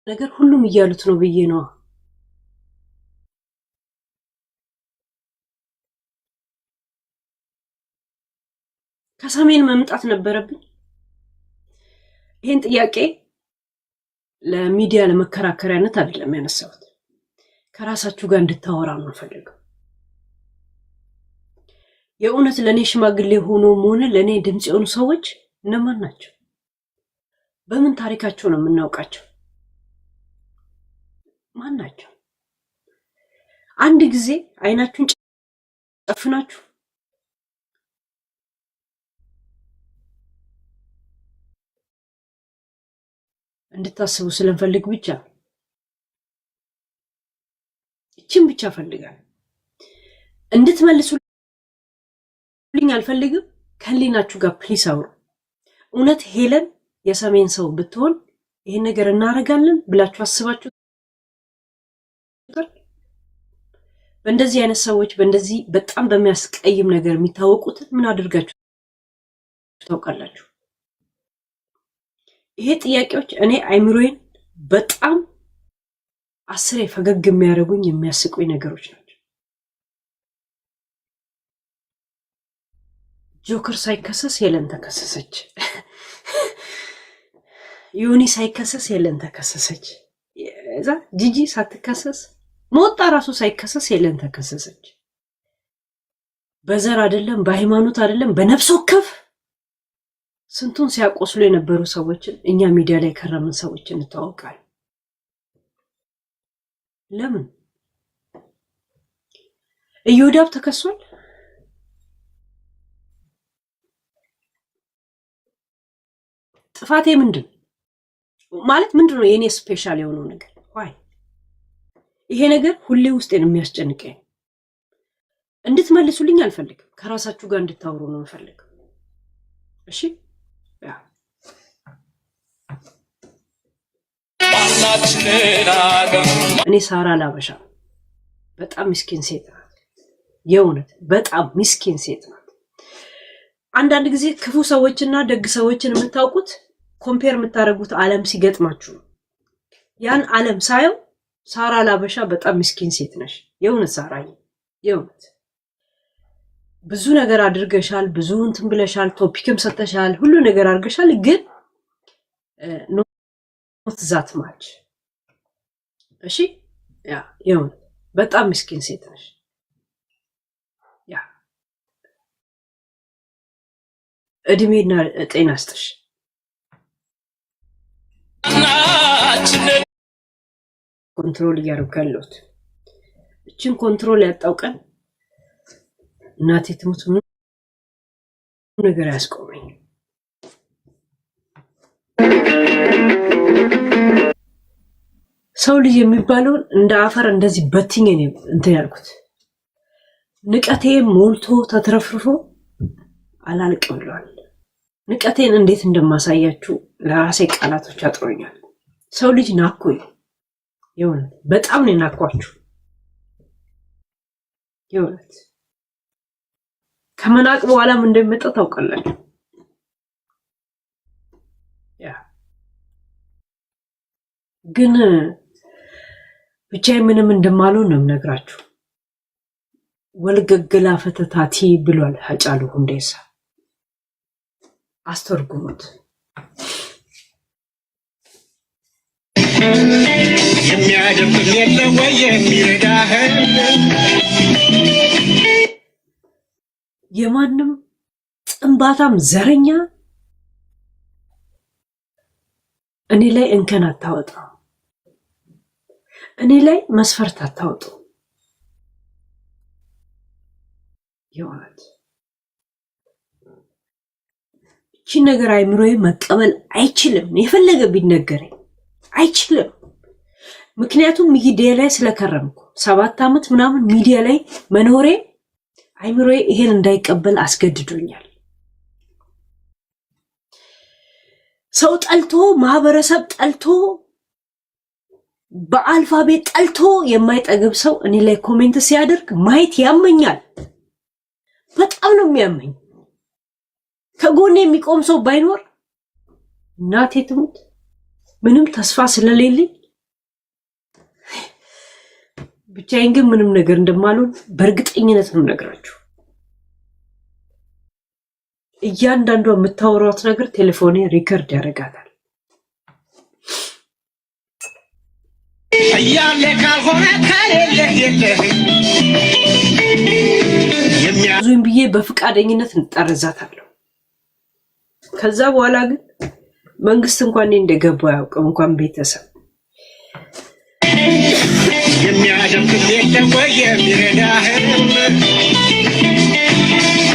ነገር ሁሉም እያሉት ነው ብዬ ነዋ። ከሰሜን መምጣት ነበረብኝ። ይህን ጥያቄ ለሚዲያ ለመከራከሪያነት አይደለም ያነሳሁት፣ ከራሳችሁ ጋር እንድታወራ ነው የምፈልገው። የእውነት ለእኔ ሽማግሌ ሆኖ ሆነ ለእኔ ድምፅ የሆኑ ሰዎች እነማን ናቸው? በምን ታሪካቸው ነው የምናውቃቸው? ማን ናቸው? አንድ ጊዜ አይናችሁን ጨፍናችሁ እንድታስቡ ስለምፈልግ ብቻ እችን ብቻ ፈልጋል እንድትመልሱልኝ አልፈልግም። ከህሊናችሁ ጋር please አውሩ። እውነት ሄለን የሰሜን ሰው ብትሆን ይሄን ነገር እናደርጋለን ብላችሁ አስባችሁ በእንደዚህ አይነት ሰዎች በእንደዚህ በጣም በሚያስቀይም ነገር የሚታወቁትን ምን አድርጋችሁ ታውቃላችሁ? ይሄ ጥያቄዎች እኔ አይምሮዬን በጣም አስሬ ፈገግ የሚያደርጉኝ የሚያስቁኝ ነገሮች ናቸው። ጆከር ሳይከሰስ ሄለን ተከሰሰች። ዮኒ ሳይከሰስ ሄለን ተከሰሰች። እዛ ጂጂ ሳትከሰስ ሞጣ ራሱ ሳይከሰስ ሄለን ተከሰሰች። በዘር አይደለም፣ በሃይማኖት አይደለም፣ በነፍስ ወከፍ ስንቱን ሲያቆስሉ የነበሩ ሰዎችን እኛ ሚዲያ ላይ የከረምን ሰዎች እንታወቃለን። ለምን እዮዳብ ተከሷል? ጥፋቴ ምንድን ማለት ምንድን ነው? የእኔ special የሆነው ነገር why ይሄ ነገር ሁሌ ውስጤን የሚያስጨንቀኝ እንድትመልሱልኝ አልፈልግም። ከራሳችሁ ጋር እንድታወሩ ነው የምፈልገው። እሺ እኔ ሳራ ላበሻ በጣም ምስኪን ሴት ናት። የእውነት በጣም ምስኪን ሴት ናት። አንዳንድ ጊዜ ክፉ ሰዎችና ደግ ሰዎችን የምታውቁት compare የምታደርጉት ዓለም ሲገጥማችሁ ነው። ያን ዓለም ሳየው ሳራ ላበሻ በጣም ምስኪን ሴት ነሽ። የእውነት ሳራዬ፣ የእውነት ብዙ ነገር አድርገሻል፣ ብዙ እንትን ብለሻል፣ topic ም ሰጥተሻል፣ ሁሉ ነገር አድርገሻል። ግን not that much። እሺ yeah የእውነት በጣም ምስኪን ሴት ነሽ። Yeah እድሜና ጤና ስጥሽ። Control እያደረኩ ያለሁት እችን control ያጣው ቀን እናቴ ትሙት ምንም ነገር አያስቆመኝ። ሰው ልጅ የሚባለውን እንደ አፈር እንደዚህ በትኜ ነው እንትን ያልኩት። ንቀቴ ሞልቶ ተትረፍርፎ አላልቅ ብሏል። ንቀቴን እንዴት እንደማሳያችሁ ለራሴ ቃላቶች አጥሮኛል። ሰው ልጅ ናኩኝ። የእውነት በጣም ነው የናኳችሁ። የእውነት ከመናቅ በኋላም እንደሚመጣ ታውቃላችሁ። Yeah ግን ብቻዬን ምንም እንደማልሆን ነው የምነግራችሁ። ወልገገላ ፈተታቲ ብሏል ሃጫሉ ሁንዴሳ። አስተርጉሙት። የሚያደርግም የለ ወይ የሚረዳህ? የማንም ጥንባታም ዘረኛ እኔ ላይ እንከን አታወጣ፣ እኔ ላይ መስፈርት አታወጡ። የእውነት እቺን ነገር አይምሮዬ መቀበል አይችልም። የፈለገ ቢነገረኝ አይችልም። ምክንያቱም ሚዲያ ላይ ስለከረምኩ 7 ዓመት ምናምን ሚዲያ ላይ መኖሬ አይምሮዬ ይሄን እንዳይቀበል አስገድዶኛል። ሰው ጠልቶ፣ ማህበረሰብ ጠልቶ፣ በ alphabet ጠልቶ የማይጠግብ ሰው እኔ ላይ comment ሲያደርግ ማየት ያመኛል። በጣም ነው የሚያመኝ። ከጎኔ የሚቆም ሰው ባይኖር እናቴ ትሙት ምንም ተስፋ ስለሌለኝ ብቻዬን ግን ምንም ነገር እንደማልሆን በእርግጠኝነት ነው የምነግራችሁ። እያንዳንዷ የምታወሯት ነገር ቴሌፎኔ record ያደርጋታል። እያለ ካልሆነ ከሌለህ የለህ ብዙም ብዬ በፈቃደኝነት እንጠረዛታለሁ። ከዛ በኋላ ግን መንግስት እንኳን እኔ እንደገባው አያውቅም፣ እንኳን ቤተሰብ። የሚያደምቅህ የለም ወይ የሚረዳህም፣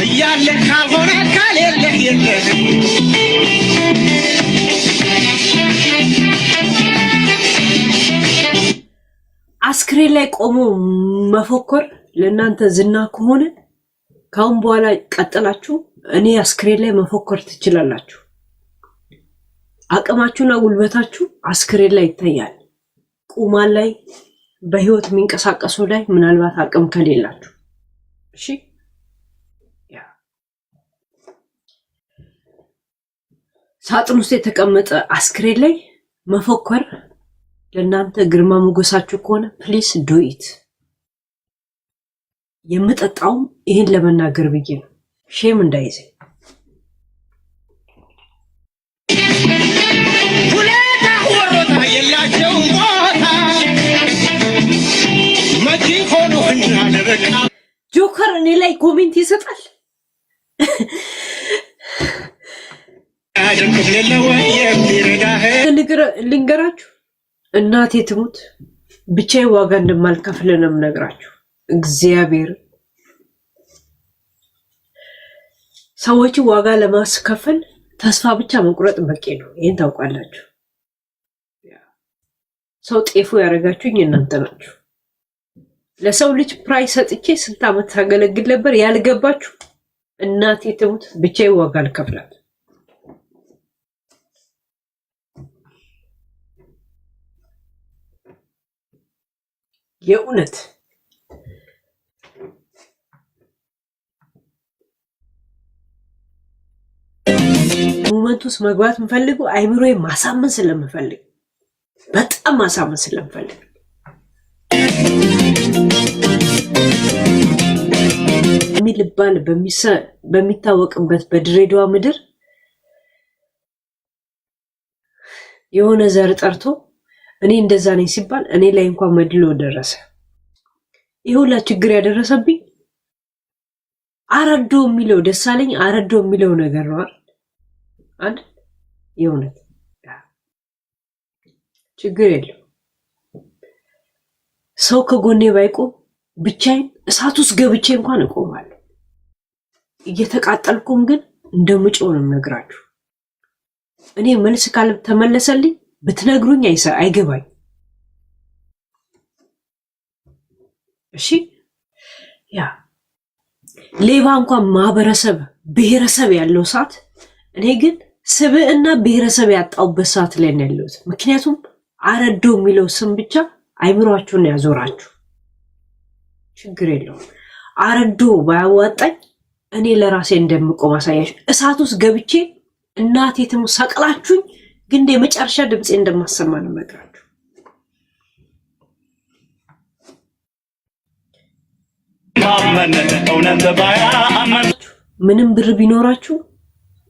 እያለ ካልሆነ ከሌለህ የለህ። አስክሬን ላይ ቆሞ መፎከር ለእናንተ ዝና ከሆነ ካሁን በኋላ ቀጥላችሁ እኔ አስክሬን ላይ መፎከር ትችላላችሁ። አቅማችሁና ጉልበታችሁ አስክሬን ላይ ይታያል። ቁማን ላይ በህይወት የሚንቀሳቀሱ ላይ ምናልባት አቅም ከሌላችሁ፣ እሺ፣ ሳጥን ውስጥ የተቀመጠ አስክሬን ላይ መፎከር ለእናንተ ግርማ ሞገሳችሁ ከሆነ please do it። የምጠጣውም ይህን ለመናገር ብዬ ነው፣ shame እንዳይዘኝ። ሁለታ ወሮታ የላቸውም ቦታ፣ መቼ ሆኑህና ለበቃ። ጆከር እኔ ላይ comment ይሰጣል። ያደምቅህ የለ ወይ የሚረዳህ? ልንገራችሁ፣ እናቴ ትሙት ብቻዬን ዋጋ እንደማልከፍል ነው የምነግራችሁ። እግዚአብሔር ሰዎችን ዋጋ ለማስከፈል ተስፋ ብቻ መቁረጥ በቂ ነው። ይህን ታውቃላችሁ። ሰው ጤፉ ያደረጋችሁኝ እናንተ ናችሁ። ለሰው ልጅ price ሰጥቼ ስንት ዓመት ሳገለግል ነበር። ያልገባችሁ፣ እናቴ ትሙት ብቻዬን ዋጋ አልከፍላት። የእውነት moment ውስጥ መግባት የምፈልገው አይምሮዬ ማሳመን ስለምፈልግ፣ በጣም ማሳመን ስለምፈልግ የሚልባል በሚታወቅበት በድሬዳዋ ምድር የሆነ ዘር ጠርቶ እኔ እንደዛ ነኝ ሲባል እኔ ላይ እንኳን መድሎ ደረሰ። ይህ ሁላ ችግር ያደረሰብኝ አረዶ የሚለው ደሳለኝ አረዶ የሚለው ነገር ነው አይደል? አይደል? የእውነት ችግር የለው። ሰው ከጎኔ ባይቆም ብቻዬን እሳት ውስጥ ገብቼ እንኳን እቆማለሁ። እየተቃጠልኩም ግን እንደምጮህ ነው የምነግራችሁ። እኔ መልስ ካልተመለሰልኝ ብትነግሩኝ አይገባኝ። እሺ፣ ያ ሌባ እንኳን ማህበረሰብ ብሔረሰብ ያለው ሰዓት፣ እኔ ግን ስብዕና ብሔረሰብ ያጣውበት ሰዓት ላይ ነው ያለሁት። ምክንያቱም አረዶ የሚለው ስም ብቻ አይምሯችሁን ያዞራችሁ። ችግር የለውም። አረዶ ባያዋጣኝ እኔ ለራሴ እንደምቆም አሳያችሁ። እሳት ውስጥ ገብቼ እናቴ ትሙት ሰቅላችሁኝ ግን የመጨረሻ ድምፄ እንደማሰማ ነው የምነግራችሁ። ማመን እውነት ባያመን ምንም ብር ቢኖራችሁ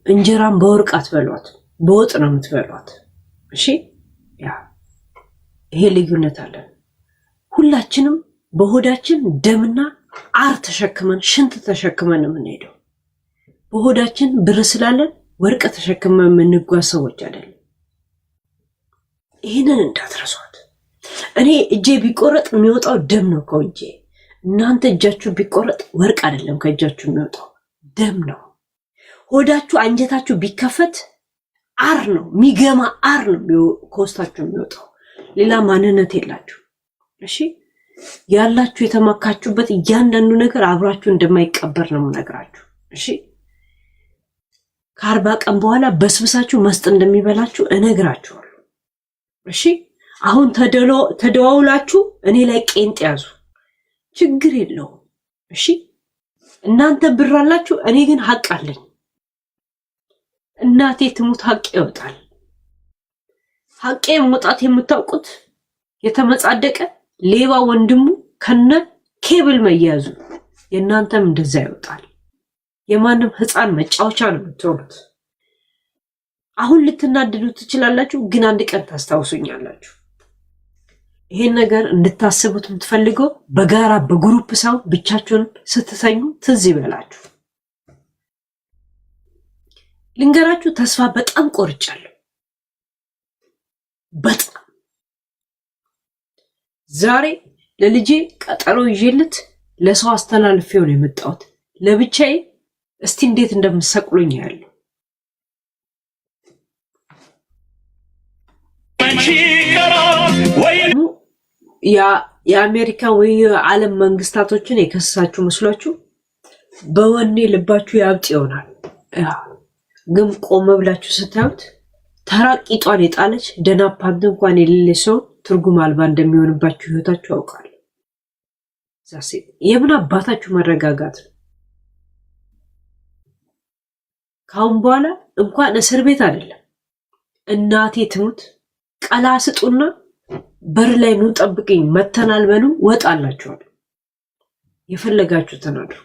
እንጀራን በወርቅ አትበሏት፣ በወጥ ነው የምትበሏት። እሺ፣ ያ ይሄ ልዩነት አለን። ሁላችንም በሆዳችን ደምና አር ተሸክመን፣ ሽንት ተሸክመን ነው የምንሄደው። በሆዳችን ብር ስላለን ወርቅ ተሸክመን የምንጓዝ ሰዎች አይደለም። ይህንን እንዳትረሷት። እኔ እጄ ቢቆረጥ የሚወጣው ደም ነው ከእጄ። እናንተ እጃችሁ ቢቆረጥ ወርቅ አይደለም ከእጃችሁ የሚወጣው፣ ደም ነው። ሆዳችሁ አንጀታችሁ ቢከፈት አር ነው፣ የሚገማ አር ነው ከውስጣችሁ የሚወጣው። ሌላ ማንነት የላችሁ። እሺ፣ ያላችሁ የተማካችሁበት እያንዳንዱ ነገር አብራችሁ እንደማይቀበር ነው የምነግራችሁ። እሺ፣ ከ40 ቀን በኋላ በስብሳችሁ መስጥ እንደሚበላችሁ እነግራችኋለሁ። እሺ፣ አሁን ተደዋውላችሁ እኔ ላይ ቄንጥ ያዙ፣ ችግር የለውም። እሺ፣ እናንተ ብር አላችሁ፣ እኔ ግን ሀቅ አለኝ። እናቴ ትሙት ሀቅ ይወጣል። ሀቄ መውጣት የምታውቁት የተመጻደቀ ሌባ ወንድሙ ከነ ኬብል መያዙ የእናንተም እንደዛ ይወጣል። የማንም ሕፃን መጫወቻ ነው የምትሆኑት። አሁን ልትናደዱ ትችላላችሁ፣ ግን አንድ ቀን ታስታውሱኛላችሁ። ይሄን ነገር እንድታስቡት የምትፈልገው በጋራ በ group ሰው ብቻችሁን ስትተኙ ትዝ ይበላችሁ። ልንገራችሁ፣ ተስፋ በጣም ቆርጫለሁ። በጣም ዛሬ ለልጄ ቀጠሮ ይዤለት ለሰው አስተላልፌው ነው የመጣሁት። ለብቻዬ እስቲ እንዴት እንደምሰቅሉኝ ያለው የአሜሪካ ወይ የዓለም መንግስታቶችን የከሰሳችሁ መስሏችሁ በወኔ ልባችሁ ያብጥ ይሆናል። ግን ቆመ ብላችሁ ስታዩት ተራ ቂጧን የጣለች ደህና ፓንት እንኳን የሌለ ሰው ትርጉም አልባ እንደሚሆንባችሁ ህይወታችሁ ያውቃል። የምን አባታችሁ መረጋጋት ነው? ከአሁን በኋላ እንኳን እስር ቤት አይደለም እናቴ ትሙት ቀላ ስጡና በር ላይ ኑ ጠብቅኝ መተናል በሉ፣ ወጣላችኋል። የፈለጋችሁትን አድርጉ።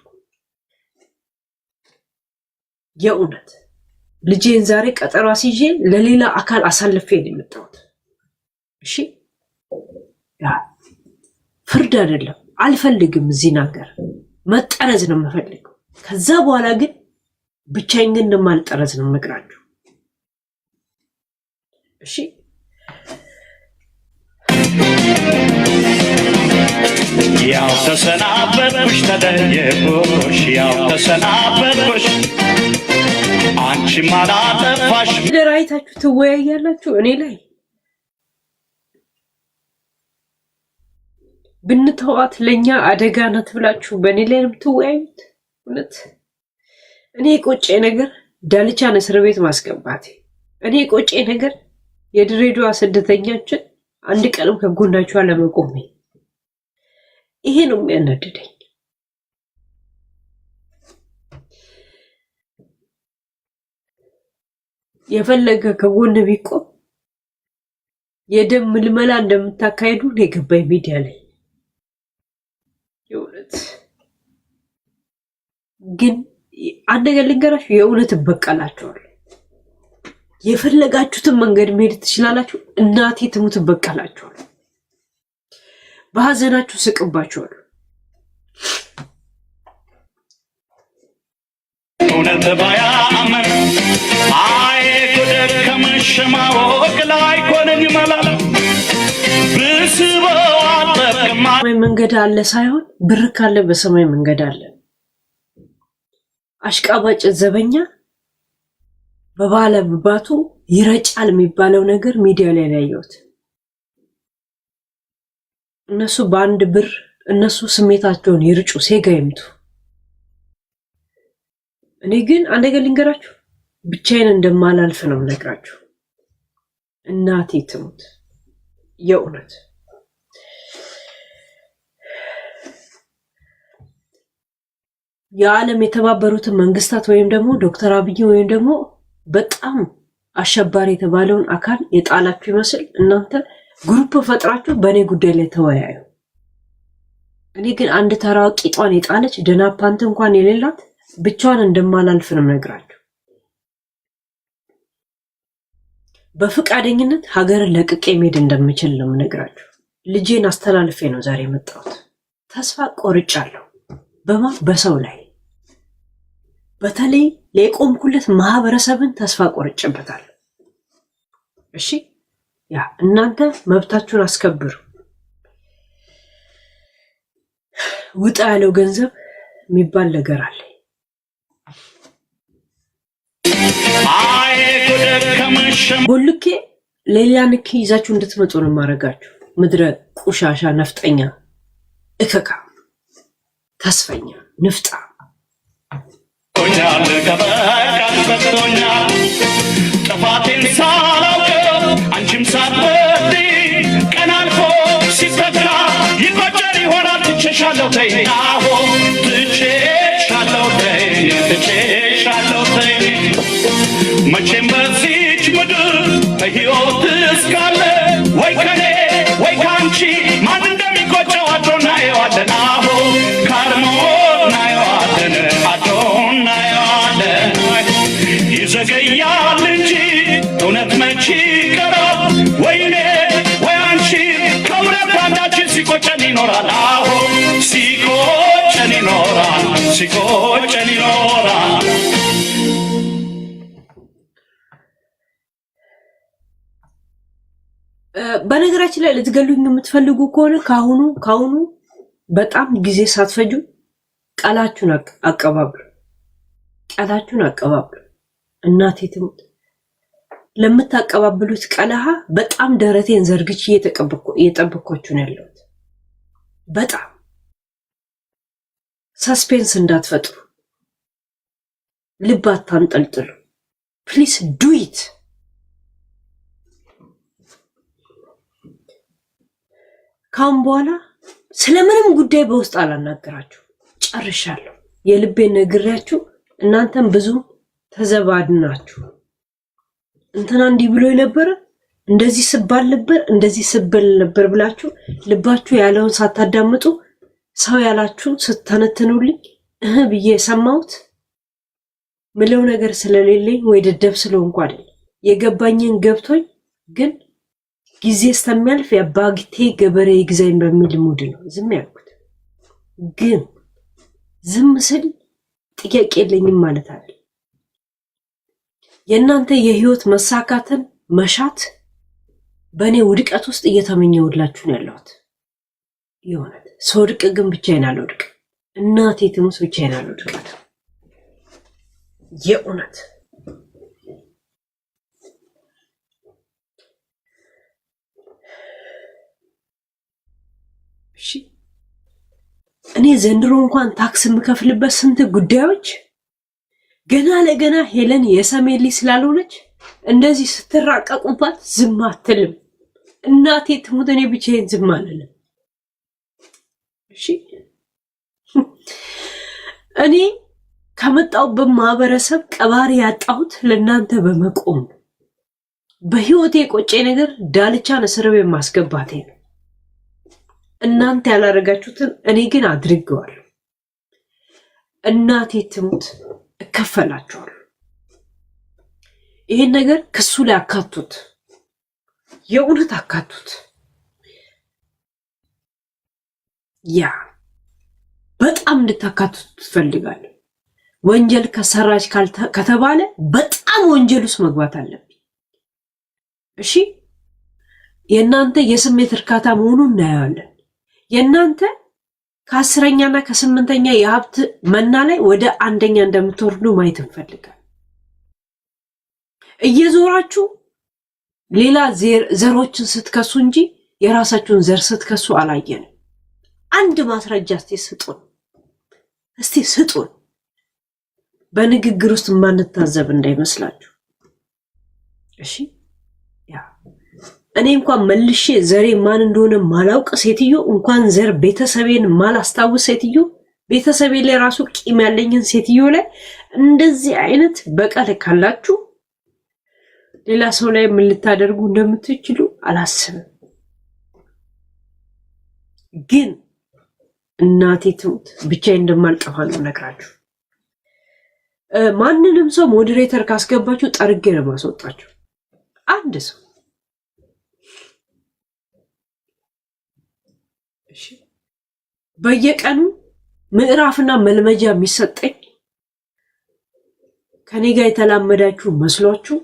የእውነት ልጄን ዛሬ ቀጠሮ አስይዤ ለሌላ አካል አሳልፌ ነው የመጣሁት። እሺ ፍርድ አይደለም አልፈልግም። እዚህ ነገር መጠረዝ ነው የምፈልገው። ከዛ በኋላ ግን ብቻዬን ግን እንደማልጠረዝ ነው የምነግራችሁ። እሺ ያው ተሰናበትኩሽ ተለየሁሽ፣ ያው ተሰናበትኩሽ አንቺም አላጠፋሽ። ደራይታችሁ ትወያያላችሁ እኔ ላይ ብንተዋት ለእኛ አደጋ ናት ብላችሁ በእኔ ላይ ነው የምትወያዩት? እውነት እኔ የቆጨ ነገር ዳልቻን እስር ቤት ማስገባቴ፣ እኔ የቆጨ ነገር የድሬዳዋ ስደተኛችን አንድ ቀንም ከጎናችሁ አለመቆሜ፣ ይሄ ነው የሚያናድደኝ። የፈለገ ከጎን ቢቆም የደም ምልመላ እንደምታካሂዱ ነው የገባኝ ሚዲያ ላይ። የእውነት ግን አንድ ነገር ልንገራችሁ፣ የእውነት እበቀላችኋለሁ። የፈለጋችሁትን መንገድ መሄድ ትችላላችሁ። እናቴ ትሙት እበቀላችኋለሁ። በሀዘናችሁ ስቅባችኋለሁ። እውነት ባያመን አይ ከደከመሽ ማወቅ ላይ ኮነኝ መላላ ብስበው አጠቅማ ሰማይ መንገድ አለ ሳይሆን ብር ካለ በሰማይ መንገድ አለ። አሽቃባጭ ዘበኛ በባለ ብባቱ ይረጫል የሚባለው ነገር ሚዲያ ላይ ነው ያየሁት። እነሱ በአንድ ብር እነሱ ስሜታቸውን ይርጩ፣ ሴጋ ይምቱ። እኔ ግን አንድ ነገር ልንገራችሁ፣ ብቻዬን እንደማላልፍ ነው የምነግራችሁ። እናቴ ትሙት የእውነት የዓለም የተባበሩትን መንግስታት ወይም ደግሞ ዶክተር አብይ ወይም ደግሞ በጣም አሸባሪ የተባለውን አካል የጣላችሁ ይመስል እናንተ group ፈጥራችሁ በእኔ ጉዳይ ላይ ተወያዩ። እኔ ግን አንድ ተራ ቂጧን የጣለች ደህና ፓንት እንኳን የሌላት ብቻዋን እንደማላልፍ ነው የምነግራችሁ። በፈቃደኝነት ሀገርን ለቅቄ መሄድ እንደምችል ነው የምነግራችሁ። ልጄን አስተላልፌ ነው ዛሬ የመጣሁት። ተስፋ ቆርጫለሁ። በማ በሰው ላይ በተለይ ለቆምኩለት ማህበረሰብን ተስፋ ቆርጬበታለሁ። እሺ ያ እናንተ መብታችሁን አስከብሩ። ውጣ ያለው ገንዘብ የሚባል ነገር አለ። አይ ከደከመሽ ቦልኬ ሌላ ንክ ይዛችሁ እንድትመጡ ነው የማደርጋችሁ። ምድረ ቁሻሻ፣ ነፍጠኛ፣ እከካ፣ ተስፈኛ፣ ንፍጣ ቶኛል ከበቃሽ በቅቶኛል ጥፋቴን ሳላውቀው አንቺም ሳትበድይ ቀን አልፎ ሲተካ ይቆጨን ይሆናል ትቼሻለሁ ተይ አዎ ትቼሻለሁ ተይ ትቼሻለሁ ተይ መቼም በዚች ምድር በሕይወት እስካለ ወይ ከኔ ወይ ከአንቺ ማን እንደሚቆጨው አድሮ እናየዋለን። ይዘገያል እንጂ እውነት መች ይቀራል? ወይኔ ወይ አንቺ ከሁለት አንዳችን ሲቆጨን ይኖራል። አዎ ሲቆጨን ይኖራል፣ ሲቆጨን ይኖራል። በነገራችን ላይ ልትገሉኝ የምትፈልጉ ከሆነ ካሁኑ ካሁኑ በጣም ጊዜ ሳትፈጁ ቃላችሁን አቀባብሉ፣ ቃላችሁን አቀባብሉ። እናቴ ትሙት ለምታቀባብሉት ቀለሃ በጣም ደረቴን ዘርግቼ እየጠበኳችሁ ነው ያለሁት። በጣም suspense እንዳትፈጥሩ፣ ልብ አታንጠልጥሉ። Please do it። ካሁን በኋላ ስለምንም ጉዳይ በውስጥ አላናገራችሁ፣ ጨርሻለሁ። የልቤን ነግሬያችሁ እናንተም ብዙ ተዘባድናችሁ እንትና እንዲህ ብሎ የነበረ እንደዚህ ስባል ነበር እንደዚህ ስብል ነበር ብላችሁ ልባችሁ ያለውን ሳታዳምጡ ሰው ያላችሁ ስተነትኑልኝ እህ ብዬ የሰማሁት ምለው ነገር ስለሌለኝ ወይ ደደብ ስለሆንኩ አይደለም። የገባኝን ገብቶኝ ግን ጊዜ እስከሚያልፍ የአባግቴ ገበሬ ይግዛኝ በሚል mood ነው ዝም ያልኩት። ግን ዝም ስል ጥያቄ የለኝም ማለት አይደለም። የእናንተ የህይወት መሳካትን መሻት በእኔ ውድቀት ውስጥ እየተመኘሁላችሁ ነው ያለሁት። የእውነት ስወድቅ ግን ብቻዬን አልወድቅም። እናቴ ትሙት ብቻዬን አልወድቃትም። የእውነት እሺ። እኔ ዘንድሮ እንኳን ታክስ የምከፍልበት ስንት ጉዳዮች ገና ለገና ሄለን የሰሜን ልጅ ስላልሆነች እንደዚህ ስትራቀቁባት ዝም አትልም። እናቴ ትሙት እኔ ብቻዬን ዝም አልልም። እሺ እኔ ከመጣሁበት ማህበረሰብ ቀባሪ ያጣሁት ለእናንተ በመቆም ነው። በህይወቴ የቆጨ ነገር ዳልቻን እስር ቤት ማስገባቴ ነው። እናንተ ያላደረጋችሁትን እኔ ግን አድርጌዋለሁ። እናቴ ትሙት እከፈላችኋለሁ። ይሄን ነገር ክሱ ላይ አካቱት፣ የእውነት አካቱት። ያ በጣም እንድታካቱት ትፈልጋለሁ። ወንጀል ከሰራች ከተባለ በጣም ወንጀል ውስጥ መግባት አለብኝ። እሺ የእናንተ የስሜት እርካታ መሆኑን እናየዋለን። የእናንተ ከ10ኛና ከ8ኛ የሀብት መና ላይ ወደ አንደኛ እንደምትወርዱ ማየት እንፈልጋለን። እየዞራችሁ ሌላ ዘሮችን ስትከሱ እንጂ የራሳችሁን ዘር ስትከሱ አላየንም። አንድ ማስረጃ እስቲ ስጡን፣ እስቲ ስጡን። በንግግር ውስጥ የማንታዘብ እንዳይመስላችሁ እሺ። ያ እኔ እንኳን መልሼ ዘሬ ማን እንደሆነ ማላውቅ ሴትዮ እንኳን ዘር ቤተሰቤን ማላስታውስ ሴትዮ ቤተሰቤ ላይ ራሱ ቂም ያለኝን ሴትዮ ላይ እንደዚህ አይነት በቀል ካላችሁ ሌላ ሰው ላይ ምን ልታደርጉ እንደምትችሉ አላስብም። ግን እናቴ ትሙት ብቻዬን እንደማልጠፋ ነው እነግራችሁ። ማንንም ሰው moderator ካስገባችሁ ጠርጌ ነው የማስወጣችሁ። አንድ ሰው እሺ፣ በየቀኑ ምዕራፍና መልመጃ የሚሰጠኝ ከኔ ጋር የተላመዳችሁ መስሏችሁ፣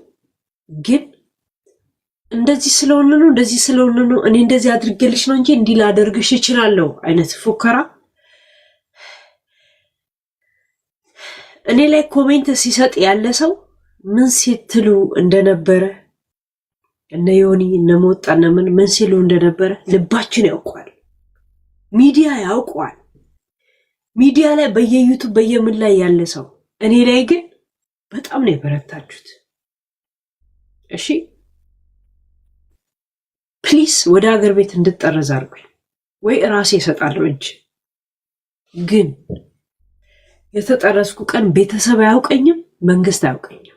ግን እንደዚህ ስለሆነ ነው እንደዚህ ስለሆነ ነው እኔ እንደዚህ አድርጌልሽ ነው እንጂ እንዲህ ላደርግሽ እችላለሁ አይነት ፉከራ እኔ ላይ comment ሲሰጥ ያለ ሰው ምን ሲትሉ እንደነበረ እነ ዮኒ እነ ሞጣ እነ ምን ምን ሲሉ እንደነበረ ልባችን ያውቀዋል። ሚዲያ ያውቀዋል። ሚዲያ ላይ በየዩቱብ በየምን ላይ ያለ ሰው እኔ ላይ ግን በጣም ነው የበረታችሁት። እሺ please ወደ ሀገር ቤት እንድጠረዝ አድርጉኝ፣ ወይ እራሴ እሰጣለሁ እጅ። ግን የተጠረዝኩ ቀን ቤተሰብ አያውቀኝም፣ መንግስት አያውቀኝም።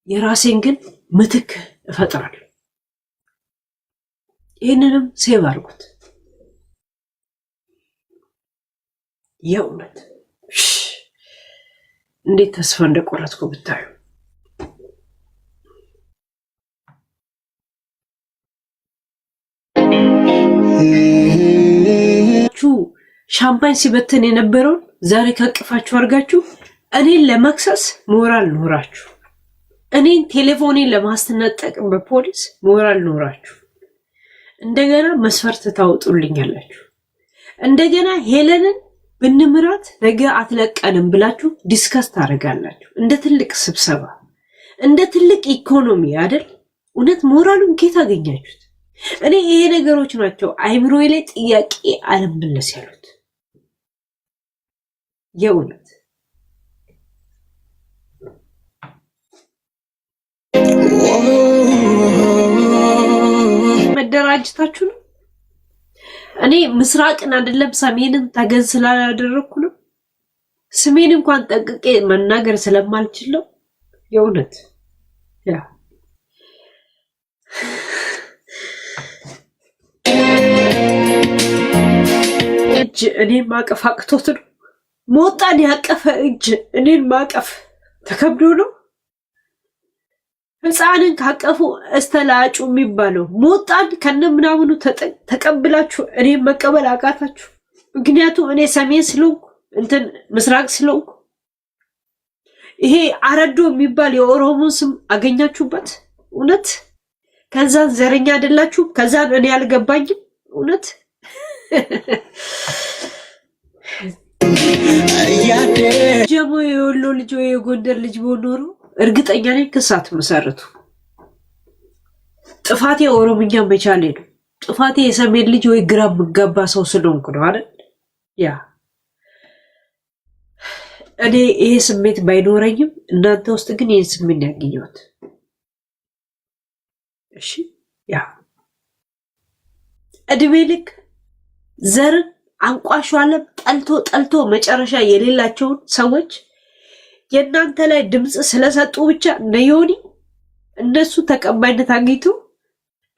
የራሴን ግን ምትክ እፈጥራለሁ። ይህንንም save አድርጉት። የእውነት እንዴት ተስፋ እንደቆረጥኩ ብታዩ። ሻምፓኝ ሲበትን የነበረውን ዛሬ ከቅፋችሁ አድርጋችሁ እኔን ለመክሰስ ሞራል ኖራችሁ፣ እኔን ቴሌፎኔን ለማስነጠቅ በፖሊስ ሞራል ኖራችሁ፣ እንደገና መስፈርት ታወጡልኛላችሁ። እንደገና ሄለንን ብንምራት ነገ አትለቀንም ብላችሁ discuss ታደርጋላችሁ። እንደ ትልቅ ስብሰባ፣ እንደ ትልቅ ኢኮኖሚ አይደል? እውነት ሞራሉን ኬት አገኛችሁት? እኔ ይሄ ነገሮች ናቸው አይምሮዬ ላይ ጥያቄ አልመለስ ያሉት የእውነት። መደራጀታችሁ ነው። እኔ ምስራቅን አይደለም ሰሜንን ተገን ስላላደረግኩ ነው። ስሜን እንኳን ጠንቅቄ መናገር ስለማልችለው የእውነት። Yeah፣ እጅ እኔን ማቀፍ አቅቶት ነው። ሞጣን ያቀፈ እጅ እኔን ማቀፍ ተከብዶ ነው። ህፃንን ካቀፉ እስተላጩ የሚባለው ሞጣን ከነ ምናምኑ ተቀብላችሁ እኔን መቀበል አቃታችሁ። ምክንያቱም እኔ ሰሜን ስለሆንኩ፣ እንትን ምስራቅ ስለሆንኩ ይሄ አረዶ የሚባል የኦሮሞን ስም አገኛችሁበት። እውነት ከዛን ዘረኛ አይደላችሁ። ከዛን እኔ አልገባኝም። እውነት ጀሞ የወሎ ልጅ ወይ የጎንደር ልጅ ቢሆን ኖሮ እርግጠኛ ነኝ ክስ አትመሰርቱ። ጥፋቴ ኦሮምኛ መቻሌ ነው። ጥፋቴ የሰሜን ልጅ ወይ ግራ የምጋባ ሰው ስለሆንኩ ነው አይደል? Yeah፣ እኔ ይሄ ስሜት ባይኖረኝም እናንተ ውስጥ ግን ይህን ስሜት ያገኘሁት። እሺ፣ yeah፣ እድሜ ልክ ዘርን አንቋሾ ዓለም ጠልቶ ጠልቶ መጨረሻ የሌላቸውን ሰዎች የእናንተ ላይ ድምፅ ስለሰጡ ብቻ እነ ዮኒ እነሱ ተቀባይነት አግኝቶ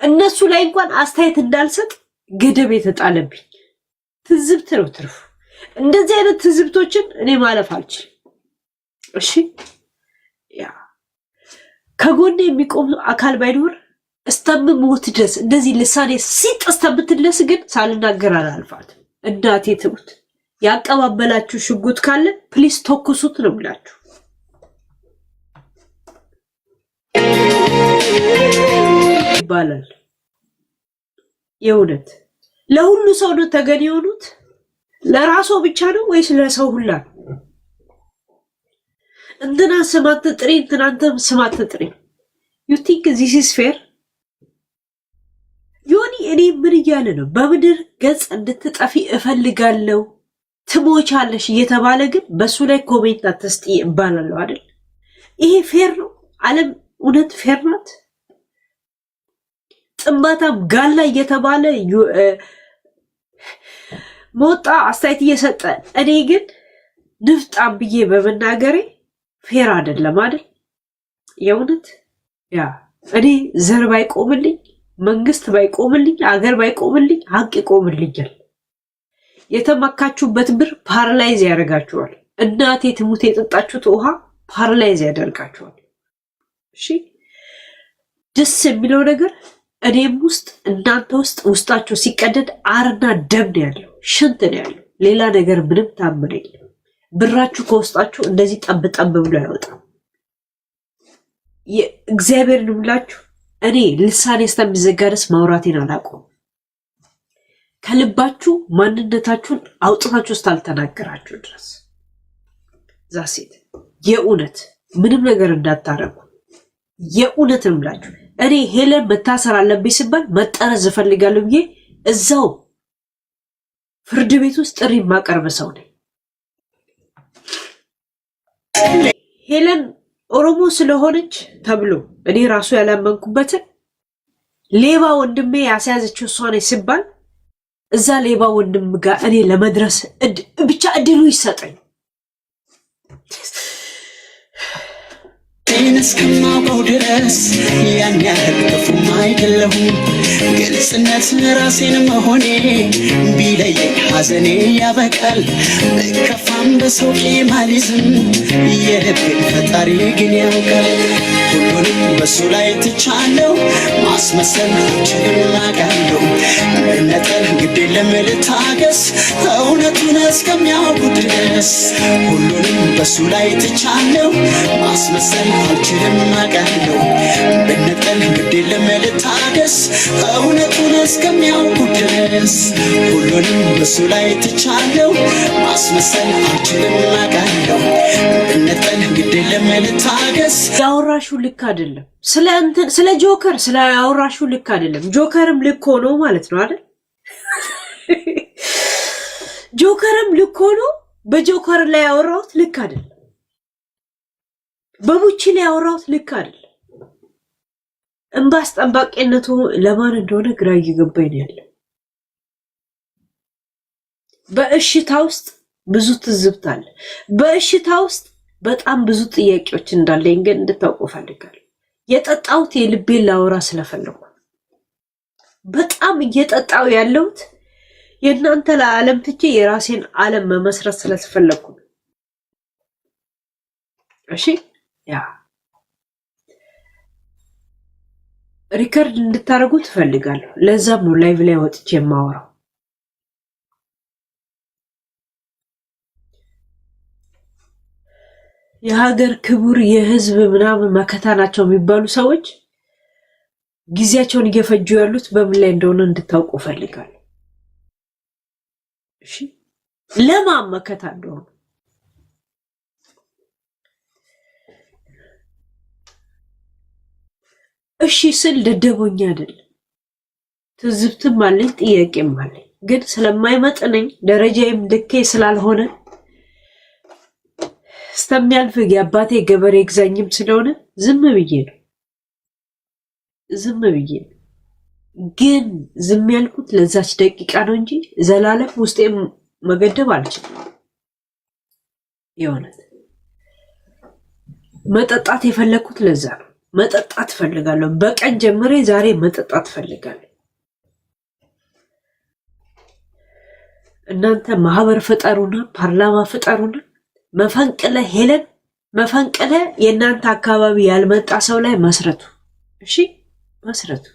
እነሱ ላይ እንኳን አስተያየት እንዳልሰጥ ገደብ የተጣለብኝ ትዝብት ነው ትርፉ። እንደዚህ አይነት ትዝብቶችን እኔ ማለፍ አልችልም። እሺ፣ yeah፣ ከጎኔ የሚቆም አካል ባይኖር እስከምሞት ድረስ እንደዚህ ልሳኔ ሲጥ እስከምትለስ ግን ሳልናገር አላልፋትም። እናቴ ትሙት፣ ያቀባበላችሁ ሽጉጥ ካለ please ተኩሱት ነው የምላችሁ ይባላል። የእውነት ለሁሉ ሰው ነው ተገን የሆኑት? ለራሶ ብቻ ነው ወይስ ለሰው ሁላ ነው? እንትና ስም አትጥሪ፣ እንትናንተም ስም አትጥሪ። You think this is fair? ዮኒ እኔ ምን እያለ ነው? በምድር ገጽ እንድትጠፊ እፈልጋለሁ፣ ትሞቻለሽ እየተባለ ግን በሱ ላይ comment አትስጪ እባላለሁ አይደል? ይሄ fair ነው? ዓለም እውነት fair ናት? ጥንባታም ጋላ እየተባለ ሞጣ አስተያየት እየሰጠ እኔ ግን ንፍጣም ብዬ በመናገሬ fair አይደለም አይደል? የእውነት yeah፣ እኔ ዘር ባይቆምልኝ፣ መንግስት ባይቆምልኝ፣ አገር ባይቆምልኝ ሀቅ ይቆምልኛል። የተመካችሁበት ብር paralyze ያደርጋችኋል። እናቴ ትሙት የጠጣችሁት ውሃ paralyze ያደርጋችኋል። እሺ፣ ደስ የሚለው ነገር እኔም ውስጥ እናንተ ውስጥ ውስጣችሁ ሲቀደድ አርና ደም ነው ያለው፣ ሽንት ነው ያለው። ሌላ ነገር ምንም ታምር የለም። ብራችሁ ከውስጣችሁ እንደዚህ ጠብ ጠብ ብሎ አይወጣም። እግዚአብሔርን ብላችሁ እኔ ልሳኔ እስከሚዘጋ ድረስ ማውራቴን አላቆም። ከልባችሁ ማንነታችሁን አውጥታችሁ እስካልተናገራችሁ ድረስ that's it። የእውነት ምንም ነገር እንዳታረጉ። የእውነት ነው የምላችሁ። እኔ ሄለን መታሰር አለብኝ ስባል መጠረዝ እፈልጋለሁ ብዬ እዛው ፍርድ ቤት ውስጥ ጥሪ የማቀርብ ሰው ነኝ። ሄለን ኦሮሞ ስለሆነች ተብሎ እኔ ራሱ ያላመንኩበትን ሌባ ወንድሜ ያስያዘችው እሷ ነች ሲባል እዛ ሌባ ወንድም ጋር እኔ ለመድረስ ብቻ እድሉ ይሰጠኝ። እስከማውቀው ድረስ ያን ያህል ክፉም አይደለሁም። ግልጽነት ራሴን መሆኔ ቢለየኝ ሐዘኔ ያበቃል። ብከፋም በሰው ቂም አልይዝም፣ የልቤን ፈጣሪ ግን ያውቃል። ሁሉንም በሱ ላይ ትቻለሁ፣ ማስመሰል አልችልም አውቃለሁ። መነጠል ግድ ግድ የለም ልታገስ እውነቱን እስከሚያውቁ ድረስ። ሁሉንም በሱ ላይ ትቻለሁ፣ ማስመሰል አልችልም አውቃለሁ። ብነጠል ግድ የለም ልታገስ እውነቱን እስከሚያውቁ ድረስ። ሁሉንም በሱ ላይ ትቻለሁ፣ ማስመሰል አልችልም አውቃለሁ። ብነጠል ግድ የለም ልታገስ። ያወራሹ ልክ አይደለም። ስለ እንትን፣ ስለ ጆከር ስለ ያወራሹ ልክ አይደለም። ጆከርም ልክ ሆኖ ማለት ነው አይደል? ጆከርም ልክ ሆኖ በጆከር ላይ ያወራሁት ልክ አይደለም። በቡቺ ላይ ያወራሁት ልክ አይደለም። እንባ አስጠባቂነቱ ለማን እንደሆነ ግራ እየገባኝ ነው ያለው። በእሽታ ውስጥ ብዙ ትዝብት አለ። በእሽታ ውስጥ በጣም ብዙ ጥያቄዎች እንዳለኝ ግን እንድታውቁ እፈልጋለሁ። የጠጣሁት የልቤን ላወራ ስለፈለኩ፣ በጣም እየጠጣው ያለሁት የእናንተ ለዓለም ትቼ የራሴን ዓለም መመስረት ስለተፈለግኩ ነው። እሺ፣ yeah፣ record እንድታደርጉ ትፈልጋለሁ። ለዛም ነው live ላይ ወጥቼ የማወራው። የሀገር ክቡር፣ የህዝብ ምናምን መከታ ናቸው የሚባሉ ሰዎች ጊዜያቸውን እየፈጁ ያሉት በምን ላይ እንደሆነ እንድታውቁ እፈልጋለሁ። እሺ፣ ለማን መከታ እንደሆኑ። እሺ ስል ደደቦኛ አይደለም። ትዝብትም አለኝ፣ ጥያቄም አለኝ። ግን ስለማይመጥነኝ፣ ደረጃዬም ልኬ ስላልሆነ፣ እስከሚያልፍ የአባቴ ገበሬ ግዛኝም ስለሆነ ዝም ብዬ ነው። ዝም ብዬ ነው። ግን ዝም ያልኩት ለዛች ደቂቃ ነው እንጂ ዘላለም ውስጤ መገደብ አልችልም። የእውነት መጠጣት የፈለግኩት ለዛ ነው። መጠጣት እፈልጋለሁ። በቀን ጀምሬ ዛሬ መጠጣት እፈልጋለሁ። እናንተ ማህበር ፍጠሩና ፓርላማ ፍጠሩና መፈንቅለ ሄለን፣ መፈንቅለ የእናንተ አካባቢ ያልመጣ ሰው ላይ መስረቱ። እሺ፣ መስረቱ።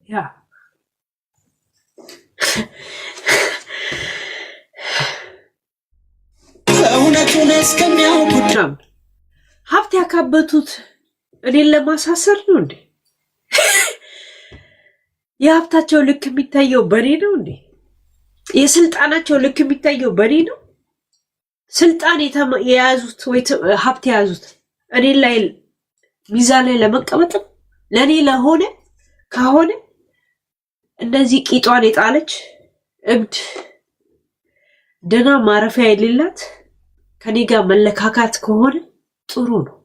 Yeah። እውነቱን እስከሚያውቁ ምናምን ሀብት ያካበቱት እኔን ለማሳሰር ነው እንዴ? የሀብታቸው ልክ የሚታየው በእኔ ነው እንዴ? የስልጣናቸው ልክ የሚታየው በእኔ ነው? ስልጣን የያዙት ወይ ሀብት የያዙት እኔ ላይ ሚዛን ላይ ለመቀመጥም ለእኔ ለሆነ ከሆነ እንደዚህ ቂጧን የጣለች እብድ፣ ደህና ማረፊያ የሌላት ከኔ ጋር መለካካት ከሆነ ጥሩ ነው።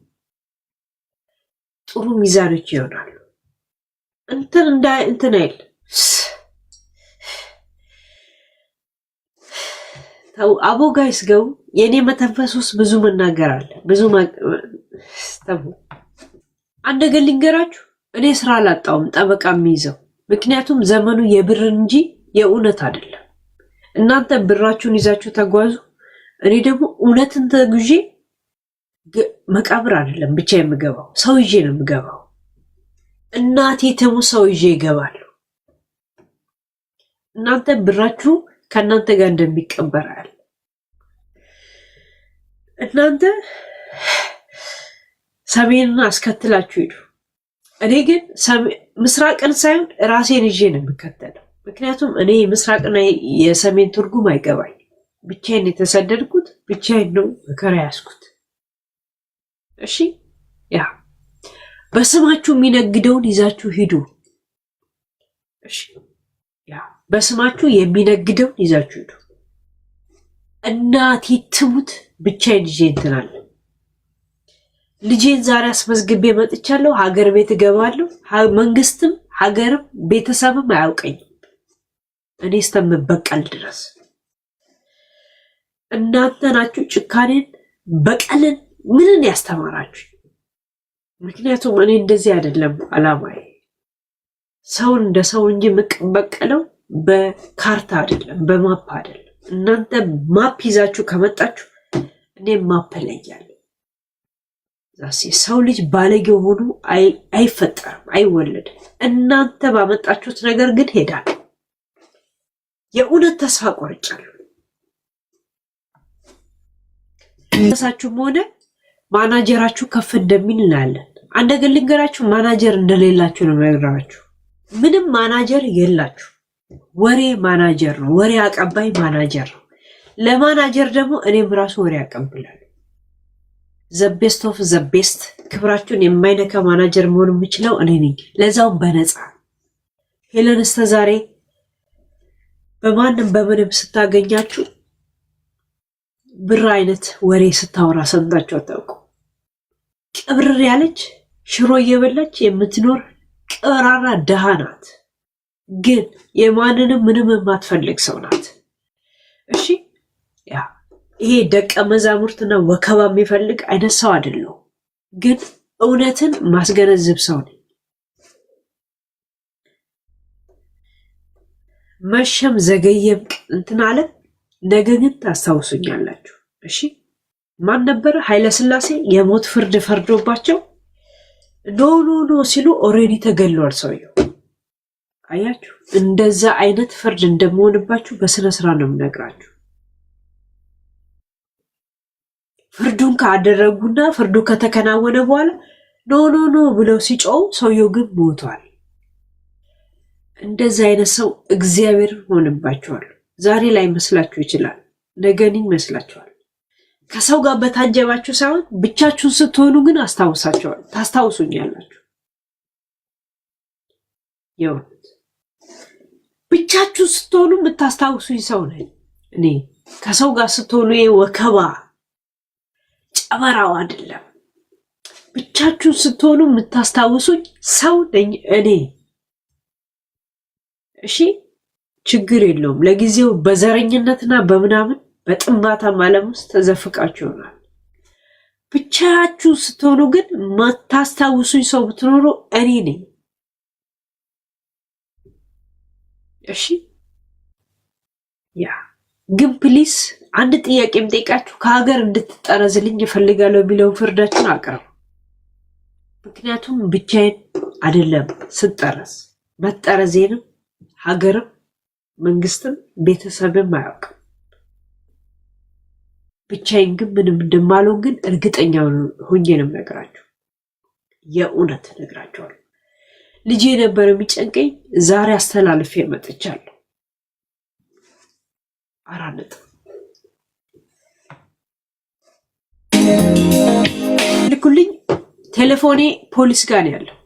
ጥሩ ሚዛኖች ይሆናሉ። እንትን እንዳ እንትን አይል። ተው አቦ guys ገቡ። የእኔ መተንፈስ ውስጥ ብዙ መናገር አለ። ብዙ ተው። አንድ ነገር ልንገራችሁ፣ እኔ ስራ አላጣውም ጠበቃ የሚይዘው፣ ምክንያቱም ዘመኑ የብር እንጂ የእውነት አይደለም። እናንተ ብራችሁን ይዛችሁ ተጓዙ። እኔ ደግሞ እውነትን ተጉዤ መቃብር አይደለም ብቻ የምገባው፣ ሰው ይዤ ነው የምገባው። እናቴ ትሙት ሰው ይዤ ይገባሉ። እናንተ ብራችሁ ከእናንተ ጋር እንደሚቀበር አለ። እናንተ ሰሜንን አስከትላችሁ ሂዱ። እኔ ግን ምስራቅን ሳይሆን ራሴን ይዤ ነው የምከተለው። ምክንያቱም እኔ የምስራቅና የሰሜን ትርጉም አይገባኝ። ብቻዬን የተሰደድኩት፣ ብቻዬን ነው መከራ ያዝኩት። እሺ፣ yeah፣ በስማችሁ የሚነግደውን ይዛችሁ ሂዱ። እሺ፣ yeah፣ በስማችሁ የሚነግደውን ይዛችሁ ሂዱ። እናቴ ትሙት ብቻዬን ይዤ እንትን አለ። ልጄን ዛሬ አስመዝግቤ መጥቻለሁ። ሀገር ቤት እገባለሁ። መንግስትም ሀገርም ቤተሰብም አያውቀኝም እኔ እስከምበቀል ድረስ። እናንተ ናችሁ ጭካኔን፣ በቀልን፣ ምንን ያስተማራችሁ። ምክንያቱም እኔ እንደዚህ አይደለም አላማዬ። ሰውን እንደ ሰው እንጂ የምበቀለው በካርታ አይደለም፣ በ map አይደለም። እናንተ map ይዛችሁ ከመጣችሁ እኔ map እለያለሁ። ሰው ልጅ ባለጌ ሆኖ አይፈጠርም፣ አይወለድም። እናንተ ባመጣችሁት ነገር ግን ሄዳለሁ። የእውነት ተስፋ ቆርጫለሁ። ሳችሁም ሆነ ማናጀራችሁ ከፍ እንደሚል እናያለን። አንድ ነገር ልንገራችሁ፣ ማናጀር እንደሌላችሁ ነው የምነግራችሁ። ምንም ማናጀር የላችሁ። ወሬ ማናጀር ነው፣ ወሬ አቀባይ ማናጀር ነው። ለማናጀር ደግሞ እኔም ራሱ ወሬ አቀብላለሁ። The best of the best ክብራችሁን የማይነካ ማናጀር መሆን የምችለው እኔ ነኝ፣ ለዛውም በነፃ። ሄለን እስከ ዛሬ በማንም በምንም ስታገኛችሁ ብር አይነት ወሬ ስታወራ ሰምታችሁ አታውቁ። ቅብርር ያለች ሽሮ እየበላች የምትኖር ቅራራ ድሃ ናት። ግን የማንንም ምንም የማትፈልግ ሰው ናት። እሺ፣ yeah፣ ይሄ ደቀ መዛሙርትና ወከባ የሚፈልግ አይነት ሰው አይደለሁም። ግን እውነትን ማስገነዝብ ሰው ነኝ። መሸም ዘገየም እንትን አለ፣ ነገ ግን ታስታውሱኛላችሁ። እሺ፣ ማን ነበረ? ኃይለስላሴ የሞት ፍርድ ፈርዶባቸው no no no ሲሉ already ተገሏል ሰውየው። አያችሁ፣ እንደዛ አይነት ፍርድ እንደመሆንባችሁ በስነ ስርዓት ነው የምነግራችሁ። ፍርዱን ካደረጉና ፍርዱ ከተከናወነ በኋላ no no no ብለው ሲጮው ሰውየው ግን ሞቷል። እንደዛ አይነት ሰው እግዚአብሔር ሆንባችኋል። ዛሬ ላይ መስላችሁ ይችላል፣ ነገን ይመስላችኋል። ከሰው ጋር በታጀባችሁ ሳይሆን ብቻችሁን ስትሆኑ ግን አስታውሳቸዋል፣ ታስታውሱኛላችሁ። የእውነት ብቻችሁ ስትሆኑ የምታስታውሱኝ ሰው ነኝ እኔ። ከሰው ጋር ስትሆኑ ወከባ ጨበራው አይደለም። ብቻችሁን ስትሆኑ የምታስታውሱኝ ሰው ነኝ እኔ። እሺ፣ ችግር የለውም። ለጊዜው በዘረኝነትና በምናምን በጥንባታም ዓለም ውስጥ ተዘፍቃችሁ ይሆናል። ብቻችሁ ስትሆኑ ግን የማታስታውሱኝ ሰው ብትኖሩ እኔ ነኝ። እሺ፣ yeah፣ ግን please አንድ ጥያቄ የምጠይቃችሁ ከሀገር እንድትጠረዝልኝ እፈልጋለሁ የሚለውን ፍርዳችሁን አቅርቡ። ምክንያቱም ብቻዬን አይደለም ስጠረዝ፣ መጠረዜንም ሀገርም መንግስትም ቤተሰብም አያውቅም። ብቻዬን ግን ምንም እንደማልሆን ግን እርግጠኛ ሆኜ ነው የምነግራችሁ። የእውነት እነግራችኋለሁ። ልጄ ነበር የሚጨንቀኝ። ዛሬ አስተላልፌ መጥቻለሁ። 4 ነጥብ ልኩልኝ። ቴሌፎኔ ፖሊስ ጋር ነው ያለው።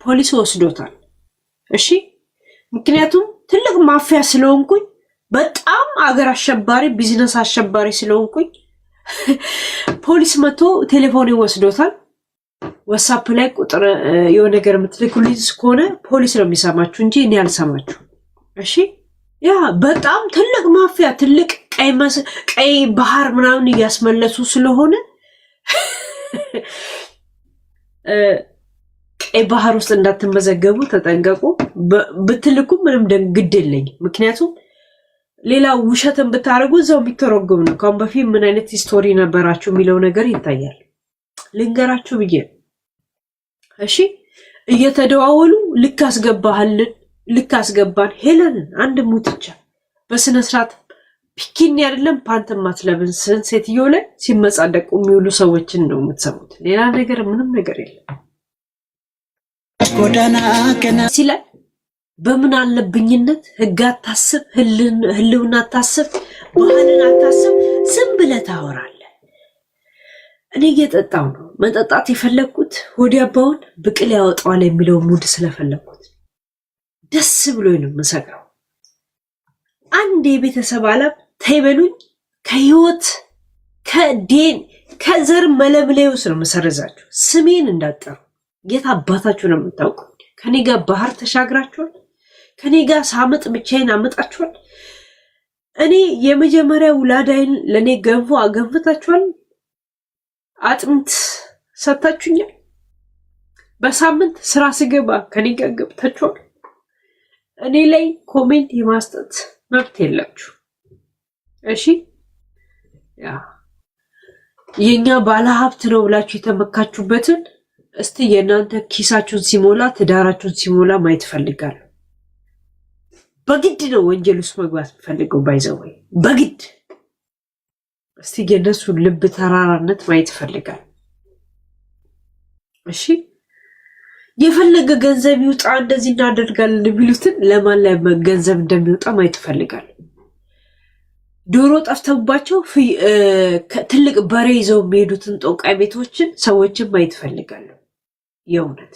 ፖሊስ ወስዶታል። እሺ፣ ምክንያቱም ትልቅ ማፊያ ስለሆንኩኝ፣ በጣም አገር አሸባሪ፣ ቢዝነስ አሸባሪ ስለሆንኩኝ ፖሊስ መጥቶ ቴሌፎኔ ወስዶታል። WhatsApp ላይ ቁጥር የሆነ ነገር የምትልኩልኝ ከሆነ ፖሊስ ነው የሚሰማችሁ እንጂ እኔ አልሰማችሁ። እሺ፣ yeah፣ በጣም ትልቅ ማፊያ፣ ትልቅ ቀይ ባህር ምናምን እያስመለሱ ስለሆነ ቀይ ባህር ውስጥ እንዳትመዘገቡ ተጠንቀቁ። ብትልኩ ምንም ግድ የለኝም። ምክንያቱም ሌላ ውሸትን ብታደርጉ እዛው የሚተረጎም ነው። ከአሁን በፊት ምን አይነት history ነበራችሁ የሚለው ነገር ይታያል። ልንገራችሁ ብዬ ነው። እሺ፣ እየተደዋወሉ ልክ አስገባህልን፣ ልክ አስገባን። ሄለንን አንድ ሙትቻ በስነ ስርዓት ቢኪኒ አይደለም ፓንት ማትለብስን ሴትዮ ላይ ሲመጻደቁ የሚውሉ ሰዎችን ነው የምትሰሙት። ሌላ ነገር ምንም ነገር የለም። ጎዳና ገና ሲላል በምን አለብኝነት ህግ አታስብ፣ ህልውና አታስብ፣ ባህልን አታስብ፣ ዝም ብለህ ታወራለህ። እኔ እየጠጣው ነው። መጠጣት የፈለግኩት ሆዲ አባውን ብቅል ያወጣዋል የሚለው mood ስለፈለግኩት ደስ ብሎኝ ነው የምሰክረው። አንድ የቤተሰብ አላም ተይ በሉኝ፣ ከህይወት ከዴን ከዘር መለምሌ ውስጥ ነው የምሰርዛችሁ። ስሜን እንዳጠሩ የት አባታችሁ ነው የምታውቁ? ከኔ ጋር ባህር ተሻግራችኋል። ከኔ ጋር ሳምጥ ብቻዬን አመጣችኋል። እኔ የመጀመሪያ ውላዳይን ለእኔ ገንፎ አገንፍታችኋል። አጥንት ሰጥታችሁኛል። በሳምንት ስራ ስገባ ከኔ ጋር ገብታችኋል። እኔ ላይ comment የማስጠት መብት የላችሁ። እሺ፣ yeah፣ የኛ ባለሀብት ነው ብላችሁ የተመካችሁበትን እስቲ የእናንተ ኪሳችሁን ሲሞላ፣ ትዳራችሁን ሲሞላ ማየት እፈልጋለሁ። በግድ ነው ወንጀል ውስጥ መግባት የምፈልገው። By the way በግድ እስቲ የእነሱን ልብ ተራራነት ማየት ይፈልጋል። እሺ፣ የፈለገ ገንዘብ ይውጣ እንደዚህ እናደርጋለን የሚሉትን ለማን ላይ ገንዘብ እንደሚወጣ ማየት ይፈልጋል። ዶሮ ጠፍተውባቸው ትልቅ በሬ ይዘው የሚሄዱትን ጠንቋይ ቤቶችን ሰዎችን ማየት እፈልጋለሁ። የእውነት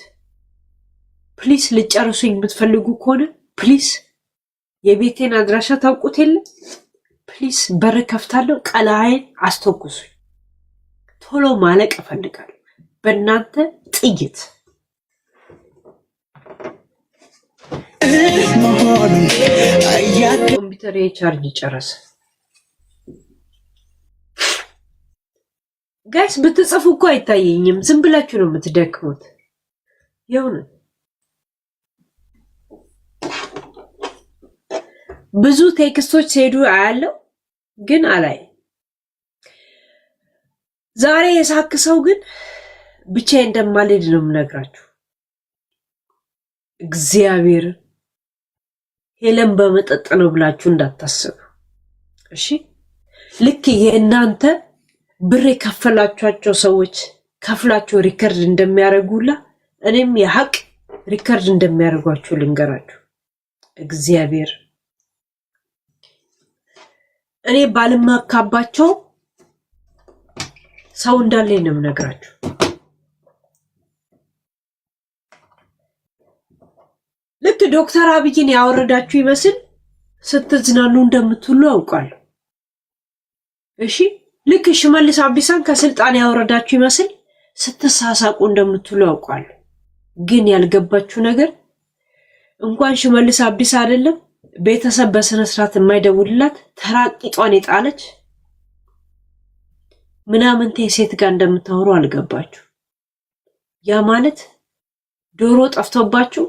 please፣ ልጨርሱኝ የምትፈልጉ ከሆነ please፣ የቤቴን አድራሻ ታውቁት የለ፣ please በር ከፍታለሁ። ቀላይን አስተኩሱኝ። ቶሎ ማለቅ እፈልጋለሁ በእናንተ ጥይት። መሆኑን እያደ ኮምፒውተር ቻርጅ ጨረሰ። Guys፣ ብትጽፉ እኮ አይታየኝም። ዝም ብላችሁ ነው የምትደክሙት። የእውነት ብዙ text ኦች ሲሄዱ አያለው፣ ግን አላይ። ዛሬ የሳክሰው ግን ብቻዬን እንደማልሄድ ነው የምነግራችሁ። እግዚአብሔር ሄለን በመጠጥ ነው ብላችሁ እንዳታስቡ እሺ። ልክ የእናንተ ብር የከፈላችኋቸው ሰዎች ከፍላችሁ record እንደሚያደርጉላ እኔም የሀቅ record እንደሚያደርጓችሁ ልንገራችሁ። እግዚአብሔር እኔ ባልመካባቸው ሰው እንዳለኝ ነው የምነግራችሁ። ልክ ዶክተር አብይን ያወረዳችሁ ይመስል ስትዝናኑ እንደምትውሉ አውቃለሁ። እሺ፣ ልክ ሽመልስ አብዲሳን ከስልጣን ያወረዳችሁ ይመስል ስትሳሳቁ እንደምትውሉ አውቃለሁ። ግን ያልገባችሁ ነገር እንኳን ሽመልስ አብዲሳ አይደለም ቤተሰብ በስነ ስርዓት የማይደውልላት ተራቂጧን የጣለች ምናምንቴ ሴት ጋር እንደምታወሩ አልገባችሁ። ያ ማለት ዶሮ ጠፍቶባችሁ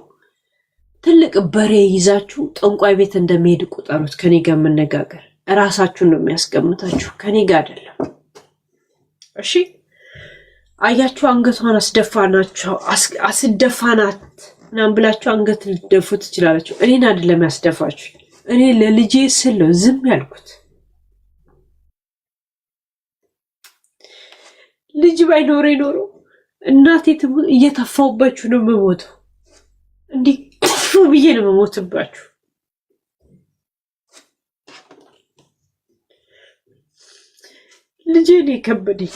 ትልቅ በሬ ይዛችሁ ጠንቋይ ቤት እንደሚሄድ ቁጠሩት። ከኔ ጋር መነጋገር እራሳችሁን ነው የሚያስቀምጣችሁ፣ ከኔ ጋር አይደለም። እሺ፣ አያችሁ፣ አንገቷን አስደፋናቸው አስደፋናት ምናምን ብላችሁ አንገት ልትደፉ ትችላላችሁ። እኔን አይደለም ያስደፋችሁ። እኔ ለልጄ ስል ነው ዝም ያልኩት። ልጅ ባይኖረ ኖሮ እናቴ ትሙት እየተፋውባችሁ ነው የምሞተው። እንዲህ ክፉ ብዬ ነው የምሞትባችሁ። ልጄ ነው የከበደኝ።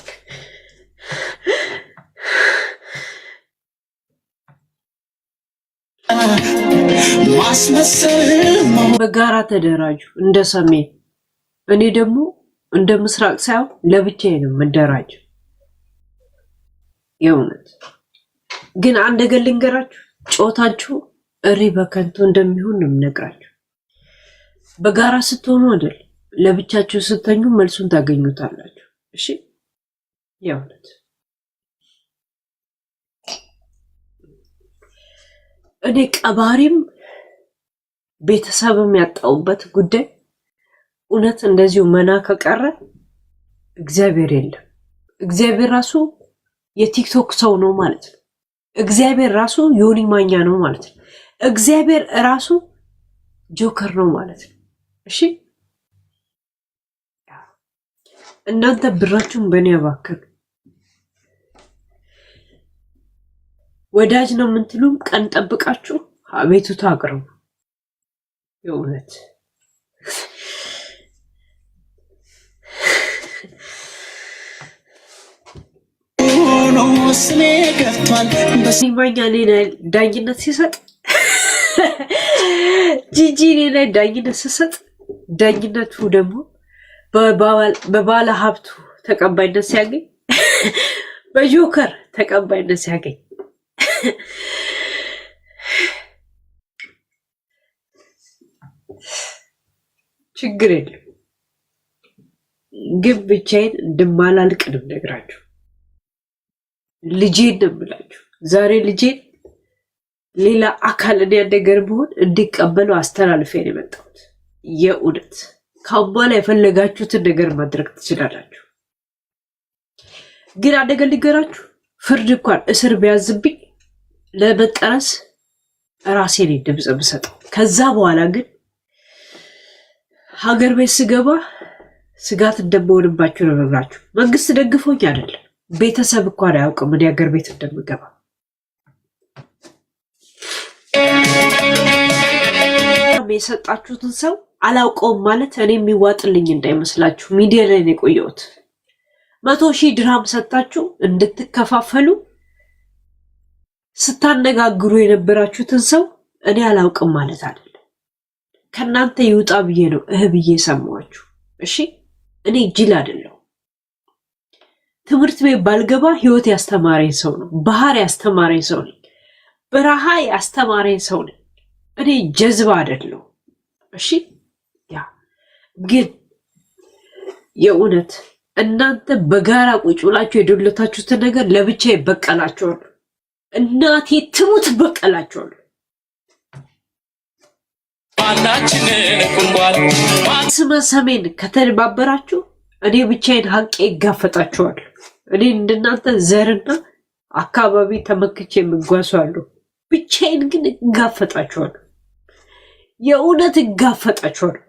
ማስመሰል በጋራ ተደራጁ እንደ ሰሜን፣ እኔ ደግሞ እንደ ምስራቅ ሳይሆን ለብቻዬ ነው የምደራጀው። የእውነት ግን አንድ ነገር ልንገራችሁ፣ ጮታችሁ እሪ በከንቱ እንደሚሆን ነው የምነግራችሁ። በጋራ ስትሆኑ አይደል፣ ለብቻችሁ ስተኙ መልሱን ታገኙታላችሁ። እሺ፣ የእውነት እኔ ቀባሪም ቤተሰብም ያጣውበት ጉዳይ እውነት እንደዚሁ መና ከቀረ እግዚአብሔር የለም። እግዚአብሔር ራሱ የቲክቶክ ሰው ነው ማለት ነው። እግዚአብሔር ራሱ ዮኒ ማኛ ነው ማለት ነው። እግዚአብሔር ራሱ ጆከር ነው ማለት ነው። እሺ፣ እናንተ ብራችሁን በእኔ ያባክኑ። ወዳጅ ነው የምትሉም ቀን ጠብቃችሁ አቤቱታ አቅርቡ። የእውነት ሆኖ ስሜ ገብቷል። ማኛ እኔ ላይ ዳኝነት ሲሰጥ፣ ጂጂ እኔ ላይ ዳኝነት ሲሰጥ፣ ዳኝነቱ ደግሞ በባለ ሀብቱ ተቀባይነት ሲያገኝ፣ በጆከር ተቀባይነት ሲያገኝ ችግር የለም። ግን ብቻዬን እንደማላልቅ ነው የምነግራችሁ። ልጄን ነው የምላችሁ። ዛሬ ልጄን ሌላ አካል እኔ ነገር ብሆን እንዲቀበለው አስተላልፌ ነው የመጣሁት። የእውነት ካሁን በኋላ የፈለጋችሁትን ነገር ማድረግ ትችላላችሁ። ግን አንድ ነገር ልንገራችሁ፣ ፍርድ እንኳን እስር ቢያዝብኝ ለመጠረስ ራሴ ነኝ ድምፅ የምሰጠው። ከዛ በኋላ ግን ሀገር ቤት ስገባ ስጋት እንደምሆንባችሁ ነው የምነግራችሁ። መንግስት ደግፎኝ አይደለም፣ ቤተሰብ እንኳን አያውቅም እኔ ሀገር ቤት እንደምገባ። የሰጣችሁትን ሰው አላውቀውም ማለት እኔ የሚዋጥልኝ እንዳይመስላችሁ። ሚዲያ ላይ ነው የቆየሁት። 100,000 ድርሃም ሰጣችሁ እንድትከፋፈሉ ስታነጋግሩ የነበራችሁትን ሰው እኔ አላውቅም ማለት አይደለም። ከእናንተ ይውጣ ብዬ ነው እህ ብዬ ሰማኋችሁ። እሺ እኔ ጅል አይደለሁ። ትምህርት ቤት ባልገባ ህይወት ያስተማረኝ ሰው ነው። ባህር ያስተማረኝ ሰው ነኝ። በረሃ ያስተማረኝ ሰው ነኝ። እኔ ጀዝባ አይደለሁ። እሺ ያ ግን የእውነት እናንተ በጋራ ቁጭ ብላችሁ የዶለታችሁትን ነገር ለብቻ ይበቀላችኋል። እናቴ ትሙት ይበቀላችኋል። ስመ ሰሜን ከተባበራችሁ እኔ ብቻዬን ሀቄ ይጋፈጣችኋል። እኔ እንደናንተ ዘርና አካባቢ ተመክቼ የምጓሱ አለሁ። ብቻዬን ግን እጋፈጣችኋለሁ። የእውነት እጋፈጣችኋለሁ።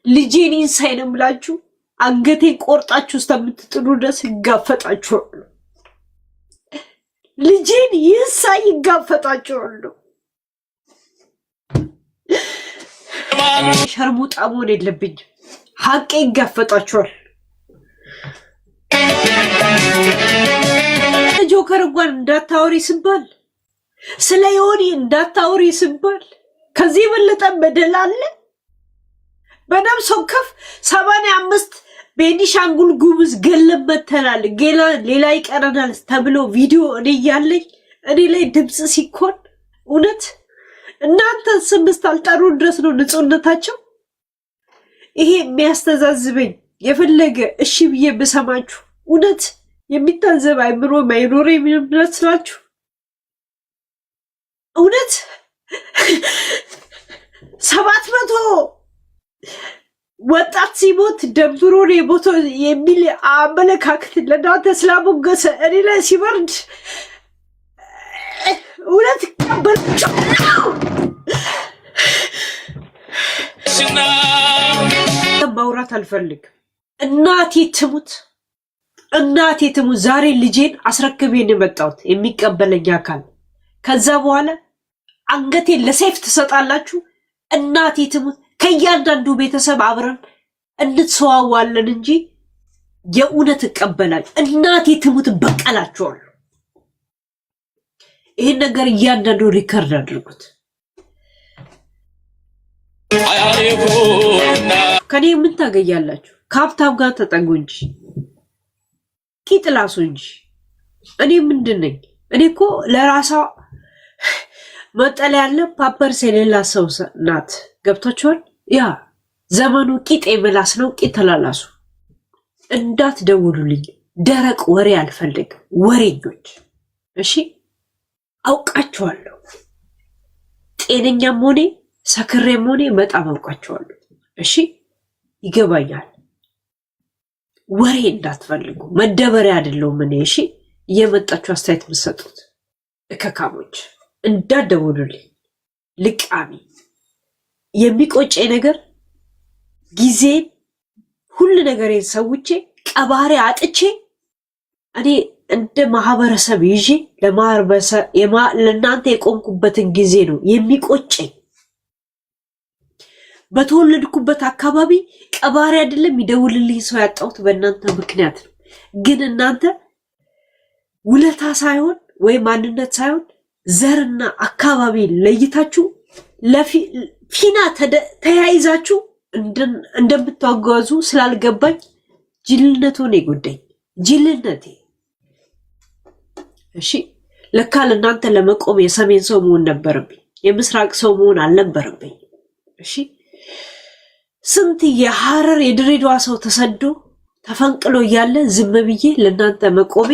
ልጄን ኢንሳይ ነው የምላችሁ። አንገቴን ቆርጣችሁ እስከምትጥሉ ድረስ እጋፈጣችኋለሁ። ልጄን ይንሳይ ይጋፈጣችኋለሁ። ሸርሙጣ መሆን የለብኝም። ሀቄ ይጋፈጣችኋል። ጆከር እንኳን እንዳታወሪ ስባል፣ ስለ ዮኒ እንዳታወሪ ስባል ከዚህ የበለጠ በደል አለ? በነፍስ ወከፍ 85 ቤኒሻንጉል ጉሙዝ ገለን መተናል፣ ሌላ ይቀረናል ተብሎ ቪዲዮ እኔ እያለኝ እኔ ላይ ድምፅ ሲኮን እውነት እናንተ ስም እስካልጠሩ ድረስ ነው ንጹህነታቸው። ይሄ የሚያስተዛዝበኝ የፈለገ እሺ ብዬ ብሰማችሁ እውነት የሚታዘብ አይምሮ ማይኖር የሚመስላችሁ እውነት 700 ወጣት ሲሞት ደብሮ ነው የሞተው የሚል አመለካከት ለእናንተ ስላሞገሰ እኔ ላይ ሲበርድ እውነት ቀበላቸው። ማውራት አልፈልግም። እናቴ ትሙት፣ እናቴ ትሙት። ዛሬ ልጄን አስረክቤን የመጣሁት የሚቀበለኝ አካል ከዛ በኋላ አንገቴን ለሰይፍ ትሰጣላችሁ። እናቴ ትሙት። ከእያንዳንዱ ቤተሰብ አብረን እንተዋዋለን እንጂ የእውነት እቀበላችሁ። እናቴ ትሙት በቀላችኋለሁ። ይህን ነገር እያንዳንዱ record አድርጉት። ከኔ ምን ታገኛላችሁ? ከሀብታም ጋር ተጠጉ እንጂ ቂጥ ላሱ እንጂ። እኔ ምንድን ነኝ? እኔ እኮ ለራሷ መጠለያ ያለ ፓፐርስ የሌላ ሰው ናት። ገብቷችኋል? ያ ዘመኑ ቂጥ የመላስ ነው። ቂጥ ተላላሱ። እንዳትደውሉልኝ፣ ደረቅ ወሬ አልፈልግም። ወሬኞች እሺ፣ አውቃችኋለሁ። ጤነኛም ሆኔ ሰክሬም ሆኔ በጣም አውቃችኋለሁ። እሺ፣ ይገባኛል። ወሬ እንዳትፈልጉ፣ መደበሪያ አይደለሁም እኔ። እሺ፣ እየመጣችሁ አስተያየት የምትሰጡት እከካሞች እንዳትደውሉልኝ። ልቃሚ የሚቆጨኝ ነገር ጊዜን ሁሉ ነገሬን ሰውቼ ቀባሪ አጥቼ እኔ እንደ ማህበረሰብ ይዤ ለእናንተ የቆምኩበትን ጊዜ ነው የሚቆጨኝ። በተወለድኩበት አካባቢ ቀባሪ አይደለም የሚደውልልኝ ሰው ያጣሁት በእናንተ ምክንያት ነው። ግን እናንተ ውለታ ሳይሆን ወይም ማንነት ሳይሆን ዘርና አካባቢ ለይታችሁ ፊና ተያይዛችሁ እንደምታጓዙ ስላልገባኝ ጅልነቱ ነው የጎዳኝ። ጅልነቴ። እሺ ለካ ለእናንተ ለመቆም የሰሜን ሰው መሆን ነበረብኝ፣ የምስራቅ ሰው መሆን አልነበረብኝ። እሺ ስንት የሐረር የድሬዳዋ ሰው ተሰዶ ተፈንቅሎ እያለ ዝም ብዬ ለእናንተ መቆሜ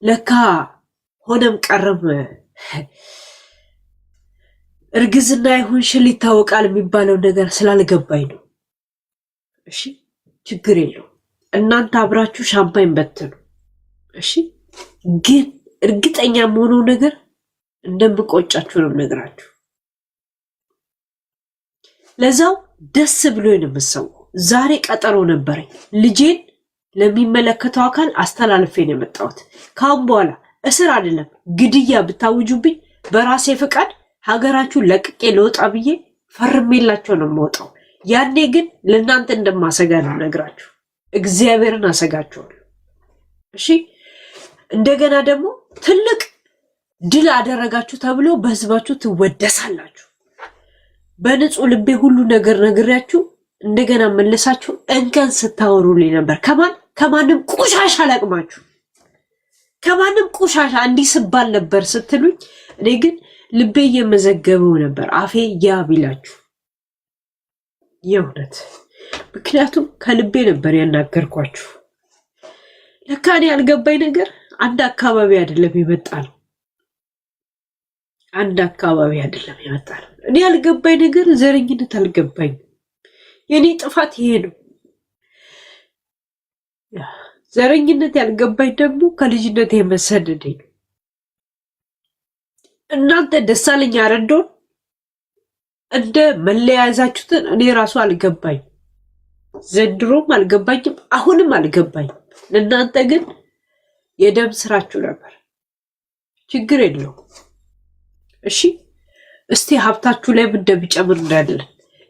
ለካ ሆነም ቀረም እርግዝና ይሁን ሽል ይታወቃል የሚባለው ነገር ስላልገባኝ ነው። እሺ ችግር የለውም። እናንተ አብራችሁ ሻምፓኝ በትኑ። እሺ ግን እርግጠኛ የምሆነው ነገር እንደምቆጫችሁ ነው የምነግራችሁ። ለዛው ደስ ብሎ ነው የምሰዋው። ዛሬ ቀጠሮ ነበረኝ። ልጄን ለሚመለከተው አካል አስተላልፌ ነው የመጣሁት። ካሁን በኋላ እስር አይደለም ግድያ ብታውጁብኝ በራሴ ፈቃድ ሀገራችሁን ለቅቄ ለወጣ ብዬ ፈርሜላቸው ነው የምወጣው። ያኔ ግን ለእናንተ እንደማሰጋ ነው ነግራችሁ። እግዚአብሔርን አሰጋችኋለሁ። እሺ፣ እንደገና ደግሞ ትልቅ ድል አደረጋችሁ ተብሎ በህዝባችሁ ትወደሳላችሁ። በንጹህ ልቤ ሁሉ ነገር ነግሬያችሁ እንደገና መለሳችሁ እንከን ስታወሩልኝ ነበር። ከማን ከማንም ቆሻሻ ለቅማችሁ ከማንም ቆሻሻ እንዲህ ስባል ነበር ስትሉኝ፣ እኔ ግን ልቤ እየመዘገበው ነበር አፌ ያ ቢላችሁ የእውነት ምክንያቱም ከልቤ ነበር ያናገርኳችሁ። ለካ እኔ ያልገባኝ ነገር አንድ አካባቢ አይደለም የመጣ ነው። አንድ አካባቢ አይደለም የመጣ ነው። እኔ ያልገባኝ ነገር ዘረኝነት አልገባኝ። የእኔ ጥፋት ይሄ ነው። ዘረኝነት ያልገባኝ ደግሞ ከልጅነት የመሰደደኝ ነው። እናንተ ደሳለኝ አረዶን እንደ መለያያዛችሁትን እኔ ራሱ አልገባኝ። ዘንድሮም አልገባኝም፣ አሁንም አልገባኝም። ለእናንተ ግን የደም ስራችሁ ነበር። ችግር የለውም። እሺ እስቲ ሀብታችሁ ላይ ምን እንደሚጨምር እናያለን።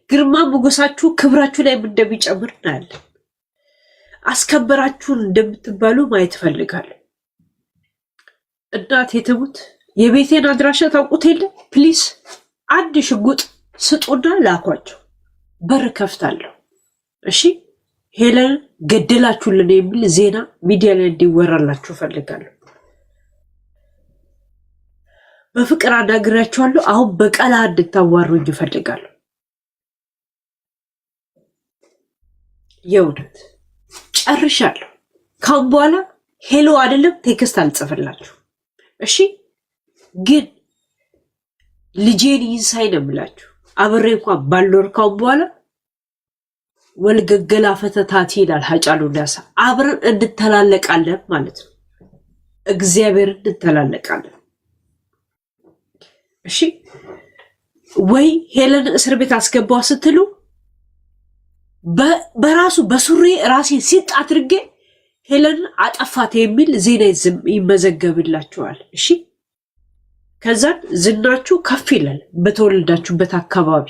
ግርማ ሞገሳችሁ፣ ክብራችሁ ላይ ምን እንደሚጨምር እናያለን። አስከበራችሁን እንደምትባሉ ማየት እፈልጋለሁ። እናቴ ትሙት የቤቴን አድራሻ ታውቁት የለ? Please አንድ ሽጉጥ ስጡና ላኳቸው። በር ከፍታለሁ። እሺ ሄለን ገደላችሁልን የሚል ዜና ሚዲያ ላይ እንዲወራላችሁ እፈልጋለሁ። በፍቅር አናግሬያችኋለሁ። አሁን በቀላ እንድታዋሩኝ እፈልጋለሁ። የእውነት ጨርሻለሁ። ካሁን በኋላ hello አይደለም text አልጽፍላችሁ። እሺ ግን ልጄን ይንሳይ ነው የምላችሁ። አብሬ እንኳን ባልኖር ካሁን በኋላ ወልገገላ ፈተታቲ ይላል ሀጫሉ ሁንዴሳ። አብረን እንተላለቃለን ማለት ነው። እግዚአብሔር እንተላለቃለን። እሺ ወይ ሄለን እስር ቤት አስገባዋ ስትሉ በራሱ በሱሪ ራሴ ሲጥ አድርጌ ሄለን አጠፋት የሚል ዜና ይመዘገብላችኋል። እሺ ከዛን ዝናችሁ ከፍ ይላል። በተወለዳችሁበት አካባቢ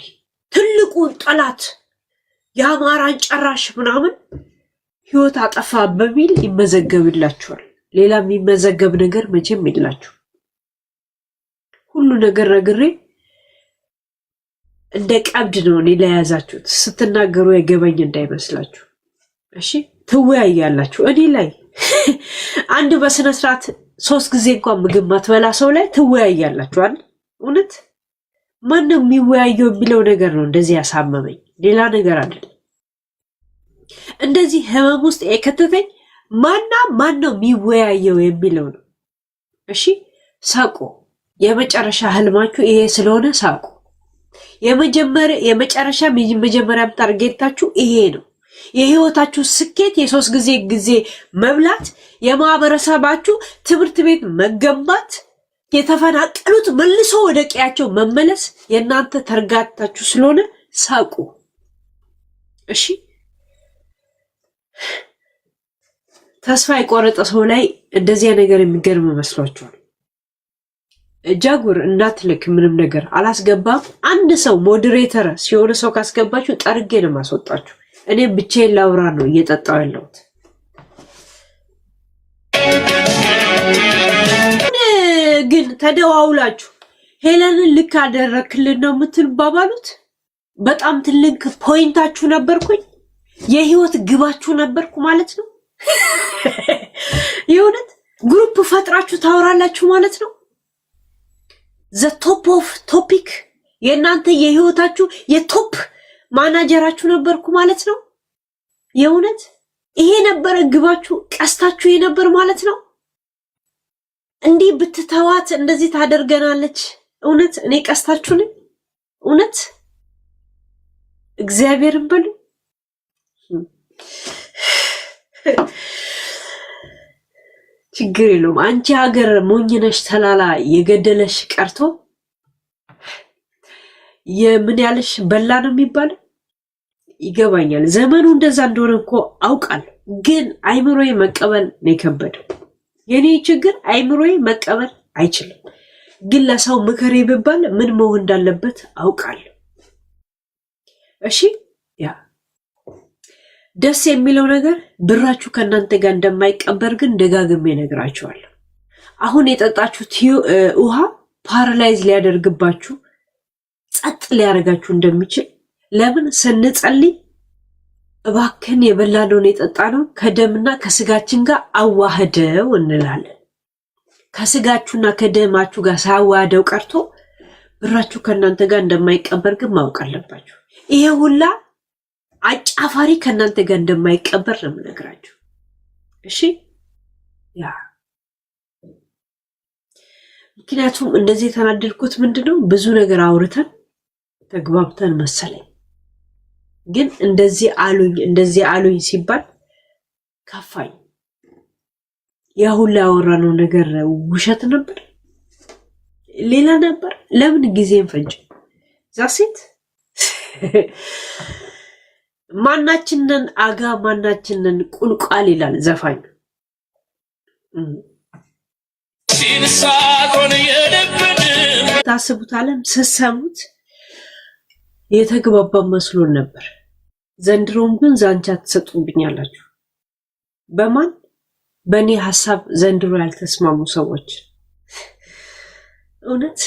ትልቁን ጠላት የአማራን ጨራሽ ምናምን ህይወት አጠፋ በሚል ይመዘገብላችኋል። ሌላ የሚመዘገብ ነገር መቼም የላችሁ። ሁሉ ነገር ነግሬ እንደ ቀብድ ነው እኔ ለያዛችሁት። ስትናገሩ የገበኝ እንዳይመስላችሁ እሺ። ትወያያላችሁ እኔ ላይ አንድ በስነ ስርዓት 3 ጊዜ እንኳን ምግብ ማትበላ ሰው ላይ ትወያያላችሁ አይደል? እውነት ማነው የሚወያየው የሚለው ነገር ነው እንደዚህ ያሳመመኝ፣ ሌላ ነገር አይደለም። እንደዚህ ህመም ውስጥ የከተተኝ ማና ማን ነው የሚወያየው የሚለው ነው። እሺ ሳቁ። የመጨረሻ ህልማችሁ ይሄ ስለሆነ ሳቁ። የመጨረሻ መጀመሪያም target ኣችሁ ይሄ ነው። የህይወታችሁ ስኬት የ3 ጊዜ መብላት፣ የማህበረሰባችሁ ትምህርት ቤት መገንባት፣ የተፈናቀሉት መልሶ ወደ ቀያቸው መመለስ የእናንተ target ኣችሁ ስለሆነ ሳቁ። እሺ ተስፋ የቆረጠ ሰው ላይ እንደዚያ ነገር የሚገርም መስሏችኋል? ጃጉር እንዳትልክ ምንም ነገር አላስገባም። አንድ ሰው moderator ሲሆን ሰው ካስገባችሁ ጠርጌ ነው የማስወጣችሁ። እኔ ብቻዬን ላውራ ነው እየጠጣው ያለሁት። ግን ተደዋውላችሁ ሄለንን ልክ አደረክልን ነው የምትባባሉት። በጣም ትልቅ point ኣችሁ ነበርኩኝ፣ የህይወት ግባችሁ ነበርኩ ማለት ነው። የእውነት group ፈጥራችሁ ታወራላችሁ ማለት ነው። The top of topic የእናንተ የህይወታችሁ የ top manager ኣችሁ ነበርኩ ማለት ነው። የእውነት ይሄ ነበረ ግባችሁ፣ ቀስታችሁ የነበር ማለት ነው። እንዲህ ብትተዋት እንደዚህ ታደርገናለች። እውነት እኔ ቀስታችሁ ነኝ? እውነት እግዚአብሔርን በሉ። ችግር የለውም። አንቺ ሀገር ሞኝነሽ ተላላ የገደለሽ ቀርቶ የምን ያለሽ በላ ነው የሚባለው። ይገባኛል። ዘመኑ እንደዛ እንደሆነ እኮ አውቃለሁ። ግን አይምሮዬ መቀበል ነው የከበደው። የኔ ችግር አይምሮዬ መቀበል አይችልም። ግን ለሰው ምከሬ ብባል ምን መሆን እንዳለበት አውቃለሁ። እሺ፣ yeah፣ ደስ የሚለው ነገር ብራችሁ ከእናንተ ጋር እንደማይቀበር ግን ደጋግሜ እነግራችኋለሁ። አሁን የጠጣችሁት ውሃ paralyze ሊያደርግባችሁ፣ ጸጥ ሊያደርጋችሁ እንደሚችል፣ ለምን ስንጸልይ እባክህን የበላነውን የጠጣነውን ከደምና ከስጋችን ጋር አዋህደው እንላለን። ከስጋችሁና ከደማችሁ ጋር ሳያዋህደው ቀርቶ ብራችሁ ከእናንተ ጋር እንደማይቀበር ግን ማወቅ አለባችሁ። ይሄ ሁላ አጫፋሪ ከእናንተ ጋር እንደማይቀበር ነው የምነግራችሁ። እሺ፣ yeah፣ ምክንያቱም እንደዚህ የተናደድኩት ምንድነው፣ ብዙ ነገር አውርተን ተግባብተን መሰለኝ፣ ግን እንደዚህ አሉኝ እንደዚህ አሉኝ ሲባል ከፋኝ። ያ ሁላ ያወራነው ነገር ውሸት ነበር፣ ሌላ ነበር። ለምን ጊዜን ፈጅ? That's it። ማናችንን አጋ ማናችንን ቁልቋል ይላል ዘፋኝ። ሲንሳቆን የልብን ታስቡት አለም ስትሰሙት የተግባባ መስሎን ነበር። ዘንድሮም ግን ዛንቻ ትሰጡብኛላችሁ። በማን? በእኔ ሀሳብ ዘንድሮ ያልተስማሙ ሰዎች። እውነት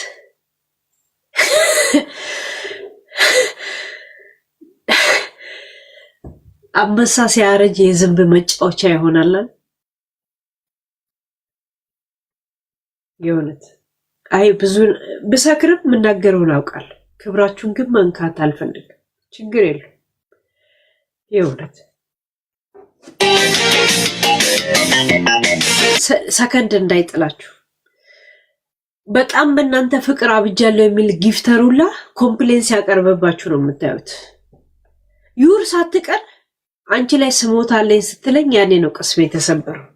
አንበሳ ሲያረጅ የዝንብ መጫወቻ ይሆናል። የእውነት አይ፣ ብዙ ብሰክርም የምናገረውን አውቃለሁ። ክብራችሁን ግን መንካት አልፈልግም። ችግር የለም። የእውነት ሰከንድ እንዳይጥላችሁ። በጣም በእናንተ ፍቅር አብጃለሁ የሚል gifter ሁላ complain ሲያቀርብባችሁ ነው የምታዩት። ዩር ሳትቀር አንቺ ላይ ስሞታ አለኝ ስትለኝ ያኔ ነው ቅስሜ የተሰበረው።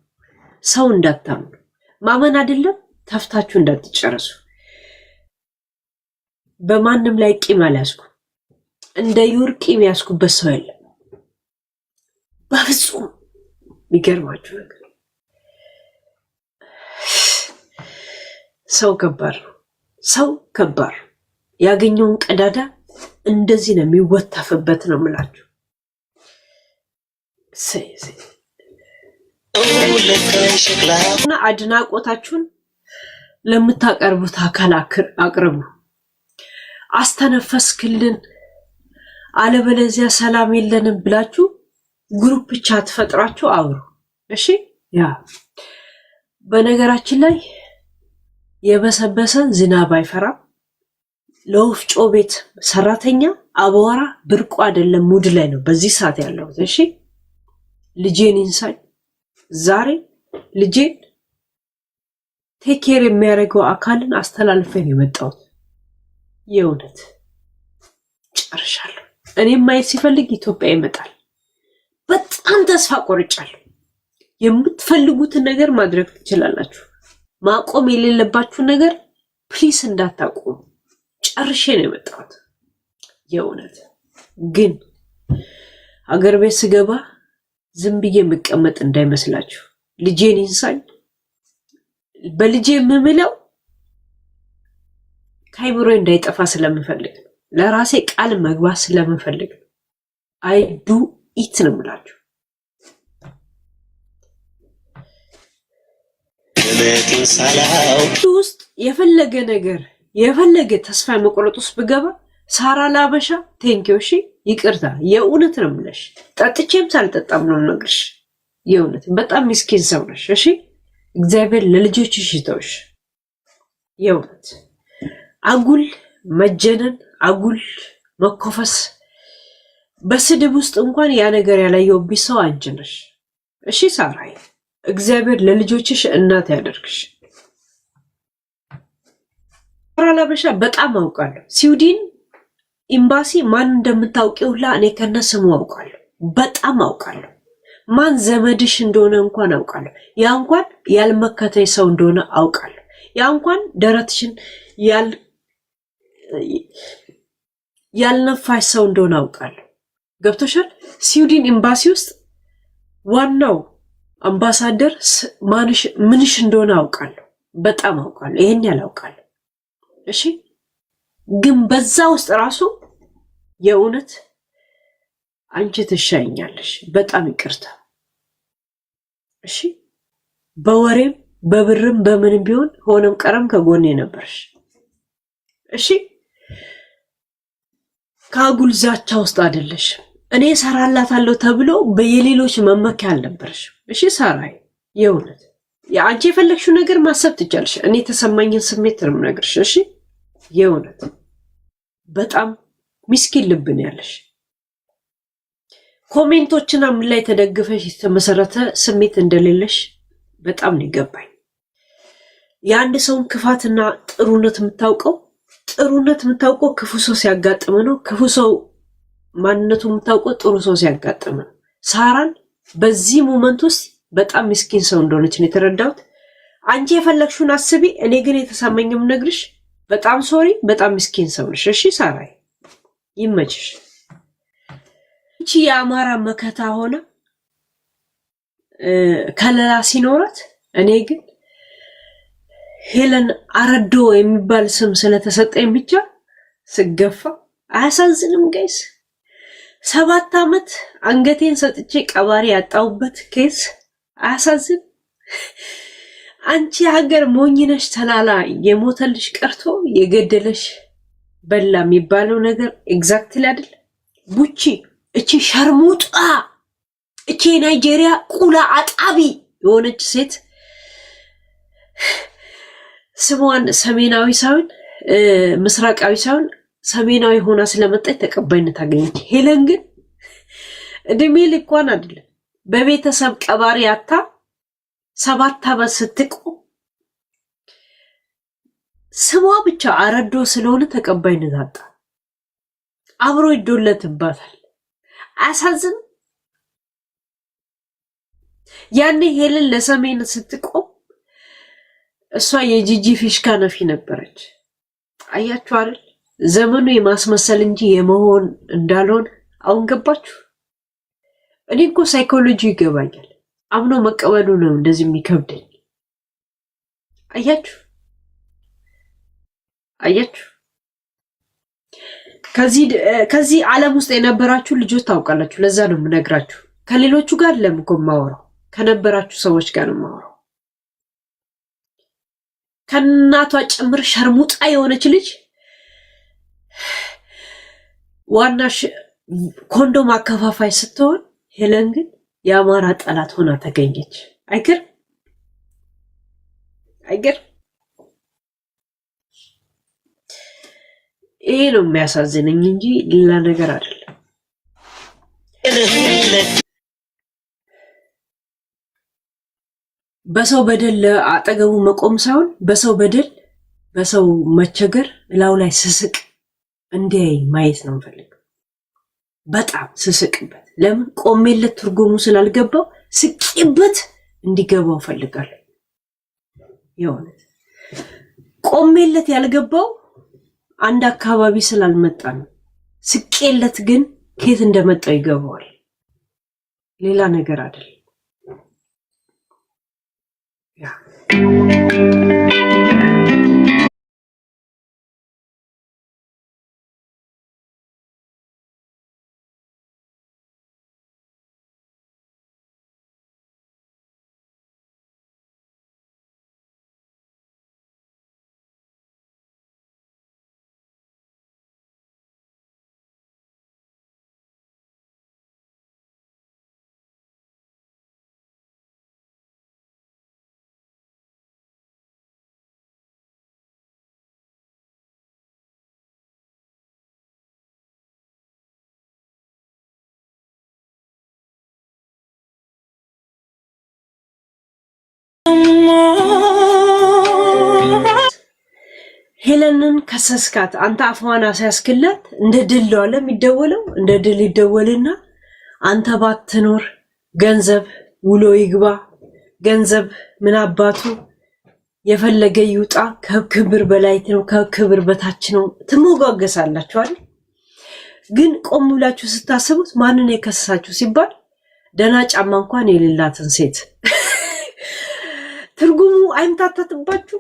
ሰው እንዳታምኑ፣ ማመን አይደለም ተፍታችሁ እንዳትጨርሱ። በማንም ላይ ቂም አልያዝኩም። እንደ ዩር ቂም ያዝኩበት ሰው የለም በፍጹም። የሚገርማችሁ ነገር ሰው ከባድ ነው። ሰው ከባድ ነው። ያገኘውን ቀዳዳ እንደዚህ ነው የሚወተፍበት ነው የምላችሁ። እሰይ እሰይ። እና አድናቆታችሁን ለምታቀርቡት አካል አቅርቡ። አስተነፈስክልን፣ አለበለዚያ ሰላም የለንም ብላችሁ group chat ፈጥራችሁ አውሩ። እሺ፣ yeah፣ በነገራችን ላይ የበሰበሰ ዝናብ አይፈራም። ለወፍጮ ቤት ሰራተኛ አቧራ ብርቁ አይደለም። Mood ላይ ነው በዚህ ሰዓት ያለሁት። እሺ፣ ልጄን ይንሳኝ፣ ዛሬ ልጄን take care የሚያደርገው አካልን አስተላልፌ ነው የመጣሁት። የእውነት ጨርሻለሁ። እኔም ማየት ሲፈልግ ኢትዮጵያ ይመጣል። በጣም ተስፋ ቆርጫለሁ። የምትፈልጉትን ነገር ማድረግ ትችላላችሁ። ማቆም የሌለባችሁ ነገር please እንዳታቆሙ። ጨርሼ ነው የመጣሁት። የእውነት ግን አገር ቤት ስገባ ዝም ብዬ የምቀመጥ እንዳይመስላችሁ። ልጄን ይንሳኝ። በልጄ የምምለው ከአይምሮ እንዳይጠፋ ስለምፈልግ ነው። ለራሴ ቃል መግባት ስለምፈልግ ነው። I do it ነው የምላችሁ። እውነቱን ሳላውቅ ውስጥ የፈለገ ነገር፣ የፈለገ ተስፋ መቁረጥ ውስጥ ብገባ ሳራ ላበሻ thank you። እሺ፣ ይቅርታ፣ የእውነት ነው የምልሽ። ጠጥቼም ሳልጠጣም ነው የምነግርሽ። የእውነት በጣም ምስኪን ሰው ነሽ። እሺ፣ እግዚአብሔር ለልጆችሽ ይተውሽ። የእውነት አጉል መጀነን፣ አጉል መኮፈስ፣ በስድብ ውስጥ እንኳን ያ ነገር ያላየሁብሽ ሰው አንቺ ነሽ። እሺ ሳራይ፣ እግዚአብሔር ለልጆችሽ እናት ያደርግሽ። ሳራ ላበሻ በጣም አውቃለሁ። ስዊድን ኤምባሲ ማን እንደምታውቂ ሁላ እኔ ከነ ስሙ አውቃለሁ። በጣም አውቃለሁ። ማን ዘመድሽ እንደሆነ እንኳን አውቃለሁ። ያ እንኳን ያልመከተኝ ሰው እንደሆነ አውቃለሁ። ያ እንኳን ደረትሽን ያልነፋሽ ሰው እንደሆነ አውቃለሁ። ገብቶሻል? ስዊድን ኤምባሲ ውስጥ ዋናው አምባሳደር ምንሽ እንደሆነ አውቃለሁ፣ በጣም አውቃለሁ። ይሄን ያህል አውቃለሁ። እሺ፣ ግን በዛ ውስጥ ራሱ የእውነት አንቺ ትሻይኛለሽ። በጣም ይቅርታ። እሺ፣ በወሬም በብርም በምንም ቢሆን ሆነም ቀረም ከጎኔ ነበርሽ። እሺ፣ ከአጉል ዛቻ ውስጥ አይደለሽም። እኔ እሰራላታለሁ ተብሎ በየሌሎች መመኪያ አልነበረሽም። እሺ ሳራይ፣ የእውነት አንቺ የፈለግሽው ነገር ማሰብ ትቻለሽ። እኔ የተሰማኝን ስሜት ነው የምነግርሽ። እሺ የእውነት በጣም ሚስኪን ልብ ነው ያለሽ። Comment ኦችና ምን ላይ ተደግፈሽ የተመሰረተ ስሜት እንደሌለሽ በጣም ነው ይገባኝ። የአንድ ሰውን ክፋትና ጥሩነት የምታውቀው ክፉ ሰው ሲያጋጥም ነው። ክፉ ሰው ማንነቱ የምታውቀው ጥሩ ሰው ሲያጋጥም ነው። ሳራን በዚህ moment ውስጥ በጣም ምስኪን ሰው እንደሆነች ነው የተረዳሁት። አንቺ የፈለግሽውን አስቢ፣ እኔ ግን የተሰማኝም ነግርሽ። በጣም sorry፣ በጣም ምስኪን ሰው ነሽ። እሺ ሳራይ፣ ይመችሽ። እቺ የአማራ መከታ ሆና ከለላ ሲኖራት፣ እኔ ግን ሄለን አረዶ የሚባል ስም ስለተሰጠኝ ብቻ ስገፋ አያሳዝንም guys? 7 ዓመት አንገቴን ሰጥቼ ቀባሪ ያጣሁበት case አያሳዝን? አንቺ ሀገር ሞኝነሽ ተላላ፣ የሞተልሽ ቀርቶ የገደለሽ በላ የሚባለው ነገር exactly አይደል? ቡቺ፣ እቺ ሸርሙጣ፣ እቺ የናይጄሪያ ቁላ አጣቢ የሆነች ሴት ስሟን ሰሜናዊ ሳይሆን ምስራቃዊ ሳይሆን ሰሜናዊ ሆና ስለመጣች ተቀባይነት አገኘች። ሄለን ግን እድሜ ልኳን አይደለም በቤተሰብ ቀባሪ አታ 7 ዓመት ስትቆም ስሟ ብቻ አረዶ ስለሆነ ተቀባይነት አጣ። አብሮ ይዶለትባታል። አያሳዝንም? ያኔ ሄለን ለሰሜን ስትቆም እሷ የጂጂ ፊሽካ ነፊ ነበረች። አያችሁ አይደል? ዘመኑ የማስመሰል እንጂ የመሆን እንዳልሆን አሁን ገባችሁ? እኔ እኮ ሳይኮሎጂ ይገባኛል። አምኖ መቀበሉ ነው እንደዚህ የሚከብደኝ። አያችሁ፣ አያችሁ። ከዚህ ዓለም ውስጥ የነበራችሁ ልጆች ታውቃላችሁ። ለዛ ነው የምነግራችሁ። ከሌሎቹ ጋር ለምን እኮ የማወራው ከነበራችሁ ሰዎች ጋር ነው የማወራው። ከእናቷ ጭምር ሸርሙጣ የሆነች ልጅ ዋና ኮንዶም አከፋፋይ ስትሆን፣ ሄለን ግን የአማራ ጠላት ሆና ተገኘች። አይገር አይገር። ይሄ ነው የሚያሳዝነኝ እንጂ ሌላ ነገር አይደለም። በሰው በደል አጠገቡ መቆም ሳይሆን በሰው በደል፣ በሰው መቸገር እላው ላይ ስስቅ እንዲያይ ማየት ነው የምፈልገው። በጣም ስስቅበት። ለምን ቆሜለት ትርጉሙ ስላልገባው ስቂበት እንዲገባው እፈልጋለሁ። የእውነት ቆሜለት ያልገባው አንድ አካባቢ ስላልመጣ ነው። ስቄለት ግን ከየት እንደመጣው ይገባዋል። ሌላ ነገር አይደለም። Yeah። ሄለንን ከሰስካት፣ አንተ አፏን አስያዝክላት። እንደ ድል ነው አለ የሚደወለው። እንደ ድል ይደወልና አንተ ባትኖር ገንዘብ ውሎ ይግባ፣ ገንዘብ ምን አባቱ የፈለገ ይውጣ፣ ከክብር በላይ ነው፣ ከክብር በታች ነው። ትሞጋገሳላችሁ አይደል? ግን ቆም ብላችሁ ስታስቡት ማንን የከሰሳችሁ ሲባል ደህና ጫማ እንኳን የሌላትን ሴት ትርጉሙ አይምታታትባችሁ?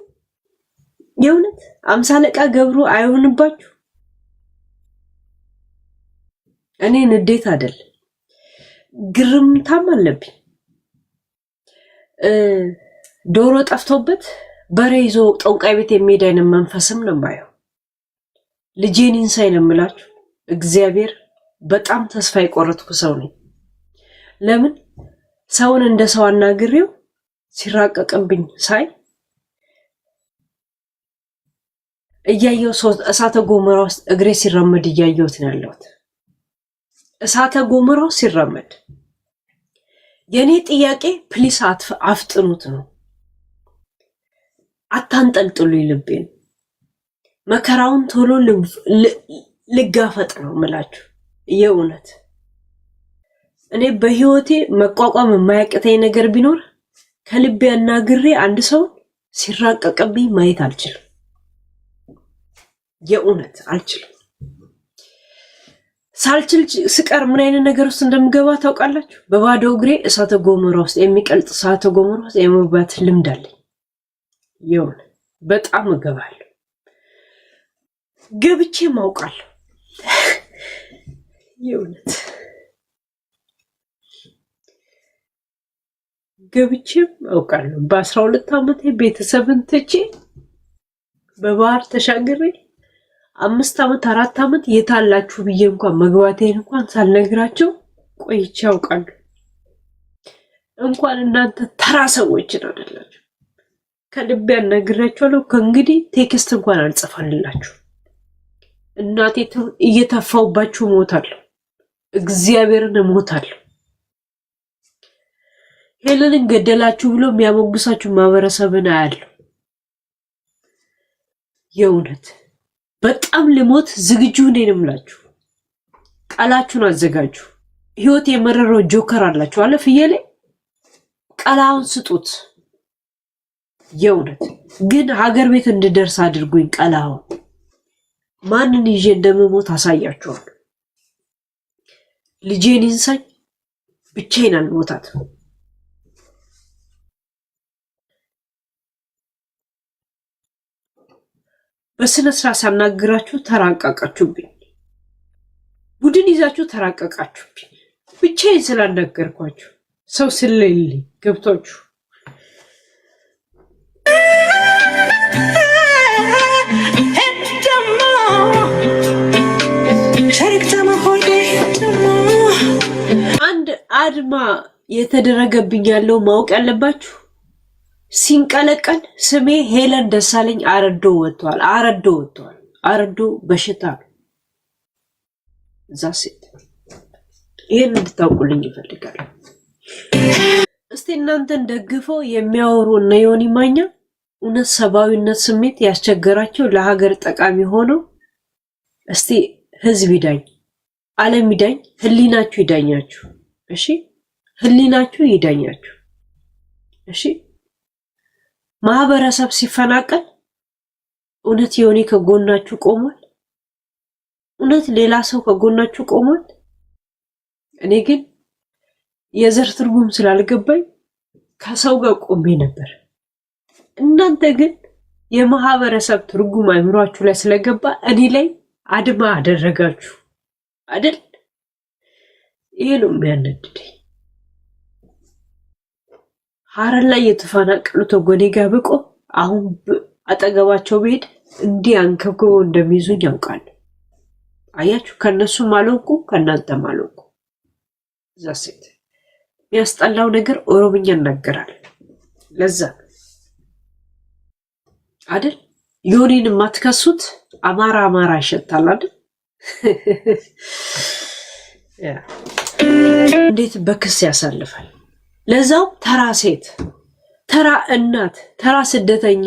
የእውነት 50 አለቃ ገብሩ አይሆንባችሁ? እኔ ንዴት አይደል ግርምታም አለብኝ። ዶሮ ጠፍቶበት በሬ ይዞ ጠንቋይ ቤት የሚሄድ አይነት መንፈስም ነው የማየው። ልጄን ይንሳይ ነው የምላችሁ። እግዚአብሔር በጣም ተስፋ የቆረጥኩ ሰው ነኝ። ለምን ሰውን እንደ ሰው አናግሬው ሲራቀቅብኝ ሳይ እያየው ሰው እሳተ ገሞራ ውስጥ እግሬ ሲራመድ እያየሁት ነው ያለሁት። እሳተ ገሞራው ሲራመድ የእኔ ጥያቄ please አፍጥኑት ነው። አታንጠልጥሉ ልቤን። መከራውን ቶሎ ልጋፈጥ ነው ምላችሁ። የእውነት እኔ በህይወቴ መቋቋም የማያቅተኝ ነገር ቢኖር ከልቤ አናግሬ አንድ ሰው ሲራቀቅብኝ ማየት አልችልም። የእውነት አልችልም። ሳልችል ስቀር ምን አይነት ነገር ውስጥ እንደምገባ ታውቃላችሁ? በባዶ እግሬ እሳተ ገሞራ ውስጥ፣ የሚቀልጥ እሳተ ገሞራ ውስጥ የመግባት ልምድ አለኝ። የሆነ በጣም እገባለሁ፣ ገብቼ ማውቃለሁ። የእውነት ገብቼም አውቃለሁ። በ12 ዓመቴ ቤተሰብን ትቼ በባህር ተሻግሬ 5 ዓመት 4 ዓመት የታላችሁ ብዬ እንኳን መግባቴን እንኳን ሳልነግራቸው ቆይቼ አውቃለሁ። እንኳን እናንተ ተራ ሰዎችን አይደላችሁ፣ ከልቤ አናግራችኋለሁ። ከእንግዲህ text እንኳን አልጽፋልላችሁ። እናቴ እየተፋውባችሁ እሞታለሁ። እግዚአብሔርን እሞታለሁ። ሄለንን ገደላችሁ ብሎ የሚያሞግሳችሁ ማህበረሰብን አያለሁ። የእውነት በጣም ልሞት ዝግጁ ነኝ ነው የምላችሁ። ቃላችሁን አዘጋጁ። ህይወት የመረረው ጆከር አላችሁ አለ ፍየሌ፣ ቀላውን ስጡት። የእውነት ግን ሀገር ቤት እንድደርስ አድርጉኝ። ቀላውን ማንን ይዤ እንደምሞት አሳያችኋለሁ። ልጄን ይንሳኝ፣ ብቻዬን አልሞታት። በስነ ስርዓት ሳናግራችሁ ተራቀቃችሁብኝ። ቡድን ይዛችሁ ተራቀቃችሁብኝ። ብቻዬን ስላናገርኳችሁ ሰው ስለሌለኝ ገብቷችሁ። አንድ አድማ የተደረገብኝ ያለው ማወቅ ያለባችሁ ሲንቀለቀል ስሜ ሄለን ደሳለኝ አረዶ ወጥቷል። አረዶ ወጥቷል። አረዶ በሽታ ነው። እዛ ሴት ይህን እንድታውቁልኝ ይፈልጋል። እስቲ እናንተን ደግፈው የሚያወሩ እነ ዮኒ ማኛ እውነት ሰብአዊነት ስሜት ያስቸገራቸው ለሀገር ጠቃሚ ሆነው እስቲ ህዝብ ይዳኝ፣ ዓለም ይዳኝ፣ ህሊናችሁ ይዳኛችሁ። እሺ ህሊናችሁ ይዳኛችሁ። እሺ ማህበረሰብ ሲፈናቀል እውነት ዮኒ ከጎናችሁ ቆሟል? እውነት ሌላ ሰው ከጎናችሁ ቆሟል? እኔ ግን የዘር ትርጉም ስላልገባኝ ከሰው ጋር ቆሜ ነበር። እናንተ ግን የማህበረሰብ ትርጉም አይምሯችሁ ላይ ስለገባ እኔ ላይ አድማ አደረጋችሁ አይደል? ይሄ ነው የሚያነድደኝ። ሀረር ላይ የተፈናቀሉት ወገኔ ጋር ብቆም አሁን አጠገባቸው ብሄድ እንዲህ አንከብክበው እንደሚይዙኝ ያውቃሉ። አያችሁ፣ ከእነሱም አልሆንኩ ከእናንተም አልሆንኩ። እዛ ሴት የሚያስጠላው ነገር ኦሮምኛ እናገራል። ለዛ አይደል ዮኒን የማትከሱት? አማራ አማራ ይሸታል አይደል? እንዴት በክስ ያሳልፋል? ለዛው ተራ ሴት፣ ተራ እናት፣ ተራ ስደተኛ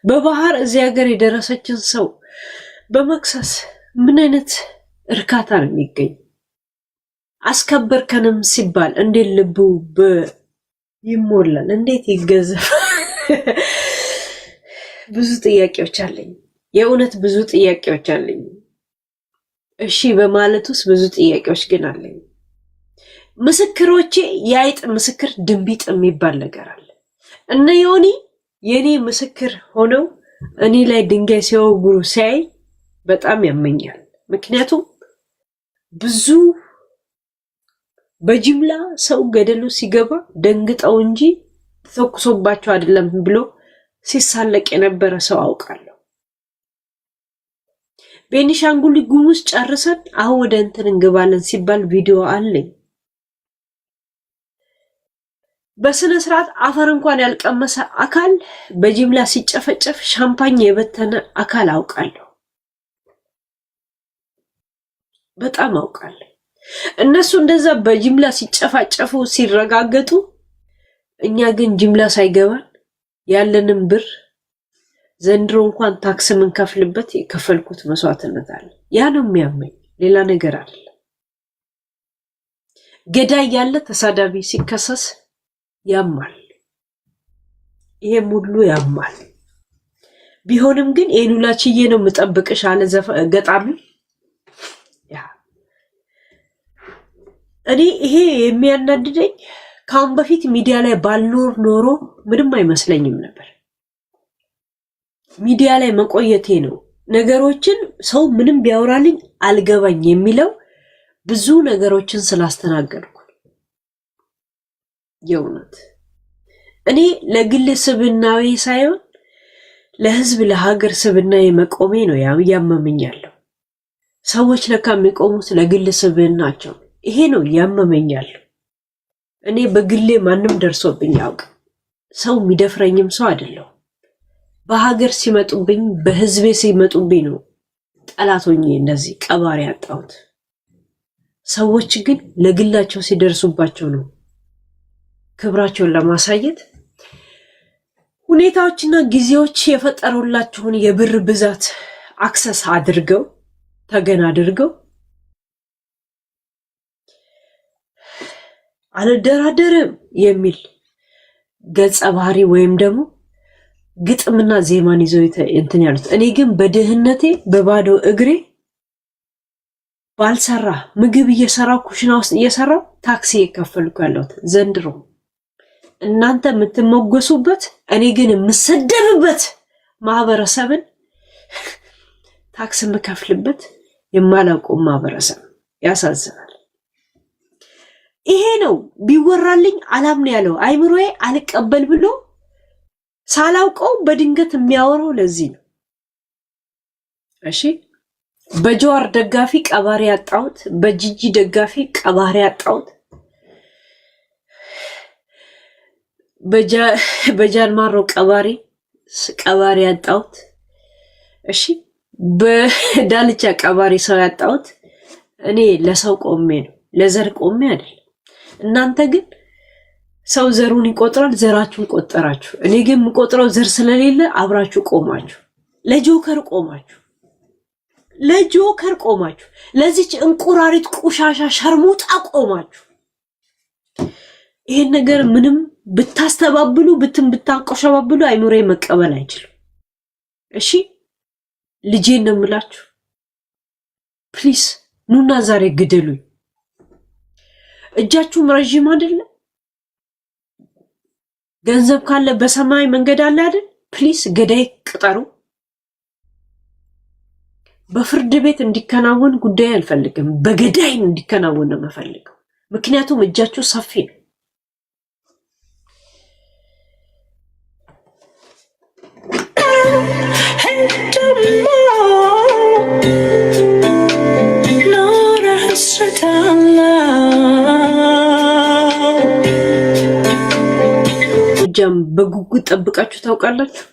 በባህር እዚህ ሀገር የደረሰችን ሰው በመክሰስ ምን አይነት እርካታ ነው የሚገኝ? አስከበርከንም ሲባል እንዴት ልቡ ይሞላል? እንዴት ይገዘፋል? ብዙ ጥያቄዎች አለኝ። የእውነት ብዙ ጥያቄዎች አለኝ። እሺ በማለት ውስጥ ብዙ ጥያቄዎች ግን አለኝ። ምስክሮቼ የአይጥ ምስክር ድንቢጥ የሚባል ነገር አለ። እነ ዮኒ የእኔ ምስክር ሆነው እኔ ላይ ድንጋይ ሲወጉሩ ሲያይ በጣም ያመኛል። ምክንያቱም ብዙ በጅምላ ሰው ገደሉ ሲገባ ደንግጠው እንጂ ተተኩሶባቸው አይደለም ብሎ ሲሳለቅ የነበረ ሰው አውቃለሁ። ቤኒሻንጉል ጉሙዝ ጨርሰን አሁን ወደ እንትን እንገባለን ሲባል ቪዲዮ አለኝ። በስነ ስርዓት አፈር እንኳን ያልቀመሰ አካል በጅምላ ሲጨፈጨፍ ሻምፓኝ የበተነ አካል አውቃለሁ። በጣም አውቃለሁ። እነሱ እንደዛ በጅምላ ሲጨፋጨፉ ሲረጋገጡ፣ እኛ ግን ጅምላ ሳይገባን ያለንን ብር ዘንድሮ እንኳን ታክስ የምንከፍልበት የከፈልኩት መስዋዕትነት አለ። ያ ነው የሚያመኝ፣ ሌላ ነገር አለ። ገዳይ ያለ ተሳዳቢ ሲከሰስ ያማል። ይሄም ሁሉ ያማል። ቢሆንም ግን ይሄን ሁላ ችዬ ነው የምጠብቅሽ አለ ገጣሚ። ያ እኔ ይሄ የሚያናድደኝ ከአሁን በፊት ሚዲያ ላይ ባልኖር ኖሮ ምንም አይመስለኝም ነበር። ሚዲያ ላይ መቆየቴ ነው ነገሮችን ሰው ምንም ቢያወራልኝ አልገባኝ የሚለው ብዙ ነገሮችን ስላስተናገድኩ የእውነት እኔ ለግል ስብናዊ ሳይሆን ለሕዝብ ለሀገር ስብና የመቆሜ ነው ያመመኛለሁ። ሰዎች ለካ የሚቆሙት ለግል ስብናቸው። ይሄ ነው ያመመኛለሁ። እኔ በግሌ ማንም ደርሶብኝ አያውቅም። ሰው የሚደፍረኝም ሰው አይደለሁም። በሀገር ሲመጡብኝ በህዝቤ ሲመጡብኝ ነው ጠላት ሆኜ እንደዚህ ቀባሪ ያጣሁት። ሰዎች ግን ለግላቸው ሲደርሱባቸው ነው ክብራቸውን ለማሳየት ሁኔታዎችና ጊዜዎች የፈጠሩላቸውን የብር ብዛት access አድርገው ተገን አድርገው አልደራደርም የሚል ገጸ ባህሪ ወይም ደግሞ ግጥምና ዜማን ይዘው እንትን ያሉት። እኔ ግን በድህነቴ በባዶ እግሬ ባልሰራ ምግብ እየሰራው ኩሽና ውስጥ እየሰራው ታክሲ የከፈልኩ ያለሁት ዘንድሮ እናንተ የምትሞገሱበት እኔ ግን የምሰደብበት ማህበረሰብን ታክስ የምከፍልበት የማላውቀው ማህበረሰብ ያሳዝናል። ይሄ ነው ቢወራልኝ አላምን ያለው አይምሮዬ አልቀበል ብሎ ሳላውቀው በድንገት የሚያወራው ለዚህ ነው። እሺ በጀዋር ደጋፊ ቀባሪ ያጣሁት፣ በጂጂ ደጋፊ ቀባሪ ያጣሁት፣ በጃንማሮ ቀባሪ ቀባሪ ያጣሁት፣ እሺ በዳልቻ ቀባሪ ሰው ያጣሁት እኔ ለሰው ቆሜ ነው፣ ለዘር ቆሜ አይደለም። እናንተ ግን ሰው ዘሩን ይቆጥራል፣ ዘራችሁን ቆጠራችሁ። እኔ ግን የምቆጥረው ዘር ስለሌለ አብራችሁ ቆማችሁ፣ ለጆከር ቆማችሁ፣ ለጆከር ቆማችሁ፣ ለዚች እንቁራሪት ቆሻሻ ሸርሙጣ ቆማችሁ። ይሄን ነገር ምንም ብታስተባብሉ ብትን ብታንቆሸባብሉ አይምሮዬ መቀበል አይችልም። እሺ ልጄን ነው የምላችሁ። Please ኑና ዛሬ ግደሉኝ። እጃችሁም ረዥም አይደለም። ገንዘብ ካለ በሰማይ መንገድ አለ አይደል? Please ገዳይ ቅጠሩ። በፍርድ ቤት እንዲከናወን ጉዳይ አልፈልግም። በገዳይ እንዲከናወን ነው የምፈልገው። ምክንያቱም እጃችሁ ሰፊ ነው። ጎጃም በጉጉት ጠብቃችሁ ታውቃላችሁ?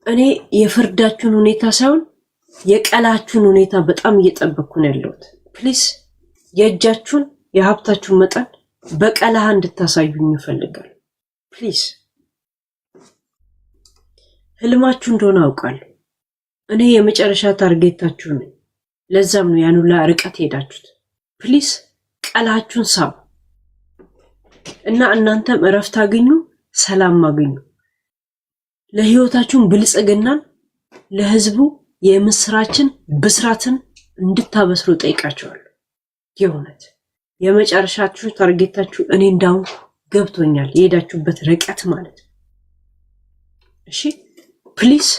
እኔ የፍርዳችሁን ሁኔታ ሳይሆን የቀላችሁን ሁኔታ በጣም እየጠበቅኩ ነው ያለሁት። Please የእጃችሁን የሀብታችሁን መጠን በቀላሃ እንድታሳዩኝ እፈልጋለሁ። Please ህልማችሁ እንደሆነ አውቃለሁ። እኔ የመጨረሻ target ኣችሁ ነኝ። ለዛም ነው ያን ሁላ ርቀት ሄዳችሁት። Please ቀላችሁን ሳቡ እና እናንተም እረፍት አግኙ፣ ሰላም አግኙ። ለህይወታችሁን ብልጽግናን ለህዝቡ የምስራችን ብስራትን እንድታበስሩ ጠይቃቸዋለሁ። የእውነት የመጨረሻችሁ target ኣችሁ እኔ እንዳሁን ገብቶኛል፣ የሄዳችሁበት ርቀት ማለት ነው። እሺ please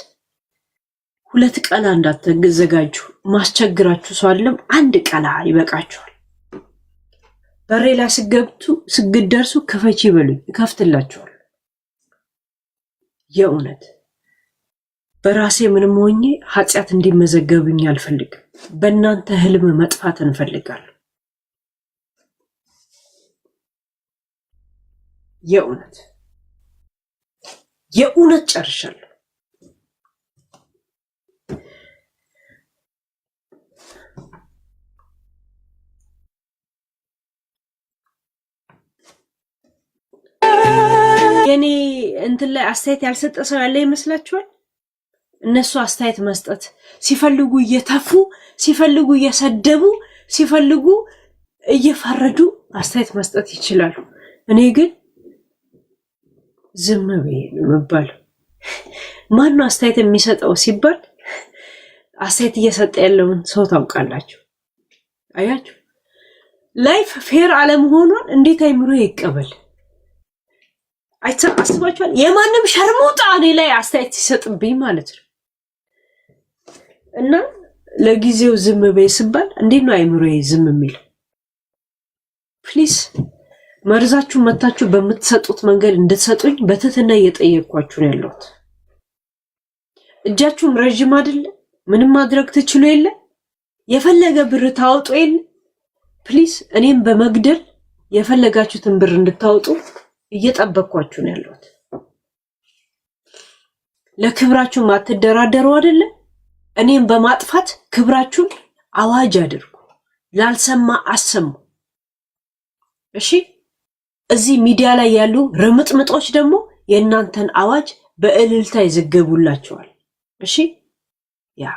ሁለት ቀላ እንዳትዘጋጁ። ማስቸግራችሁ ሰው አይደለም፣ አንድ ቀላ ይበቃችኋል። በሬ ላይ ስገብቱ ስግደርሱ ክፈች ይበሉኝ፣ እከፍትላችኋል። የእውነት በራሴ ምንም ሆኜ ኃጢአት እንዲመዘገብኝ አልፈልግም። በእናንተ ህልም መጥፋት እንፈልጋለሁ። የእውነት የእውነት ጨርሻለሁ። የኔ እንትን ላይ አስተያየት ያልሰጠ ሰው ያለ ይመስላችኋል? እነሱ አስተያየት መስጠት ሲፈልጉ እየተፉ ሲፈልጉ እየሰደቡ ሲፈልጉ እየፈረዱ አስተያየት መስጠት ይችላሉ። እኔ ግን ዝም ብዬ ነው የምባለው። ማነው አስተያየት የሚሰጠው ሲባል አስተያየት እየሰጠ ያለውን ሰው ታውቃላችሁ። አያችሁ፣ life fair አለመሆኗን እንዴት አይምሮ ይቀበል? አስባችኋል? የማንም ሸርሙጣ እኔ ላይ አስተያየት ሲሰጥብኝ ማለት ነው። እና ለጊዜው ዝም በይ ስባል እንዴት ነው አይምሮዬ ዝም የሚል? Please መርዛችሁ መታችሁ በምትሰጡት መንገድ እንድትሰጡኝ በትህትና እየጠየቅኳችሁ ነው ያለሁት። እጃችሁም ረዥም አይደለ? ምንም ማድረግ ትችሉ የለ? የፈለገ ብር ታወጡ የለ? Please እኔም በመግደል የፈለጋችሁትን ብር እንድታወጡ እየጠበቅኳችሁ ነው ያለሁት። ለክብራችሁ ማትደራደሩ አይደለ? እኔም በማጥፋት ክብራችሁን አዋጅ አድርጉ። ላልሰማ አሰሙ። እሺ፣ እዚህ ሚዲያ ላይ ያሉ ርምጥምጦች ደግሞ የእናንተን አዋጅ በእልልታ ይዘገቡላቸዋል። እሺ፣ ያ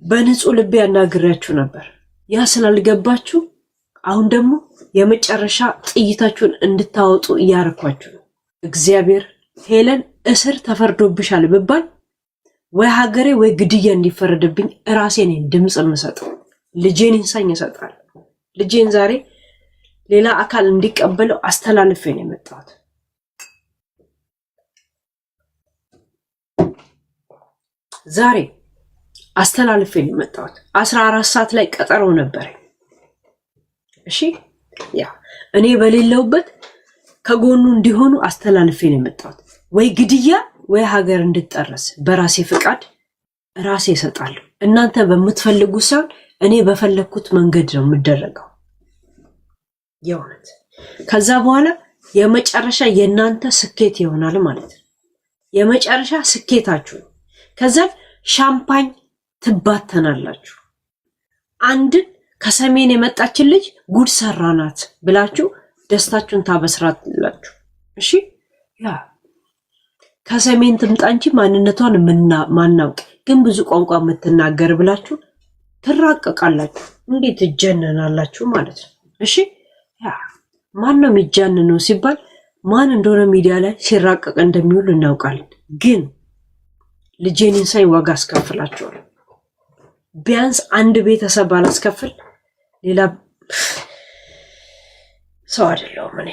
በንጹህ ልቤ ያናግሬያችሁ ነበር። ያ ስላልገባችሁ አሁን ደግሞ የመጨረሻ ጥይታችሁን እንድታወጡ እያረኳችሁ ነው። እግዚአብሔር ሄለን እስር ተፈርዶብሻል ብባል ወይ ሀገሬ ወይ ግድያ እንዲፈረድብኝ እራሴ ነኝ ድምፅ የምሰጠው። ልጄን ይንሳኝ እሰጣለሁ። ልጄን ዛሬ ሌላ አካል እንዲቀበለው አስተላልፌ ነው የመጣሁት። ዛሬ አስተላልፌ ነው የመጣሁት። 14 ሰዓት ላይ ቀጠሮ ነበረኝ። እሺ ያ እኔ በሌለውበት ከጎኑ እንዲሆኑ አስተላልፌ ነው የመጣሁት። ወይ ግድያ ወይ ሀገር እንድጠረስ በራሴ ፍቃድ ራሴ እሰጣለሁ። እናንተ በምትፈልጉ ሳይሆን እኔ በፈለግኩት መንገድ ነው የምደረገው። የእውነት ከዛ በኋላ የመጨረሻ የእናንተ ስኬት ይሆናል ማለት ነው። የመጨረሻ ስኬታችሁ ነው። ከዛ ሻምፓኝ ትባተናላችሁ። አንድን ከሰሜን የመጣችን ልጅ ጉድ ሰራናት ብላችሁ ደስታችሁን ታበስራላችሁ። እሺ ያ ከሰሜን ትምጣ እንጂ ማንነቷን ማናውቅ ግን ብዙ ቋንቋ የምትናገር ብላችሁ ትራቀቃላችሁ። እንዴት ትጀነናላችሁ ማለት ነው። እሺ ያ ማን ነው የሚጃንነው ሲባል ማን እንደሆነ ሚዲያ ላይ ሲራቀቅ እንደሚውል እናውቃለን። ግን ልጄን ይንሳኝ ዋጋ አስከፍላችኋል። ቢያንስ አንድ ቤተሰብ ባላስከፍል ሌላ ሰው አይደለሁም እኔ።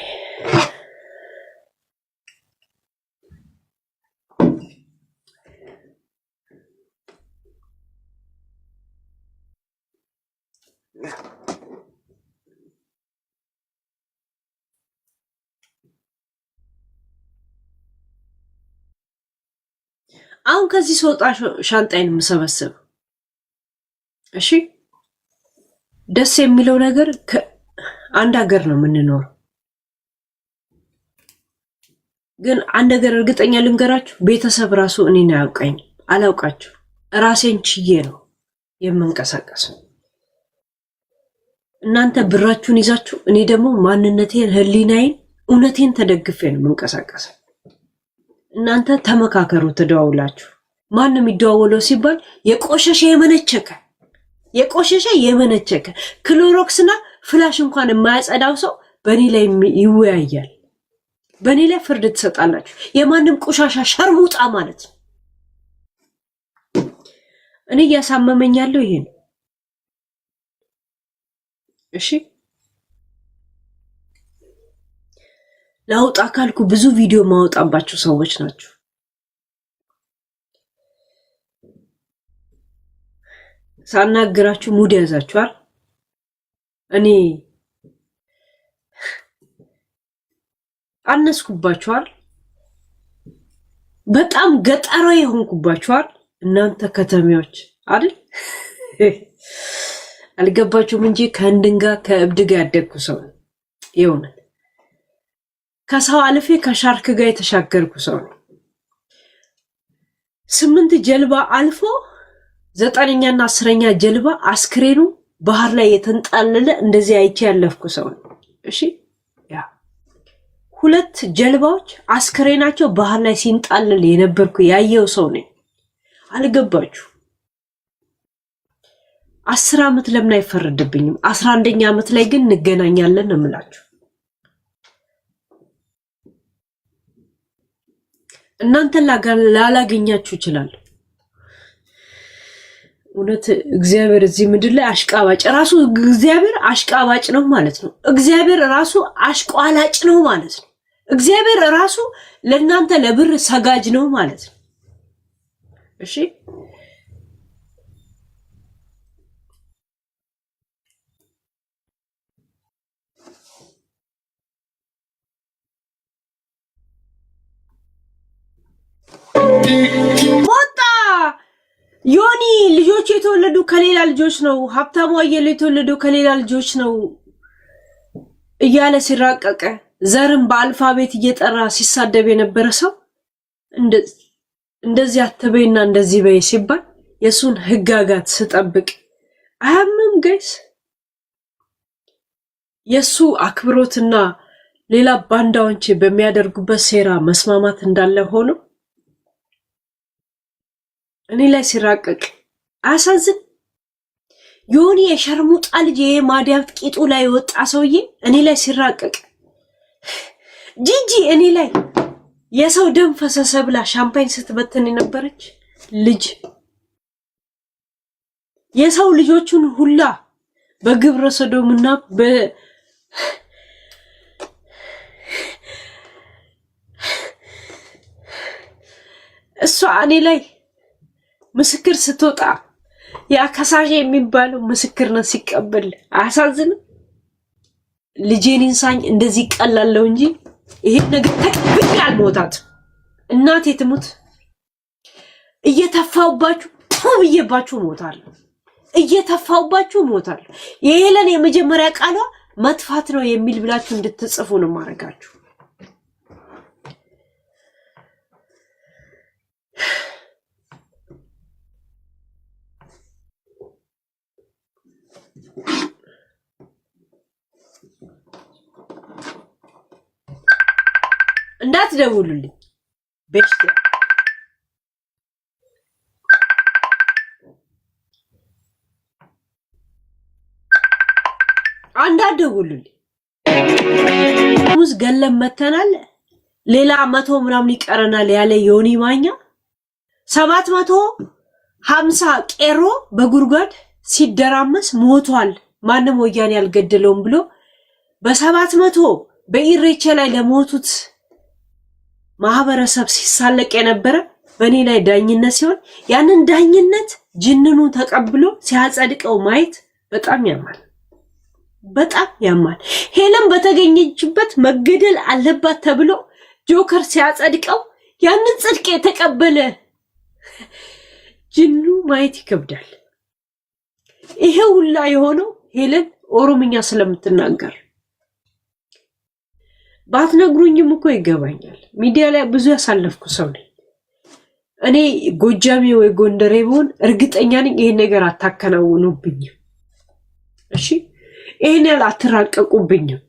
አሁን ከዚህ ስወጣ ሻንጣዬን የምሰበስብ እሺ። ደስ የሚለው ነገር አንድ ሀገር ነው የምንኖረው። ግን አንድ ነገር እርግጠኛ ልንገራችሁ፣ ቤተሰብ ራሱ እኔን አያውቀኝ አላውቃችሁ። ራሴን ችዬ ነው የምንቀሳቀሰው። እናንተ ብራችሁን ይዛችሁ፣ እኔ ደግሞ ማንነቴን፣ ሕሊናዬን፣ እውነቴን ተደግፌ ነው የምንቀሳቀሰው። እናንተ ተመካከሩ፣ ተደዋውላችሁ። ማን ነው የሚደዋወለው ሲባል የቆሸሸ የመነቸከ የቆሸሸ የመነቸከ ክሎሮክስና ፍላሽ እንኳን የማያጸዳው ሰው በእኔ ላይ ይወያያል። በእኔ ላይ ፍርድ ትሰጣላችሁ። የማንም ቆሻሻ ሸርሙጣ ማለት ነው። እኔ እያሳመመኝ ያለው ይሄ ነው። እሺ ላውጣ ካልኩ ብዙ ቪዲዮ ማወጣባቸው ሰዎች ናቸው። ሳናግራችሁ mood ያዛችኋል። እኔ አነስኩባችኋል። በጣም ገጠራዊ የሆንኩባችኋል። እናንተ ከተሜዎች አይደል አልገባችሁም እንጂ ከእንድን ጋር ከእብድ ጋር ያደግኩ ሰው ነው። የእውነት ከሰው አልፌ ከሻርክ ጋር የተሻገርኩ ሰው ነው። 8 ጀልባ አልፎ 9ኛና 10ኛ ጀልባ አስክሬኑ ባህር ላይ የተንጣለለ እንደዚህ አይቼ ያለፍኩ ሰው ነው። እሺ ያ 2 ጀልባዎች አስክሬናቸው ባህር ላይ ሲንጣለል የነበርኩ ያየው ሰው ነኝ። አልገባችሁ? 10 ዓመት ለምን አይፈረድብኝም? 11ኛ ዓመት ላይ ግን እንገናኛለን ነው የምላችሁ። እናንተን ላላገኛችሁ እችላለሁ። እውነት እግዚአብሔር እዚህ ምድር ላይ አሽቃባጭ ራሱ እግዚአብሔር አሽቃባጭ ነው ማለት ነው። እግዚአብሔር ራሱ አሽቋላጭ ነው ማለት ነው። እግዚአብሔር ራሱ ለእናንተ ለብር ሰጋጅ ነው ማለት ነው። እሺ ሞጣ ዮኒ ልጆቹ የተወለዱ ከሌላ ልጆች ነው፣ ሀብታሙ አየለ የተወለዱ ከሌላ ልጆች ነው እያለ ሲራቀቀ ዘርን በ alphabet እየጠራ ሲሳደብ የነበረ ሰው እንደዚህ አትበይና እንደዚህ በይ ሲባል የእሱን ህጋጋት ስጠብቅ አያምም guys? የእሱ አክብሮትና ሌላ ባንዳዎች በሚያደርጉበት ሴራ መስማማት እንዳለ ሆኖ እኔ ላይ ሲራቀቅ አያሳዝን? ዮኒ የሸርሙጣ ልጅ ይሄ ማዲያት ቂጡ ላይ የወጣ ሰውዬ እኔ ላይ ሲራቀቅ፣ ጂጂ እኔ ላይ የሰው ደም ፈሰሰ ብላ ሻምፓኝ ስትበትን የነበረች ልጅ የሰው ልጆቹን ሁላ በግብረ ሰዶምና እሷ እኔ ላይ ምስክር ስትወጣ ያ ከሳሽ የሚባለው ምስክርነት ሲቀበል አያሳዝንም? ልጄን ይንሳኝ እንደዚህ ቀላለው እንጂ ይሄን ነገር ተቀብዬ አልሞታትም። እናቴ ትሙት እየተፋውባችሁ ብዬባችሁ እሞታለሁ። እየተፋውባችሁ እሞታለሁ። የሄለን የመጀመሪያ ቃሏ መጥፋት ነው የሚል ብላችሁ እንድትጽፉ ነው የማደርጋችሁ። እንዳትደውሉልኝ ቤስት እንዳትደውሉልኝ። ሙዝ ገለም መተናል። ሌላ 100 ምናምን ይቀረናል ያለ ዮኒ ማኛ 750 ቄሮ በጉድጓድ ሲደራመስ ሞቷል፣ ማንም ወያኔ ያልገደለውም ብሎ በ700 በኢሬቻ ላይ ለሞቱት ማህበረሰብ ሲሳለቅ የነበረ በእኔ ላይ ዳኝነት ሲሆን ያንን ዳኝነት ጅንኑ ተቀብሎ ሲያጸድቀው ማየት በጣም ያማል፣ በጣም ያማል። ሄለን በተገኘችበት መገደል አለባት ተብሎ ጆከር ሲያጸድቀው ያንን ጽድቅ የተቀበለ ጅኑ ማየት ይከብዳል። ይሄ ሁላ የሆነው ሄለን ኦሮምኛ ስለምትናገር ባትነግሩኝም እኮ ይገባኛል። ሚዲያ ላይ ብዙ ያሳለፍኩ ሰው ነኝ። እኔ ጎጃሜ ወይ ጎንደሬ ብሆን እርግጠኛ ነኝ ይሄን ነገር አታከናውኑብኝም። እሺ ይሄን ያህል አትራቀቁብኝም።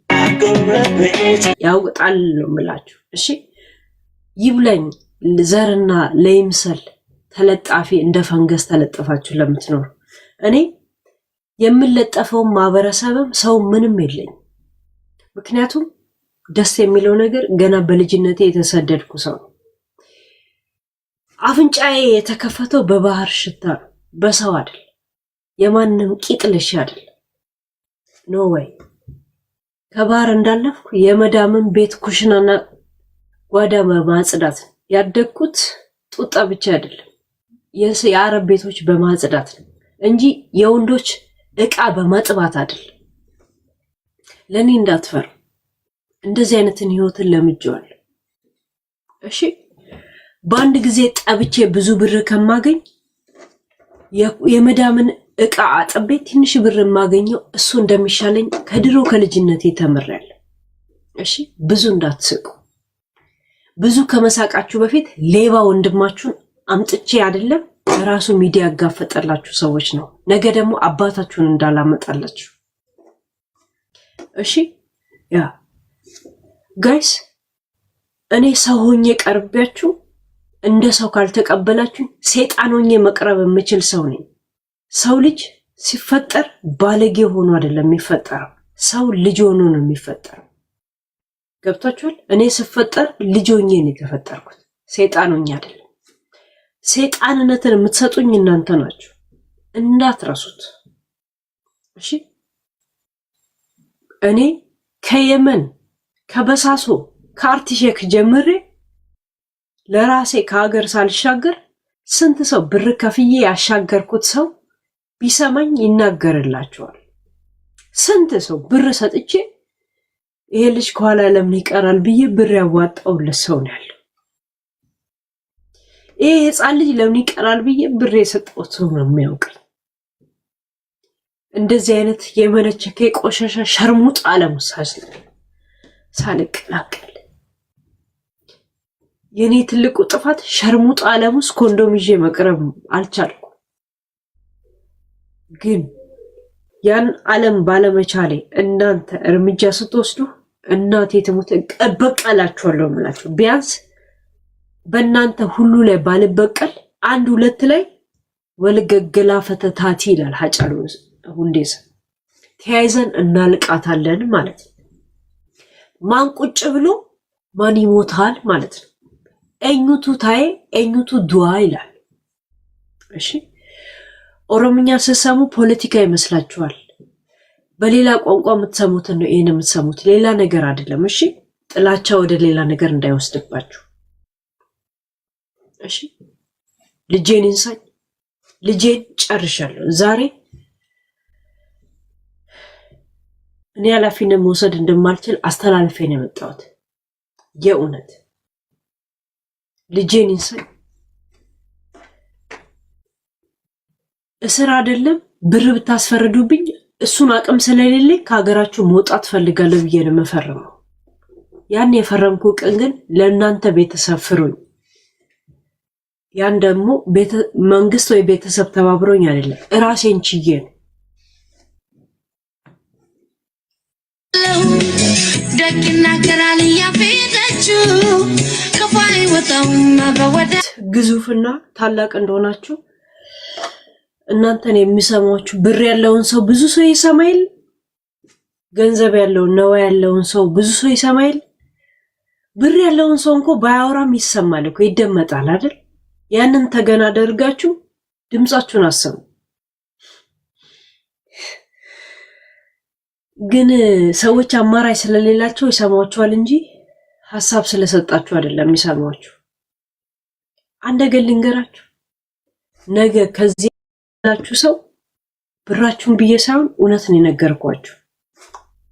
ያውጣል ነው የምላችሁ። እሺ ይብለኝ ዘርና ለይምሰል ተለጣፊ እንደ ፈንገስ ተለጥፋችሁ ለምትኖሩ እኔ የምለጠፈውን ማህበረሰብም ሰው ምንም የለኝም። ምክንያቱም ደስ የሚለው ነገር ገና በልጅነቴ የተሰደድኩ ሰው ነው። አፍንጫዬ የተከፈተው በባህር ሽታ ነው። በሰው አይደል፣ የማንም ቂጥ ልሼ አይደል። No way። ከባህር እንዳለፍኩ የመዳምን ቤት ኩሽናና ጓዳ በማጽዳት ያደግኩት። ጡጣ ብቻ አይደለም፣ የአረብ ቤቶች በማጽዳት ነው እንጂ የወንዶች እቃ በማጥባት አይደለም። ለእኔ እንዳትፈሩ፣ እንደዚህ አይነትን ህይወትን ለምጄዋለሁ። እሺ፣ በአንድ ጊዜ ጠብቼ ብዙ ብር ከማገኝ የመዳምን እቃ አጥቤ ትንሽ ብር የማገኘው እሱ እንደሚሻለኝ ከድሮ ከልጅነቴ ተምሬያለሁ። እሺ፣ ብዙ እንዳትስቁ። ብዙ ከመሳቃችሁ በፊት ሌባ ወንድማችሁን አምጥቼ አይደለም በራሱ ሚዲያ ያጋፈጠላችሁ ሰዎች ነው። ነገ ደግሞ አባታችሁን እንዳላመጣላችሁ። እሺ yeah guys፣ እኔ ሰው ሆኜ ቀርቤያችሁ እንደ ሰው ካልተቀበላችሁ ሴጣን ሆኜ መቅረብ የምችል ሰው ነኝ። ሰው ልጅ ሲፈጠር ባለጌ ሆኖ አይደለም የሚፈጠረው። ሰው ልጅ ሆኖ ነው የሚፈጠረው። ገብቷችኋል? እኔ ስፈጠር ልጅ ሆኜ ነው የተፈጠርኩት፣ ሴጣን ሆኜ አይደለም። ሴጣንነትን የምትሰጡኝ እናንተ ናችሁ፣ እንዳትረሱት። እሺ፣ እኔ ከየመን ከበሳሶ ከአርቲሼክ ጀምሬ ለራሴ ከሀገር ሳልሻገር ስንት ሰው ብር ከፍዬ ያሻገርኩት ሰው ቢሰማኝ ይናገርላቸዋል። ስንት ሰው ብር ሰጥቼ ይሄ ልጅ ከኋላ ለምን ይቀራል ብዬ ብር ያዋጣውለት ሰው ነው ያለው። ይሄ ህፃን ልጅ ለምን ይቀራል ብዬ ብር የሰጠሁት ሰው ነው የሚያውቀኝ። እንደዚህ አይነት የመነቸከ የቆሸሸ ሸርሙጥ ዓለም ሳልቀላቀል የእኔ ትልቁ ጥፋት ሸርሙጥ ዓለም ውስጥ ኮንዶም ይዤ መቅረብ አልቻልኩም። ግን ያን ዓለም ባለመቻሌ እናንተ እርምጃ ስትወስዱ እናቴ ትሙት እበቀላችኋለሁ የምላችሁ። ቢያንስ በእናንተ ሁሉ ላይ ባልበቀል አንድ ሁለት ላይ ወልገገላ ፈተታቲ ይላል ሀጫሉ ሁንዴሳ። ተያይዘን እናልቃታለን ማለት ነው። ማን ቁጭ ብሎ ማን ይሞታል ማለት ነው። Eenyutu taa'e eenyutu du'a ይላል። እሺ፣ ኦሮምኛ ስትሰሙ ፖለቲካ ይመስላችኋል። በሌላ ቋንቋ የምትሰሙትን ነው ይህን የምትሰሙት፣ ሌላ ነገር አይደለም። እሺ፣ ጥላቻ ወደ ሌላ ነገር እንዳይወስድባችሁ። እሺ፣ ልጄን ይንሳኝ፣ ልጄን ጨርሻለሁ። ዛሬ እኔ ኃላፊነት መውሰድ እንደማልችል አስተላልፌ ነው የመጣሁት። የእውነት ልጄን ይንሳኝ። እስር አይደለም ብር ብታስፈርዱብኝ እሱን አቅም ስለሌለኝ ከሀገራችሁ መውጣት ፈልጋለሁ ብዬ ነው የምፈርመው። ያን የፈረምኩ ቀን ግን ለእናንተ ቤተሰብ ፍሩኝ። ያን ደግሞ መንግስት ወይ ቤተሰብ ተባብሮኝ አይደለም፣ እራሴን ችዬ ነው። ደግ ይናገራል እያፌዘችው ክፉ አይወጣውም በወደ ግዙፍና ታላቅ እንደሆናችሁ እናንተን የሚሰማችሁ ብር ያለውን ሰው ብዙ ሰው ይሰማይል። ገንዘብ ያለውን ነዋ ያለውን ሰው ብዙ ሰው ይሰማይል። ብር ያለውን ሰው እንኮ ባያወራም ይሰማል እኮ፣ ይደመጣል አይደል? ያንን ተገና አደርጋችሁ ድምጻችሁን አሰሙ። ግን ሰዎች አማራጭ ስለሌላቸው ይሰሟችኋል እንጂ ሀሳብ ስለሰጣችሁ አይደለም የሚሰሟችሁ። አንድ ነገር ልንገራችሁ፣ ነገ ከዚህ ያላችሁ ሰው ብራችሁን ብዬ ሳይሆን እውነትን የነገርኳችሁ፣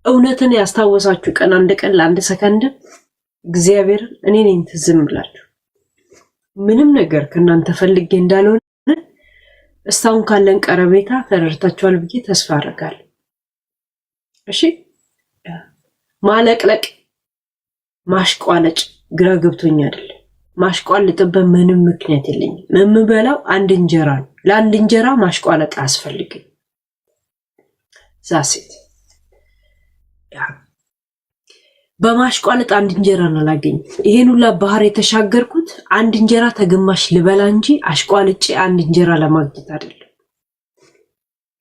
እውነትን ያስታወሳችሁ ቀን አንድ ቀን ለአንድ ሰከንድ እግዚአብሔርን እኔ ነኝ ትዝ እምላችሁ። ምንም ነገር ከእናንተ ፈልጌ እንዳልሆነ እስካሁን ካለን ቀረቤታ ተረድታችኋል ብዬ ተስፋ አደርጋለሁ። እሺ፣ ማለቅለቅ ማሽቋለጭ ግራ ገብቶኝ አይደለም። ማሽቋልጥበት ምንም ምክንያት የለኝም። የምበላው አንድ እንጀራ ነው። ለአንድ እንጀራ ማሽቋለጥ አያስፈልግም። That's it። በማሽቋለጥ አንድ እንጀራ አላገኝም። ይሄን ሁላ ባህር የተሻገርኩት አንድ እንጀራ ተግማሽ ልበላ እንጂ አሽቋልጬ አንድ እንጀራ ለማግኘት አይደለም።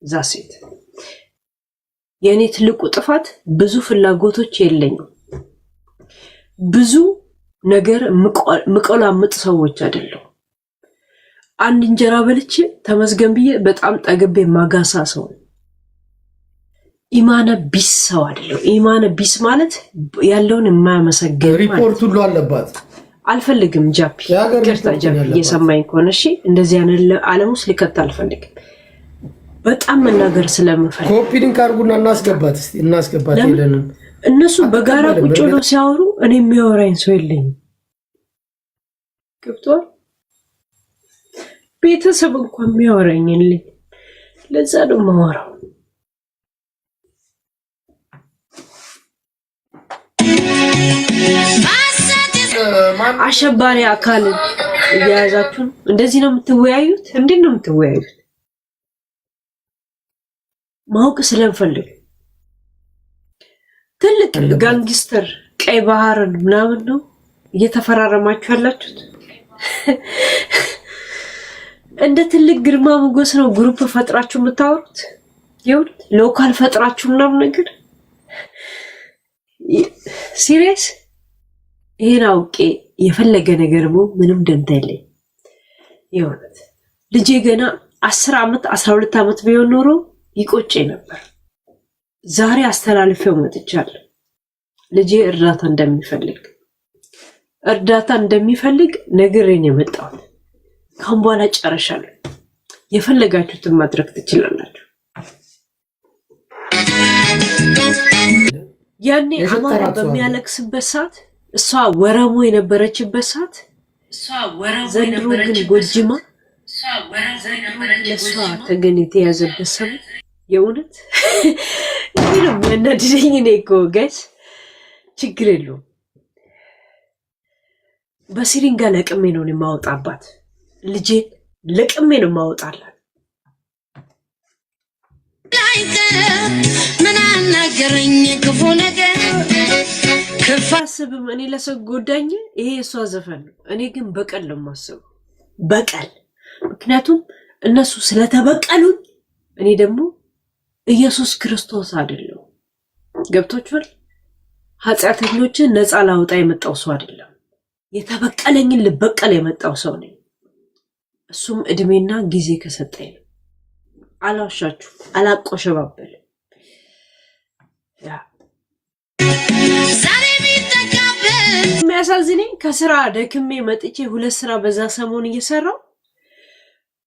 That's it። የእኔ ትልቁ ጥፋት ብዙ ፍላጎቶች የለኝም። ብዙ ነገር ምቆላምጥ ሰዎች አይደለሁ። አንድ እንጀራ በልቼ ተመስገን ብዬ በጣም ጠግቤ ማጋሳ ሰው ነኝ። ኢማነ ቢስ ሰው አይደለሁም። ኢማነ ቢስ ማለት ያለውን የማያመሰግን ማለት። ሪፖርት ሁሉ አለባት። አልፈልግም። ጃፒ የሀገር ይቅርታ ሪፖርት ጃፒ ያለባት። እየሰማኝ ከሆነ እሺ፣ እንደዚህ አይነት ዓለም ውስጥ ሊከት አልፈልግም። በጣም መናገር ስለምፈልግ Copy link አድርጉና እናስገባት እስኪ፣ እናስገባት ለምን? ሄለንን። እነሱ በጋራ አትቀበልም። ቁጭ ብለው ሲያወሩ እኔ የሚያወራኝ ሰው የለኝም። ገብቶሃል? ቤተሰብ እንኳን የሚያወራኝ የለኝም። ለዛ ነው የማወራው። በሐሰት አሸባሪ አካልን እየያዛችሁ ነው። እንደዚህ ነው የምትወያዩት? እንዴት ነው የምትወያዩት? ማወቅ ስለምፈልግ ትልቅ gangster ቀይ ባህርን ምናምን ነው እየተፈራረማችሁ ያላችሁት። እንደ ትልቅ ግርማ ሞገስ ነው group ፈጥራችሁ የምታወሩት። ይሁን local ፈጥራችሁ ምናምን ነገር serious። ይሄን አውቄ የፈለገ ነገር ምንም ደንታ የለኝ። የእውነት ልጄ ገና 10 ዓመት 12 ዓመት ቢሆን ኖሮ ይቆጨ ነበር። ዛሬ አስተላልፌው መጥቻለሁ። ልጄ እርዳታ እንደሚፈልግ ነግሬን የመጣሁት። ካሁን በኋላ ጨርሻለሁ። የፈለጋችሁትን ማድረግ ትችላላችሁ። ያኔ አማራ የሸጠራት ሰው አለ። በሚያለቅስበት ሰዓት እሷ ወረሞ የነበረችበት ሰዓት፣ ዘንድሮ ግን ጎጅማ ለእሷ ተገን የተያዘበት ሰው የእውነት ይህ ነው የሚያናድደኝ። እኔ እኮ guys ችግር የለውም፣ በሲሪንጋ ለቅሜ ነው የማወጣባት። ልጄን ለቅሜ ነው የማወጣላት። አይቀር ምን አናገረኝ ክፉ ነገር ክፋ አስብም እኔ ለሰው ጎዳኝ። ይሄ የእሷ ዘፈን ነው። እኔ ግን በቀል ነው የማስበው፣ በቀል። ምክንያቱም እነሱ ስለተበቀሉኝ እኔ ደግሞ ኢየሱስ ክርስቶስ አይደለሁም። ገብቶችኋል? ኃጢአተኞችን ነፃ ላውጣ የመጣው ሰው አይደለም። የተበቀለኝን ልበቀል የመጣው ሰው ነኝ። እሱም እድሜና ጊዜ ከሰጠኝ ነው። አላዋሻችሁ፣ አላቆሸባበልም። Yeah። ዛሬ ቢጠቃብን የሚያሳዝነኝ ከስራ ደክሜ መጥቼ ሁለት ስራ በዛ ሰሞን እየሰራው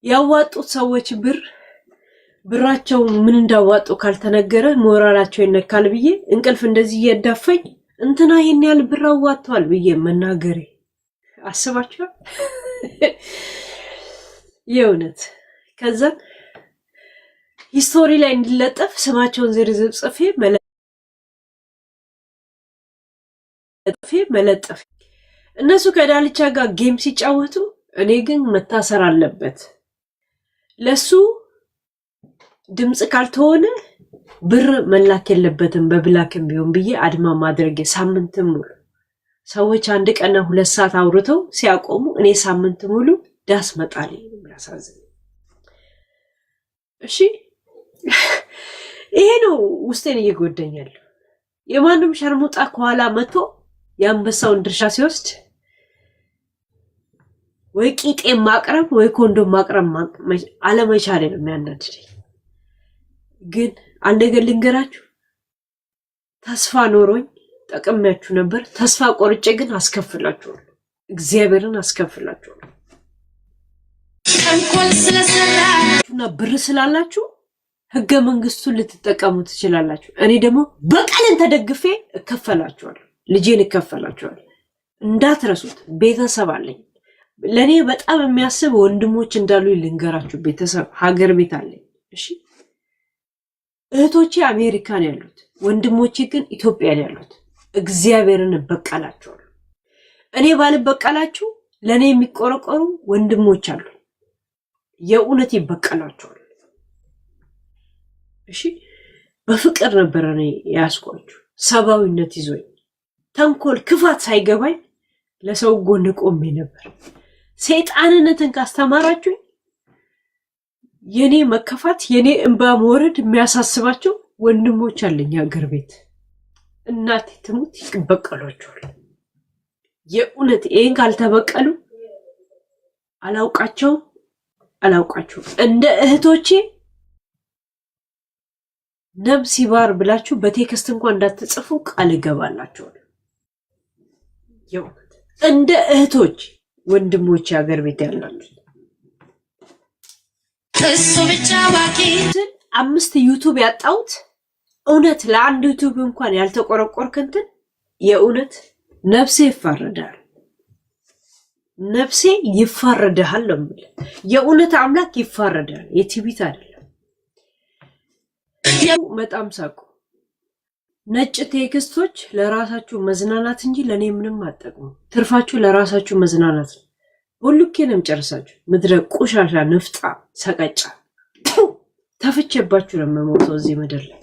ያዋጡት ሰዎች ብራቸው ምን እንዳዋጡ ካልተነገረ ሞራላቸው ይነካል ብዬ እንቅልፍ እንደዚህ እየዳፈኝ እንትና ይሄን ያህል ብር አዋጥተዋል ብዬ መናገሬ አስባችኋል? የእውነት ከዛ history ላይ እንዲለጠፍ ስማቸውን ዝርዝር ጽፌ መለጠፍ። እነሱ ከዳልቻ ጋር game ሲጫወቱ እኔ ግን መታሰር አለበት፣ ለሱ ድምፅ ካልተሆነ ብር መላክ የለበትም በ black ም ቢሆን ብዬ አድማ ማድረግ ሳምንት ሙሉ። ሰዎች አንድ ቀን 2 ሰዓት አውርተው ሲያቆሙ እኔ ሳምንት ሙሉ ዳስ መጣል የሚያሳዝን። እሺ፣ ይሄ ነው ውስጤን እየጎዳኛለሁ። የማንም ሸርሙጣ ከኋላ መጥቶ የአንበሳውን ድርሻ ሲወስድ ወይ ቂጤን ማቅረብ ወይ ኮንዶም ማቅረብ አለመቻሌ ነው የሚያናድደኝ። ግን አንድ ነገር ልንገራችሁ፣ ተስፋ ኖሮኝ ጠቅሜያችሁ ነበር። ተስፋ ቆርጬ ግን አስከፍላችኋለሁ። እግዚአብሔርን አስከፍላችኋለሁ። ተንኮል ስለሰራ እና ብር ስላላችሁ ህገ መንግስቱን ልትጠቀሙ ትችላላችሁ። እኔ ደግሞ በቀልን ተደግፌ እከፈላችኋለሁ፣ ልጄን እከፈላችኋለሁ። እንዳትረሱት፣ ቤተሰብ አለኝ። ለእኔ በጣም የሚያስብ ወንድሞች እንዳሉ ልንገራችሁ። ቤተሰብ ሀገር ቤት አለኝ። እሺ፣ እህቶቼ አሜሪካን ያሉት፣ ወንድሞቼ ግን ኢትዮጵያን ያሉት። እግዚአብሔርን እበቀላችኋለሁ። እኔ ባልበቀላችሁ ለእኔ የሚቆረቆሩ ወንድሞች አሉ። የእውነት ይበቀላችኋል። እሺ፣ በፍቅር ነበረ እኔ ያስኳችሁ፣ ሰብአዊነት ይዞኝ ተንኮል፣ ክፋት ሳይገባኝ ለሰው ጎን ቆሜ ነበር። ሰይጣንነትን ካስተማራችሁኝ የኔ መከፋት የኔ እንባ መውረድ የሚያሳስባቸው ወንድሞች አለኝ ሀገር ቤት። እናቴ ትሙት ይበቀሏቸዋል። የእውነት ይህን ካልተበቀሉ አላውቃቸውም። አላውቃችሁም። እንደ እህቶቼ ነብስ ይባር ብላችሁ በ text እንኳን እንዳትጽፉ ቃል እገባላችኋለሁ። የእውነት እንደ እህቶች ወንድሞች ሀገር ቤት ያላችሁ እሱ ብቻ አዋቂ። አምስት YouTube ያጣሁት፣ እውነት ለአንድ YouTube እንኳን ያልተቆረቆርክ እንትን፣ የእውነት ነፍሴ ይፋረዳል፣ ነፍሴ ይፋረድሃል ነው የምልህ። የእውነት አምላክ ይፋረዳል፣ የትዕቢት አይደለም። በጣም ሳቁ። ነጭ text ኦች ለራሳችሁ መዝናናት እንጂ ለእኔ ምንም አትጠቅሙ። ትርፋችሁ ለራሳችሁ መዝናናት ነው። ቦሉኬ ነው ጨርሳችሁ። ምድረ ቆሻሻ፣ ንፍጣ፣ ሰቀጫ ተፍቼባችሁ ነው የምሞተው። እዚህ ምድር ላይ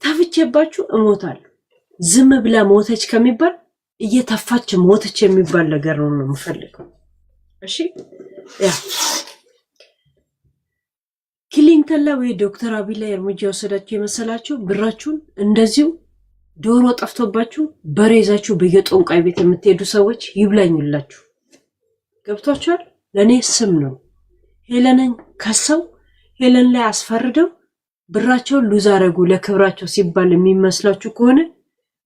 ተፍቼባችሁ እሞታለሁ። ዝም ብላ ሞተች ከሚባል እየተፋች ሞተች የሚባል ነገር ነው የምፈልገው። እሺ፣ yeah፣ ክሊንተን ላይ ወይ ዶክተር አብይ ላይ እርምጃ የወሰዳችሁ የመሰላችሁ ብራችሁን እንደዚሁ ዶሮ ጠፍቶባችሁ በሬ ይዛችሁ በየጠንቋይ ቤት የምትሄዱ ሰዎች ይብላኙላችሁ። ገብቷችኋል? ለእኔ ስም ነው። ሄለንን ከሰው ሄለን ላይ አስፈርደው ብራቸውን lose አረጉ ለክብራቸው ሲባል የሚመስላችሁ ከሆነ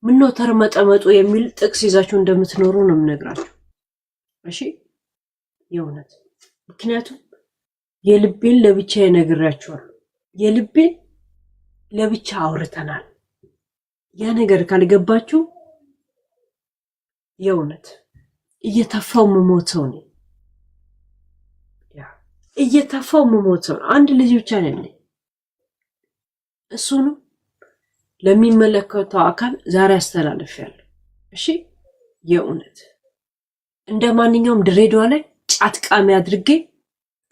ምነው ተርመጠመጡ የሚል ጥቅስ ይዛችሁ እንደምትኖሩ ነው የምነግራችሁ። እሺ፣ የእውነት ምክንያቱም የልቤን ለብቻ ነግሬያችኋለሁ። የልቤን ለብቻ አውርተናል። ያ ነገር ካልገባችሁ የእውነት እየተፋው ምሞት ሰው ነኝ። እየተፋው ምሞት ሰው። አንድ ልጅ ብቻ ነው ያለኝ። እሱንም ለሚመለከተው አካል ዛሬ አስተላልፌያለሁ። እሺ፣ የእውነት እንደ ማንኛውም ድሬዳዋ ላይ ጫት ቃሚ አድርጌ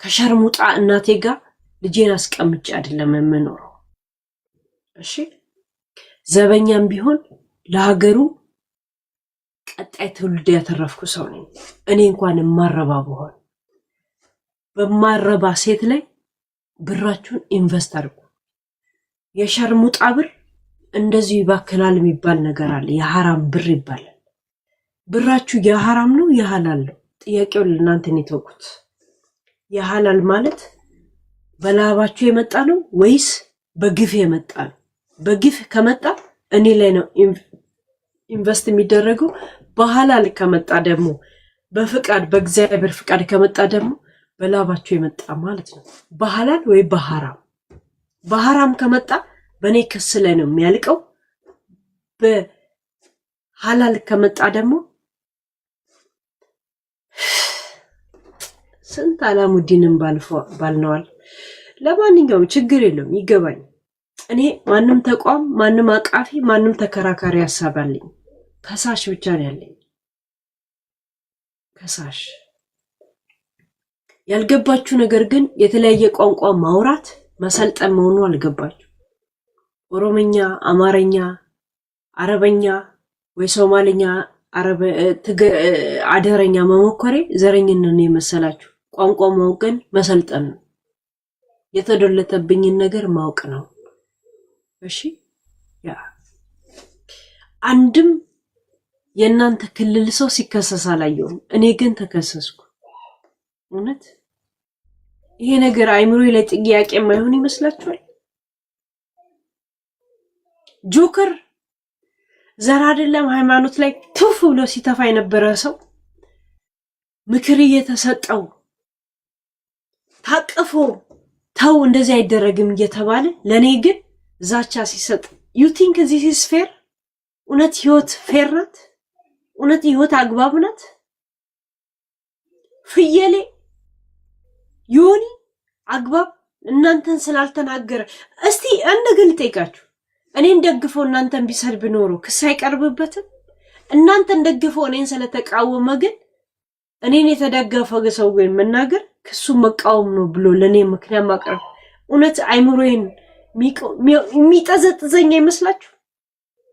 ከሸርሙጣ እናቴ ጋር ልጄን አስቀምጬ አይደለም የምኖረው። እሺ፣ ዘበኛም ቢሆን ለሀገሩ ቀጣይ ትውልድ ያተረፍኩ ሰው ነኝ። እኔ እንኳን የማረባ ብሆን በማረባ ሴት ላይ ብራችሁን invest አድርጉ። የሸርሙጣ ብር እንደዚሁ ይባክናል የሚባል ነገር አለ። የሀራም ብር ይባላል። ብራችሁ የሀራም ነው የሀላል ነው? ጥያቄውን ለእናንተ ነው የተውኩት። የሀላል ማለት በላባችሁ የመጣ ነው ወይስ በግፍ የመጣ ነው? በግፍ ከመጣ እኔ ላይ ነው invest የሚደረገው። በሀላል ከመጣ ደግሞ፣ በፍቃድ፣ በእግዚአብሔር ፍቃድ ከመጣ ደግሞ በላባችሁ የመጣ ማለት ነው። በሀላል ወይ በሀራም። በሀራም ከመጣ በእኔ ክስ ላይ ነው የሚያልቀው። በሀላል ከመጣ ደግሞ ስንት አላሙዲንን ባልነዋል። ለማንኛውም ችግር የለውም፣ ይገባኝ። እኔ ማንም ተቋም፣ ማንም አቃፊ፣ ማንም ተከራካሪ ሀሳብ አለኝ። ከሳሽ ብቻ ነው ያለኝ። ከሳሽ። ያልገባችሁ ነገር ግን የተለያየ ቋንቋ ማውራት መሰልጠን መሆኑ አልገባችሁ። ኦሮምኛ፣ አማርኛ፣ አረበኛ ወይ ሶማልኛ፣ አደረኛ መሞከሬ ዘረኝነት የመሰላችሁ፣ ቋንቋ ማወቅን መሰልጠን ነው። የተዶለተብኝን ነገር ማወቅ ነው። እሺ፣ yeah፣ አንድም የእናንተ ክልል ሰው ሲከሰስ አላየሁም። እኔ ግን ተከሰስኩ። እውነት ይሄ ነገር አይምሮ ላይ ጥያቄ የማይሆን ይመስላችኋል? ጆከር ዘር አይደለም ሃይማኖት ላይ ቱፍ ብሎ ሲተፋ የነበረ ሰው ምክር እየተሰጠው፣ ታቅፎ፣ ተው እንደዚህ አይደረግም እየተባለ ለእኔ ግን ዛቻ ሲሰጥ፣ you think this is fair? እውነት ህይወት fair ናት? እውነት ህይወት አግባብ ናት? ፍየሌ ዮኒ አግባብ እናንተን ስላልተናገረ፣ እስቲ አንድ ነገር ልጠይቃችሁ። እኔን ደግፈው እናንተን ቢሰድብ ኖሮ ክስ አይቀርብበትም? እናንተን ደግፈው እኔን ስለተቃወመ ግን፣ እኔን የተደገፈ ሰው ግን መናገር ክሱ መቃወም ነው ብሎ ለእኔ ምክንያት ማቅረብ እውነት አይምሮዬን የሚጠዘጥዘኝ አይመስላችሁ?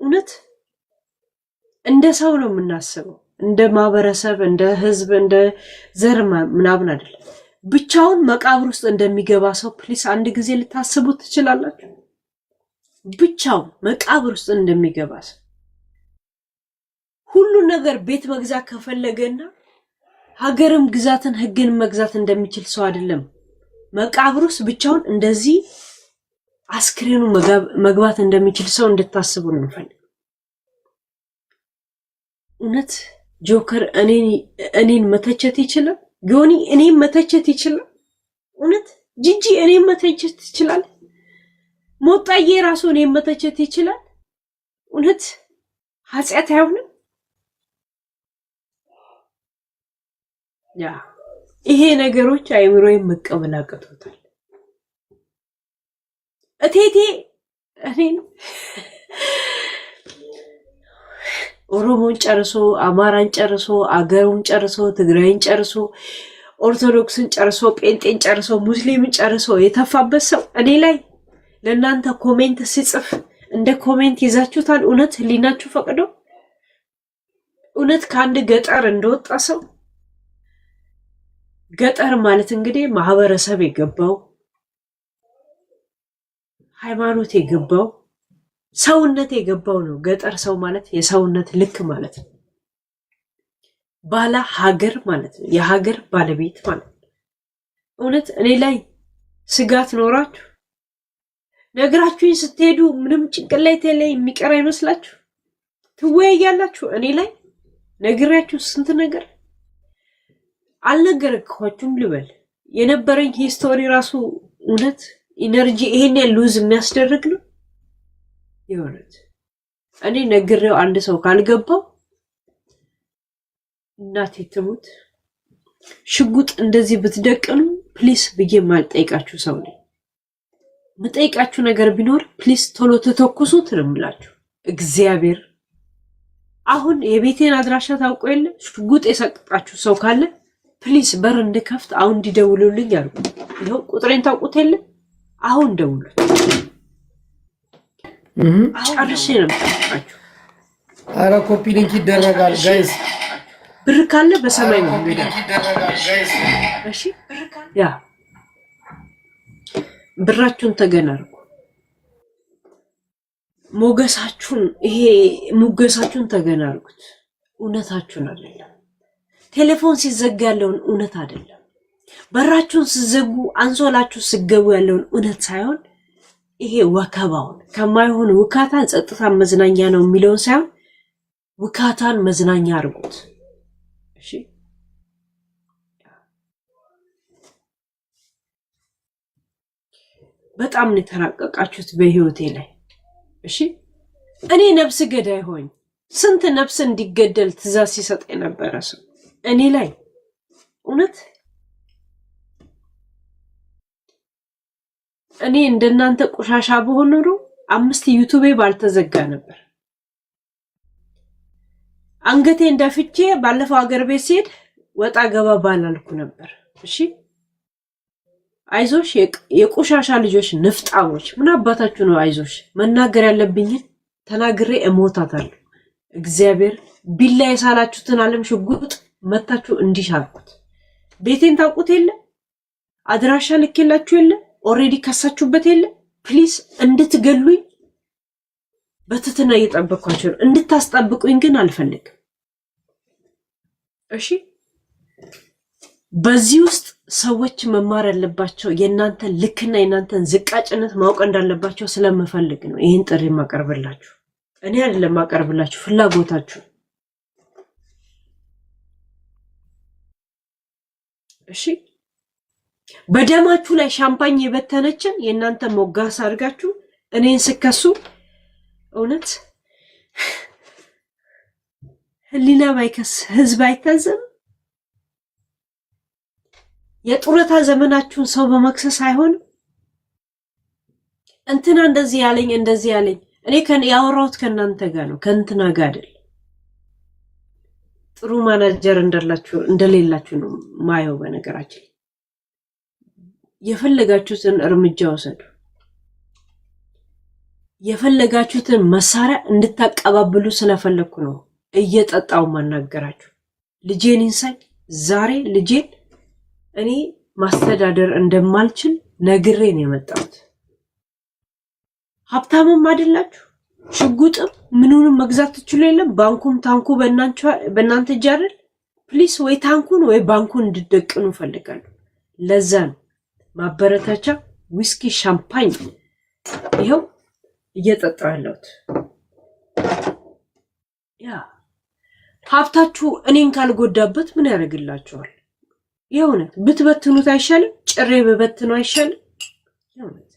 እውነት እንደ ሰው ነው የምናስበው፣ እንደ ማህበረሰብ፣ እንደ ህዝብ፣ እንደ ዘር ምናምን አይደለም። ብቻውን መቃብር ውስጥ እንደሚገባ ሰው please አንድ ጊዜ ልታስቡት ትችላላችሁ? ብቻውን መቃብር ውስጥ እንደሚገባ ሰው ሁሉን ነገር ቤት መግዛት ከፈለገና ሀገርም ግዛትን ህግን መግዛት እንደሚችል ሰው አይደለም። መቃብር ውስጥ ብቻውን እንደዚህ አስክሬኑ መግባት እንደሚችል ሰው እንድታስቡ ነው የምፈልገው። እውነት ጆከር እኔን መተቸት ይችላል? ዮኒ እኔን መተቸት ይችላል? እውነት ጂጂ እኔን መተቸት ይችላል? ሞጣዬ ራሱ እኔን መተቸት ይችላል? እውነት ኃጢአት አይሆንም? ያ ይሄ ነገሮች አይምሮዬን መቀበል አቅቶታል። እቴቴ እኔን ኦሮሞን ጨርሶ አማራን ጨርሶ አገሩን ጨርሶ ትግራይን ጨርሶ ኦርቶዶክስን ጨርሶ ጴንጤን ጨርሶ ሙስሊምን ጨርሶ የተፋበት ሰው እኔ ላይ ለእናንተ comment ሲጽፍ እንደ comment ይዛችሁታል። እውነት ህሊናችሁ ፈቅዶ እውነት ከአንድ ገጠር እንደወጣ ሰው፣ ገጠር ማለት እንግዲህ ማህበረሰብ የገባው፣ ሃይማኖት የገባው፣ ሰውነት የገባው ነው። ገጠር ሰው ማለት የሰውነት ልክ ማለት ነው። ባለ ሀገር ማለት ነው። የሀገር ባለቤት ማለት ነው። እውነት እኔ ላይ ስጋት ኖራችሁ ነግራችሁኝ ስትሄዱ ምንም ጭንቅላቴ ላይ የሚቀር አይመስላችሁ? ትወያያላችሁ። እኔ ላይ ነግሬያችሁ ስንት ነገር አልነገርኳችሁም ልበል። የነበረኝ history ራሱ እውነት energy ይሄን ያህል lose የሚያስደርግ ነው። የእውነት እኔ ነግሬው አንድ ሰው ካልገባው እናቴ ትሙት ሽጉጥ እንደዚህ ብትደቅኑ please ብዬ የማልጠይቃችሁ ሰው ነኝ። የምጠይቃችሁ ነገር ቢኖር please ቶሎ ተተኩሱት ነው የምላችሁ። እግዚአብሔር አሁን የቤቴን አድራሻ ታውቆ የለ፣ ሽጉጥ የሰጣችሁ ሰው ካለ please በር እንድከፍት አሁን እንዲደውሉልኝ አድርጉ። ይኸው ቁጥሬን ታውቁት የለ፣ አሁን ደውሉት። ጨርሼ ነው የምጠብቃችሁ። አረ copy link ይደረጋል guys። ብር ካለ በሰማይ ነው የሚሄደው። እሺ ያ ብራችሁን ተገናርጉ። ሞገሳችሁን፣ ይሄ ሙገሳችሁን ተገናርጉት። እውነታችሁን አይደለም። ቴሌፎን ሲዘጋ ያለውን እውነት አይደለም። በራችሁን ሲዘጉ አንሶላችሁ ስገቡ ያለውን እውነት ሳይሆን ይሄ ወከባውን ከማይሆን ውካታን ጸጥታን መዝናኛ ነው የሚለውን ሳይሆን ውካታን መዝናኛ አድርጉት። እሺ በጣም ነው የተራቀቃችሁት በህይወቴ ላይ። እሺ እኔ ነፍስ ገዳይ ሆኝ ስንት ነፍስ እንዲገደል ትእዛዝ ሲሰጥ የነበረ ሰው እኔ ላይ እውነት እኔ እንደናንተ ቆሻሻ በሆን ኖሮ 5 ዩቱቤ ባልተዘጋ ነበር። አንገቴ እንደፍቼ ባለፈው ሀገር ቤት ሲሄድ ወጣ ገባ ባላልኩ ነበር። እሺ አይዞሽ የቆሻሻ ልጆች ንፍጣሞች፣ ምን አባታችሁ ነው? አይዞሽ መናገር ያለብኝን ተናግሬ እሞታታለሁ። እግዚአብሔር ቢላ የሳላችሁትን ዓለም ሽጉጥ መታችሁ እንዲሻልኩት ቤቴን ታውቁት የለ፣ አድራሻ ልኬላችሁ የለ፣ already ከሳችሁበት የለ። Please እንድትገሉኝ በትህትና እየጠበቅኳቸው ነው። እንድታስጠብቁኝ ግን አልፈልግም። እሺ በዚህ ውስጥ ሰዎች መማር ያለባቸው የእናንተን ልክና የእናንተን ዝቃጭነት ማወቅ እንዳለባቸው ስለምፈልግ ነው ይህን ጥሪ ማቀርብላችሁ። እኔ አይደለም ማቀርብላችሁ፣ ፍላጎታችሁ። እሺ በደማችሁ ላይ ሻምፓኝ የበተነችን የእናንተ ሞጋስ አድርጋችሁ እኔን ስከሱ እውነት ህሊና ባይከስ ህዝብ አይታዘብም? የጡረታ ዘመናችሁን ሰው በመክሰስ አይሆንም? እንትና እንደዚህ ያለኝ እንደዚህ ያለኝ፣ እኔ ያወራሁት ከእናንተ ጋር ነው፣ ከእንትና ጋር አይደል። ጥሩ ማናጀር እንዳላችሁ እንደሌላችሁ ነው ማየው። በነገራችን የፈለጋችሁትን እርምጃ ወሰዱ፣ የፈለጋችሁትን መሳሪያ እንድታቀባብሉ ስለፈለግኩ ነው እየጠጣው ማናገራችሁ። ልጄን ይንሳኝ ዛሬ ልጄን እኔ ማስተዳደር እንደማልችል ነግሬ ነው የመጣሁት። ሀብታምም አይደላችሁ፣ ሽጉጥም ምኑንም መግዛት ትችሉ የለም። ባንኩም ታንኩ በእናንተ እጅ አይደል? Please ወይ ታንኩን ወይ ባንኩን እንድደቅኑ እፈልጋለሁ። ለዛ ነው ማበረታቻ ዊስኪ፣ ሻምፓኝ ይኸው እየጠጣሁ ያለሁት። Yeah፣ ሀብታችሁ እኔን ካልጎዳበት ምን ያደርግላችኋል? የእውነት ብትበትኑት አይሻልም? ጭሬ በበትኑ አይሻልም? የእውነት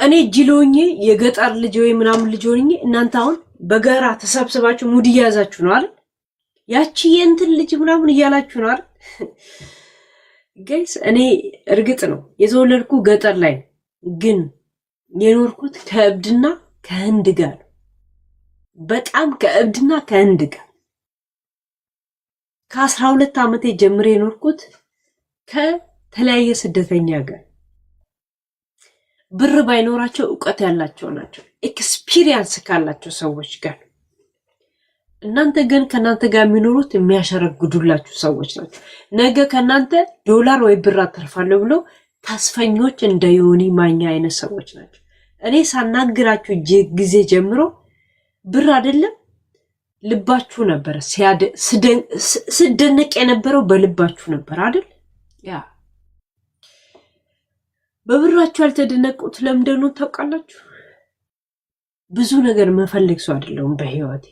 እኔ ጅል ሆኜ የገጠር ልጅ ወይ ምናምን ልጅ ሆኜ እናንተ አሁን በጋራ ተሰብስባችሁ mood እያያዛችሁ ነው አይደል? ያቺ የእንትን ልጅ ምናምን እያላችሁ ነው አይደል? Guys፣ እኔ እርግጥ ነው የተወለድኩ ገጠር ላይ ነው፣ ግን የኖርኩት ከእብድና ከህንድ ጋር ነው። በጣም ከእብድና ከህንድ ጋር ከ12 ዓመቴ ጀምሬ የኖርኩት ከተለያየ ስደተኛ ጋር። ብር ባይኖራቸው እውቀት ያላቸው ናቸው፣ experience ካላቸው ሰዎች ጋር። እናንተ ግን ከእናንተ ጋር የሚኖሩት የሚያሸረግዱላችሁ ሰዎች ናቸው። ነገ ከእናንተ ዶላር ወይ ብር አተርፋለሁ ብሎ ተስፈኞች እንደ ዮኒ ማኛ አይነት ሰዎች ናቸው። እኔ ሳናግራችሁ ጊዜ ጀምሮ ብር አይደለም ልባችሁ ነበረ ስደነቅ የነበረው፣ በልባችሁ ነበር አይደል? Yeah፣ በብራችሁ ያልተደነቁት ለምንድነው ታውቃላችሁ? ብዙ ነገር መፈለግ ሰው አይደለሁም በህይወቴ።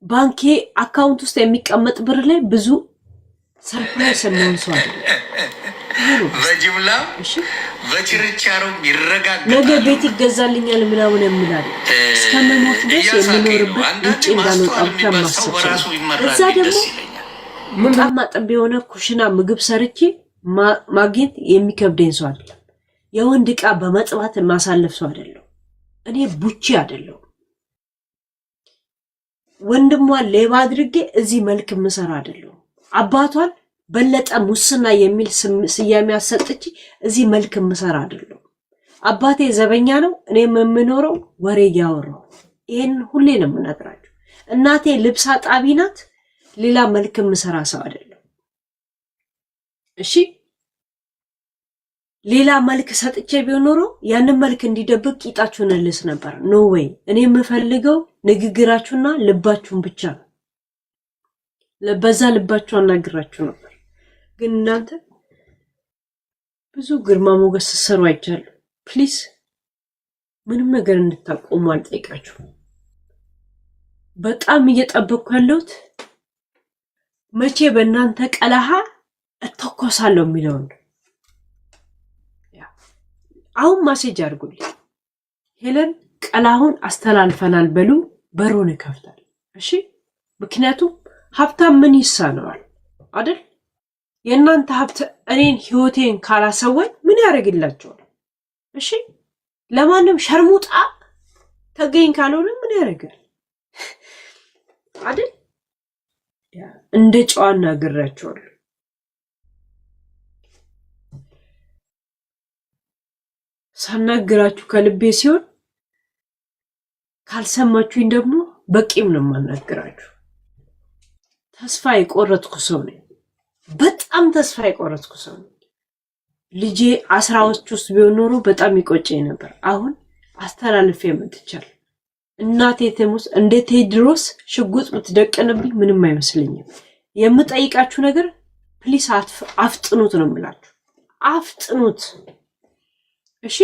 ባንኬ account ውስጥ የሚቀመጥ ብር ላይ ብዙ surprise የመሆን ሰው አይደለም። በጅምላ በችርቻሮም ይረጋገጣል። ነገ ቤት ይገዛልኛል ምናምን የምላል እስከምሞት ድረስ የምኖርበት ውጭ እንዳልወጣ ብቻ ማሰብ ሰው። እዛ ደግሞ በጣም ማጠብ የሆነ ኩሽና ምግብ ሰርቼ ማግኘት የሚከብደኝ ሰው አይደለም። የወንድ ዕቃ በመጥባት የማሳለፍ ሰው አይደለሁም። እኔ ቡቺ አይደለሁም። ወንድሟን ሌባ አድርጌ እዚህ መልክ የምሰራ አይደለሁም። አባቷን በለጠ ሙስና የሚል ስያሜ አሰጥቼ እዚህ መልክ የምሰራ አይደለሁም። አባቴ ዘበኛ ነው። እኔም የምኖረው ወሬ እያወራሁ፣ ይሄንን ሁሌ ነው የምነግራቸው። እናቴ ልብስ አጣቢ ናት። ሌላ መልክ የምሰራ ሰው አይደለሁም። እሺ፣ ሌላ መልክ ሰጥቼ ቢሆን ኖሮ ያንን መልክ እንዲደብቅ ቂጣችሁን እልስ ነበር። No way። እኔ የምፈልገው ንግግራችሁና ልባችሁን ብቻ ነው። በዛ ልባችሁ አናግራችሁ ነበር። ግን እናንተ ብዙ ግርማ ሞገስ ስትሰሩ አይቻለሁ። Please ምንም ነገር እንድታቆሙ አልጠይቃችሁም። በጣም እየጠበቅኩ ያለሁት መቼ በእናንተ ቀለሃ እተኮሳለሁ የሚለውን ነው። አሁን message አድርጉልኝ። ሄለን ቀላሁን አስተላልፈናል በሉ፣ በሩን እከፍታለሁ። እሺ፣ ምክንያቱም ሀብታም ምን ይሳነዋል አይደል? የእናንተ ሀብት እኔን ህይወቴን ካላሰወኝ ምን ያደርግላቸዋል? እሺ፣ ለማንም ሸርሙጣ ተገኝ ካልሆነ ምን ያደርጋል አይደል? እንደ ጨዋ እናግራቸዋለሁ። ሳናግራችሁ ከልቤ ሲሆን ካልሰማችሁኝ ደግሞ በቂም ነው የማናግራችሁ። ተስፋ የቆረጥኩ ሰው ነኝ። በጣም ተስፋ የቆረጥኩ ሰው ነኝ። ልጄ 10ዎች ውስጥ ቢሆን ኖሮ በጣም ይቆጨኝ ነበር። አሁን አስተላልፌ መጥቻለሁ። እናቴ ትሙት እንደ ቴድሮስ ሽጉጥ ብትደቅንብኝ ምንም አይመስለኝም። የምጠይቃችሁ ነገር please አፍጥኑት ነው የምላችሁ፣ አፍጥኑት። እሺ፣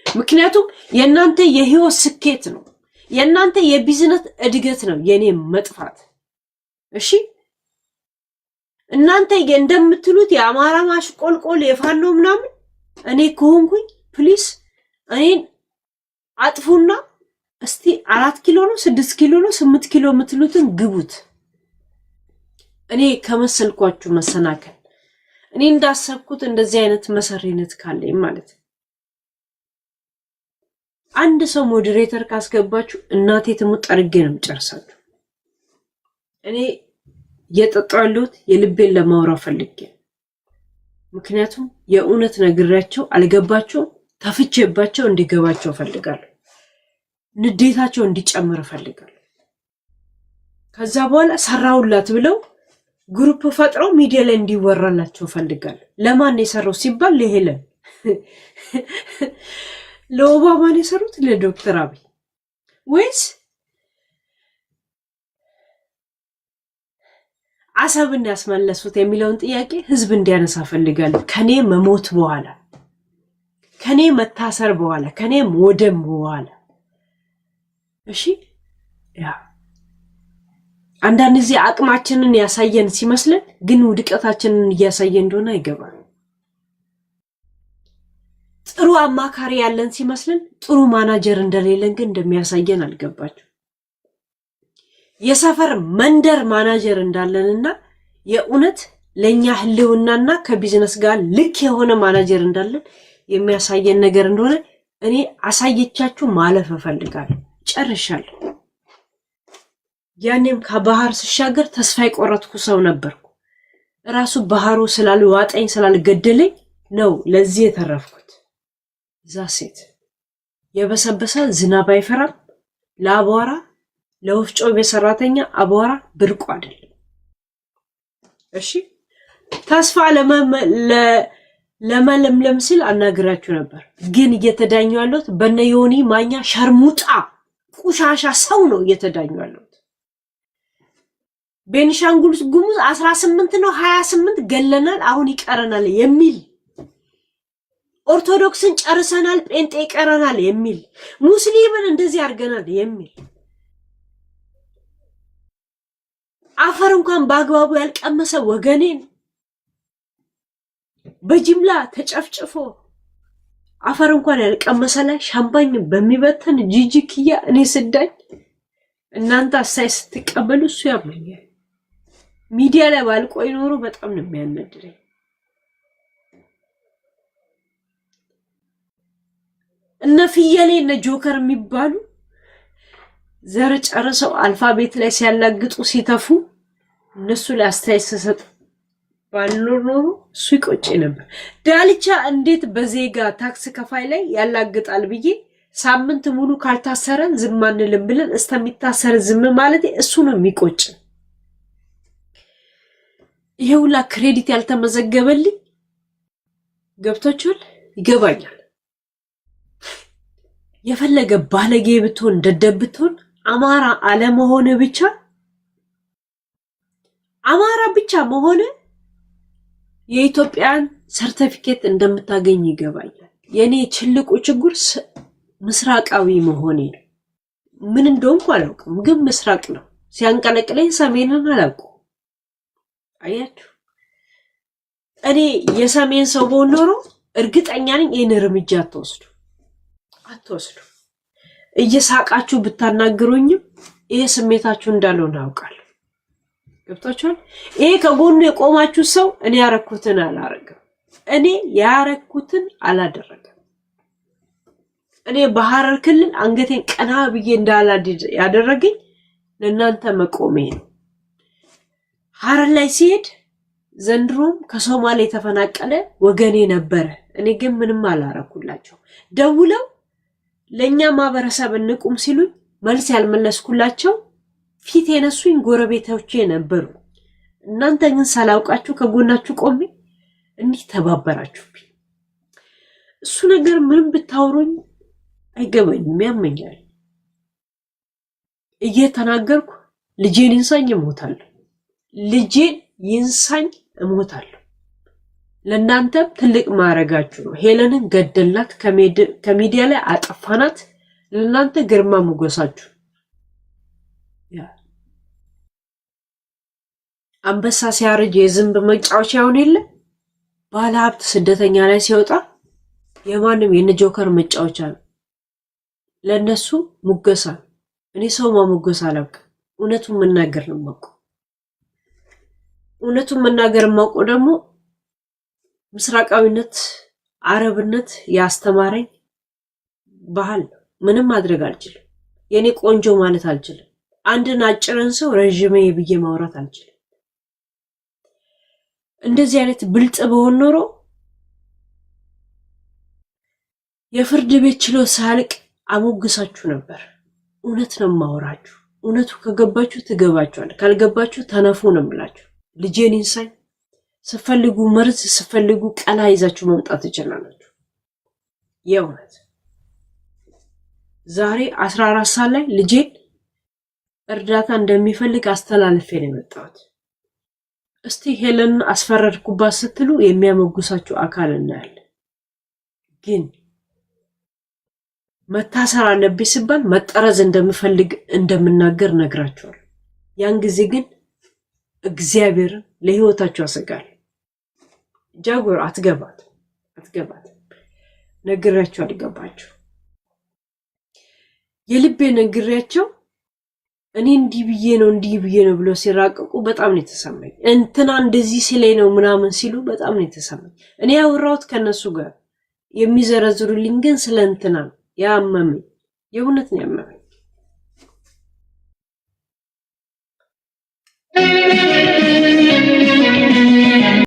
ምክንያቱም የእናንተ የህይወት ስኬት ነው፣ የእናንተ የቢዝነስ እድገት ነው የኔ መጥፋት። እሺ፣ እናንተ እንደምትሉት የአማራ ማሽቆልቆል የፋኖ ምናምን እኔ ከሆንኩኝ please እኔን አጥፉና እስቲ 4 ኪሎ ነው፣ 6 ኪሎ ነው፣ 8 ኪሎ የምትሉትን ግቡት። እኔ ከመሰልኳችሁ መሰናከል እኔ እንዳሰብኩት እንደዚህ አይነት መሰሪነት ካለኝ ማለት ነው። አንድ ሰው moderator ካስገባችሁ እናቴ ትሙት ጠርጌ ነው የምጨርሳችሁ። እኔ እየጠጣሁ ያለሁት የልቤን ለማውራት ፈልጌ፣ ምክንያቱም የእውነት ነግሬያቸው አልገባቸውም፣ ተፍቼባቸው እንዲገባቸው እፈልጋለሁ። ንዴታቸው እንዲጨምር እፈልጋለሁ። ከዛ በኋላ ሰራውላት ብለው group ፈጥረው ሚዲያ ላይ እንዲወራላቸው እፈልጋለሁ። ለማን የሰራው ሲባል ለሄለን፣ ለኦባማ ነው የሰሩት፣ ለዶክተር አብይ ወይስ አሰብን ያስመለሱት የሚለውን ጥያቄ ህዝብ እንዲያነሳ ፈልጋለሁ። ከኔ መሞት በኋላ፣ ከኔ መታሰር በኋላ፣ ከኔ መውደም በኋላ። እሺ፣ yeah፣ አንዳንድ ጊዜ አቅማችንን ያሳየን ሲመስለን ግን ውድቀታችንን እያሳየን እንደሆነ አይገባም። ጥሩ አማካሪ ያለን ሲመስለን ጥሩ ማናጀር እንደሌለን ግን እንደሚያሳየን አልገባችሁ። የሰፈር መንደር ማናጀር እንዳለንና የእውነት ለእኛ ህልውናና ከቢዝነስ ጋር ልክ የሆነ ማናጀር እንዳለን የሚያሳየን ነገር እንደሆነ እኔ አሳየቻችሁ ማለፍ እፈልጋለሁ። ጨርሻለሁ። ያኔም ከባህር ስሻገር ተስፋ የቆረጥኩ ሰው ነበርኩ። እራሱ ባህሩ ስላልዋጠኝ ስላልገደለኝ ነው ለዚህ የተረፍኩት። እዛ ሴት የበሰበሰ ዝናብ አይፈራም። ለአቧራ፣ ለወፍጮ ቤት ሰራተኛ አቧራ ብርቁ አይደለም። እሺ፣ ተስፋ ለመለምለም ስል አናግራችሁ ነበር፣ ግን እየተዳኙ ያለሁት በነ ዮኒ ማኛ ሸርሙጣ ቁሻሻ ሰው ነው እየተዳኙ ያለሁት። ቤኒሻንጉል ጉሙዝ 18 ነው 28 ገለናል፣ አሁን ይቀረናል የሚል፣ ኦርቶዶክስን ጨርሰናል፣ ጴንጤ ይቀረናል የሚል፣ ሙስሊምን እንደዚህ አድርገናል የሚል፣ አፈር እንኳን በአግባቡ ያልቀመሰ ወገኔን በጅምላ ተጨፍጭፎ አፈር እንኳን ያልቀመሰ ላይ ሻምፓኝ በሚበተን ጂጂ ኪያ እኔ ስዳኝ እናንተ አሳይ ስትቀበሉ እሱ ያመኛል። ሚዲያ ላይ ባልቆይ ኖሮ በጣም ነው የሚያናድደኝ። እነ ፍየሌ እነ ጆከር የሚባሉ ዘር ጨርሰው alphabet ላይ ሲያላግጡ ሲተፉ እነሱ ላይ አስተያየት ስሰጥ ባልኖር ኖሮ እሱ ይቆጭ ነበር። ዳልቻ እንዴት በዜጋ ታክስ ከፋይ ላይ ያላግጣል ብዬ ሳምንት ሙሉ ካልታሰረን ዝም አንልም ብለን እስከሚታሰር ዝም ማለት እሱ ነው የሚቆጭ። ይሄ ሁላ credit ያልተመዘገበልኝ ገብቷችኋል? ይገባኛል። የፈለገ ባለጌ ብትሆን፣ ደደብ ብትሆን፣ አማራ አለመሆን ብቻ፣ አማራ ብቻ መሆን የኢትዮጵያን ሰርተፊኬት እንደምታገኝ ይገባኛል። የእኔ ትልቁ ችግር ምስራቃዊ መሆኔ ነው። ምን እንደሆንኩ አላውቅም፣ ግን ምስራቅ ነው ሲያንቀለቅለኝ ሰሜንን አላውቅም። አያችሁ፣ እኔ የሰሜን ሰው ብሆን ኖሮ እርግጠኛ ነኝ ይህን እርምጃ አትወስዱ አትወስዱ። እየሳቃችሁ ብታናግሩኝም ይሄ ስሜታችሁ እንዳልሆነ አውቃለሁ። ገብቷችኋል? ይሄ ከጎኑ የቆማችሁ ሰው እኔ ያረኩትን አላረግም። እኔ ያረኩትን አላደረገም። እኔ በሐረር ክልል አንገቴን ቀና ብዬ እንዳላድድ ያደረገኝ ለእናንተ መቆሜ ነው። ሐረር ላይ ሲሄድ ዘንድሮም ከሶማሌ የተፈናቀለ ወገኔ ነበረ። እኔ ግን ምንም አላረኩላቸው። ደውለው ለእኛ ማህበረሰብ እንቁም ሲሉኝ መልስ ያልመለስኩላቸው ፊት የነሱኝ ጎረቤቶቼ ነበሩ። እናንተ ግን ሳላውቃችሁ ከጎናችሁ ቆሜ እንዲህ ተባበራችሁብኝ። እሱ ነገር ምንም ብታወሩኝ አይገባኝም፣ ያመኛል። እየተናገርኩ ልጄን ይንሳኝ እሞታለሁ። ልጄን ይንሳኝ እሞታለሁ። ለእናንተም ትልቅ ማዕረጋችሁ ነው። ሄለንን ገደልናት፣ ከሚዲያ ላይ አጠፋናት። ለእናንተ ግርማ ሞገሳችሁ። አንበሳ ሲያረጅ የዝንብ መጫወቻ ይሆን የለ፣ ባለ ሀብት ስደተኛ ላይ ሲወጣ የማንም የነጆከር መጫወቻ ነው። ለእነሱ ሙገሳ ነው። እኔ ሰው ማሞገስ አላውቅም። እውነቱን መናገር ነው የማውቀው። እውነቱን መናገር የማውቀው ደግሞ ምስራቃዊነት፣ አረብነት ያስተማረኝ ባህል ነው። ምንም ማድረግ አልችልም። የእኔ ቆንጆ ማለት አልችልም። አንድን አጭርን ሰው ረዥሜ ብዬ ማውራት አልችልም። እንደዚህ አይነት ብልጥ በሆን ኖሮ የፍርድ ቤት ችሎት ሳያልቅ አሞግሳችሁ ነበር። እውነት ነው የማወራችሁ። እውነቱ ከገባችሁ ትገባችኋል፣ ካልገባችሁ ተነፉ ነው የምላችሁ። ልጄን ይንሳኝ፣ ስፈልጉ መርዝ ስፈልጉ ቀላ ይዛችሁ መምጣት ትችላላችሁ። የእውነት ዛሬ 14 ሰዓት ላይ ልጄን እርዳታ እንደሚፈልግ አስተላልፌ ነው የመጣሁት። እስቲ ሄለንን አስፈረድኩባት ስትሉ የሚያሞግሳችሁ አካል እናያለን። ግን መታሰር አለብኝ ሲባል መጠረዝ እንደምፈልግ እንደምናገር ነግራቸዋል። ያን ጊዜ ግን እግዚአብሔርን ለህይወታቸው አሰጋል። ጃጎር አትገባት አትገባት፣ ነግሬያቸው አልገባቸው የልቤ ነግሬያቸው እኔ እንዲህ ብዬ ነው እንዲህ ብዬ ነው ብሎ ሲራቀቁ በጣም ነው የተሰማኝ። እንትና እንደዚህ ሲለኝ ነው ምናምን ሲሉ በጣም ነው የተሰማኝ። እኔ ያወራሁት ከነሱ ጋር የሚዘረዝሩልኝ ግን ስለ እንትና ነው ያመመኝ። የእውነት ነው ያመመኝ።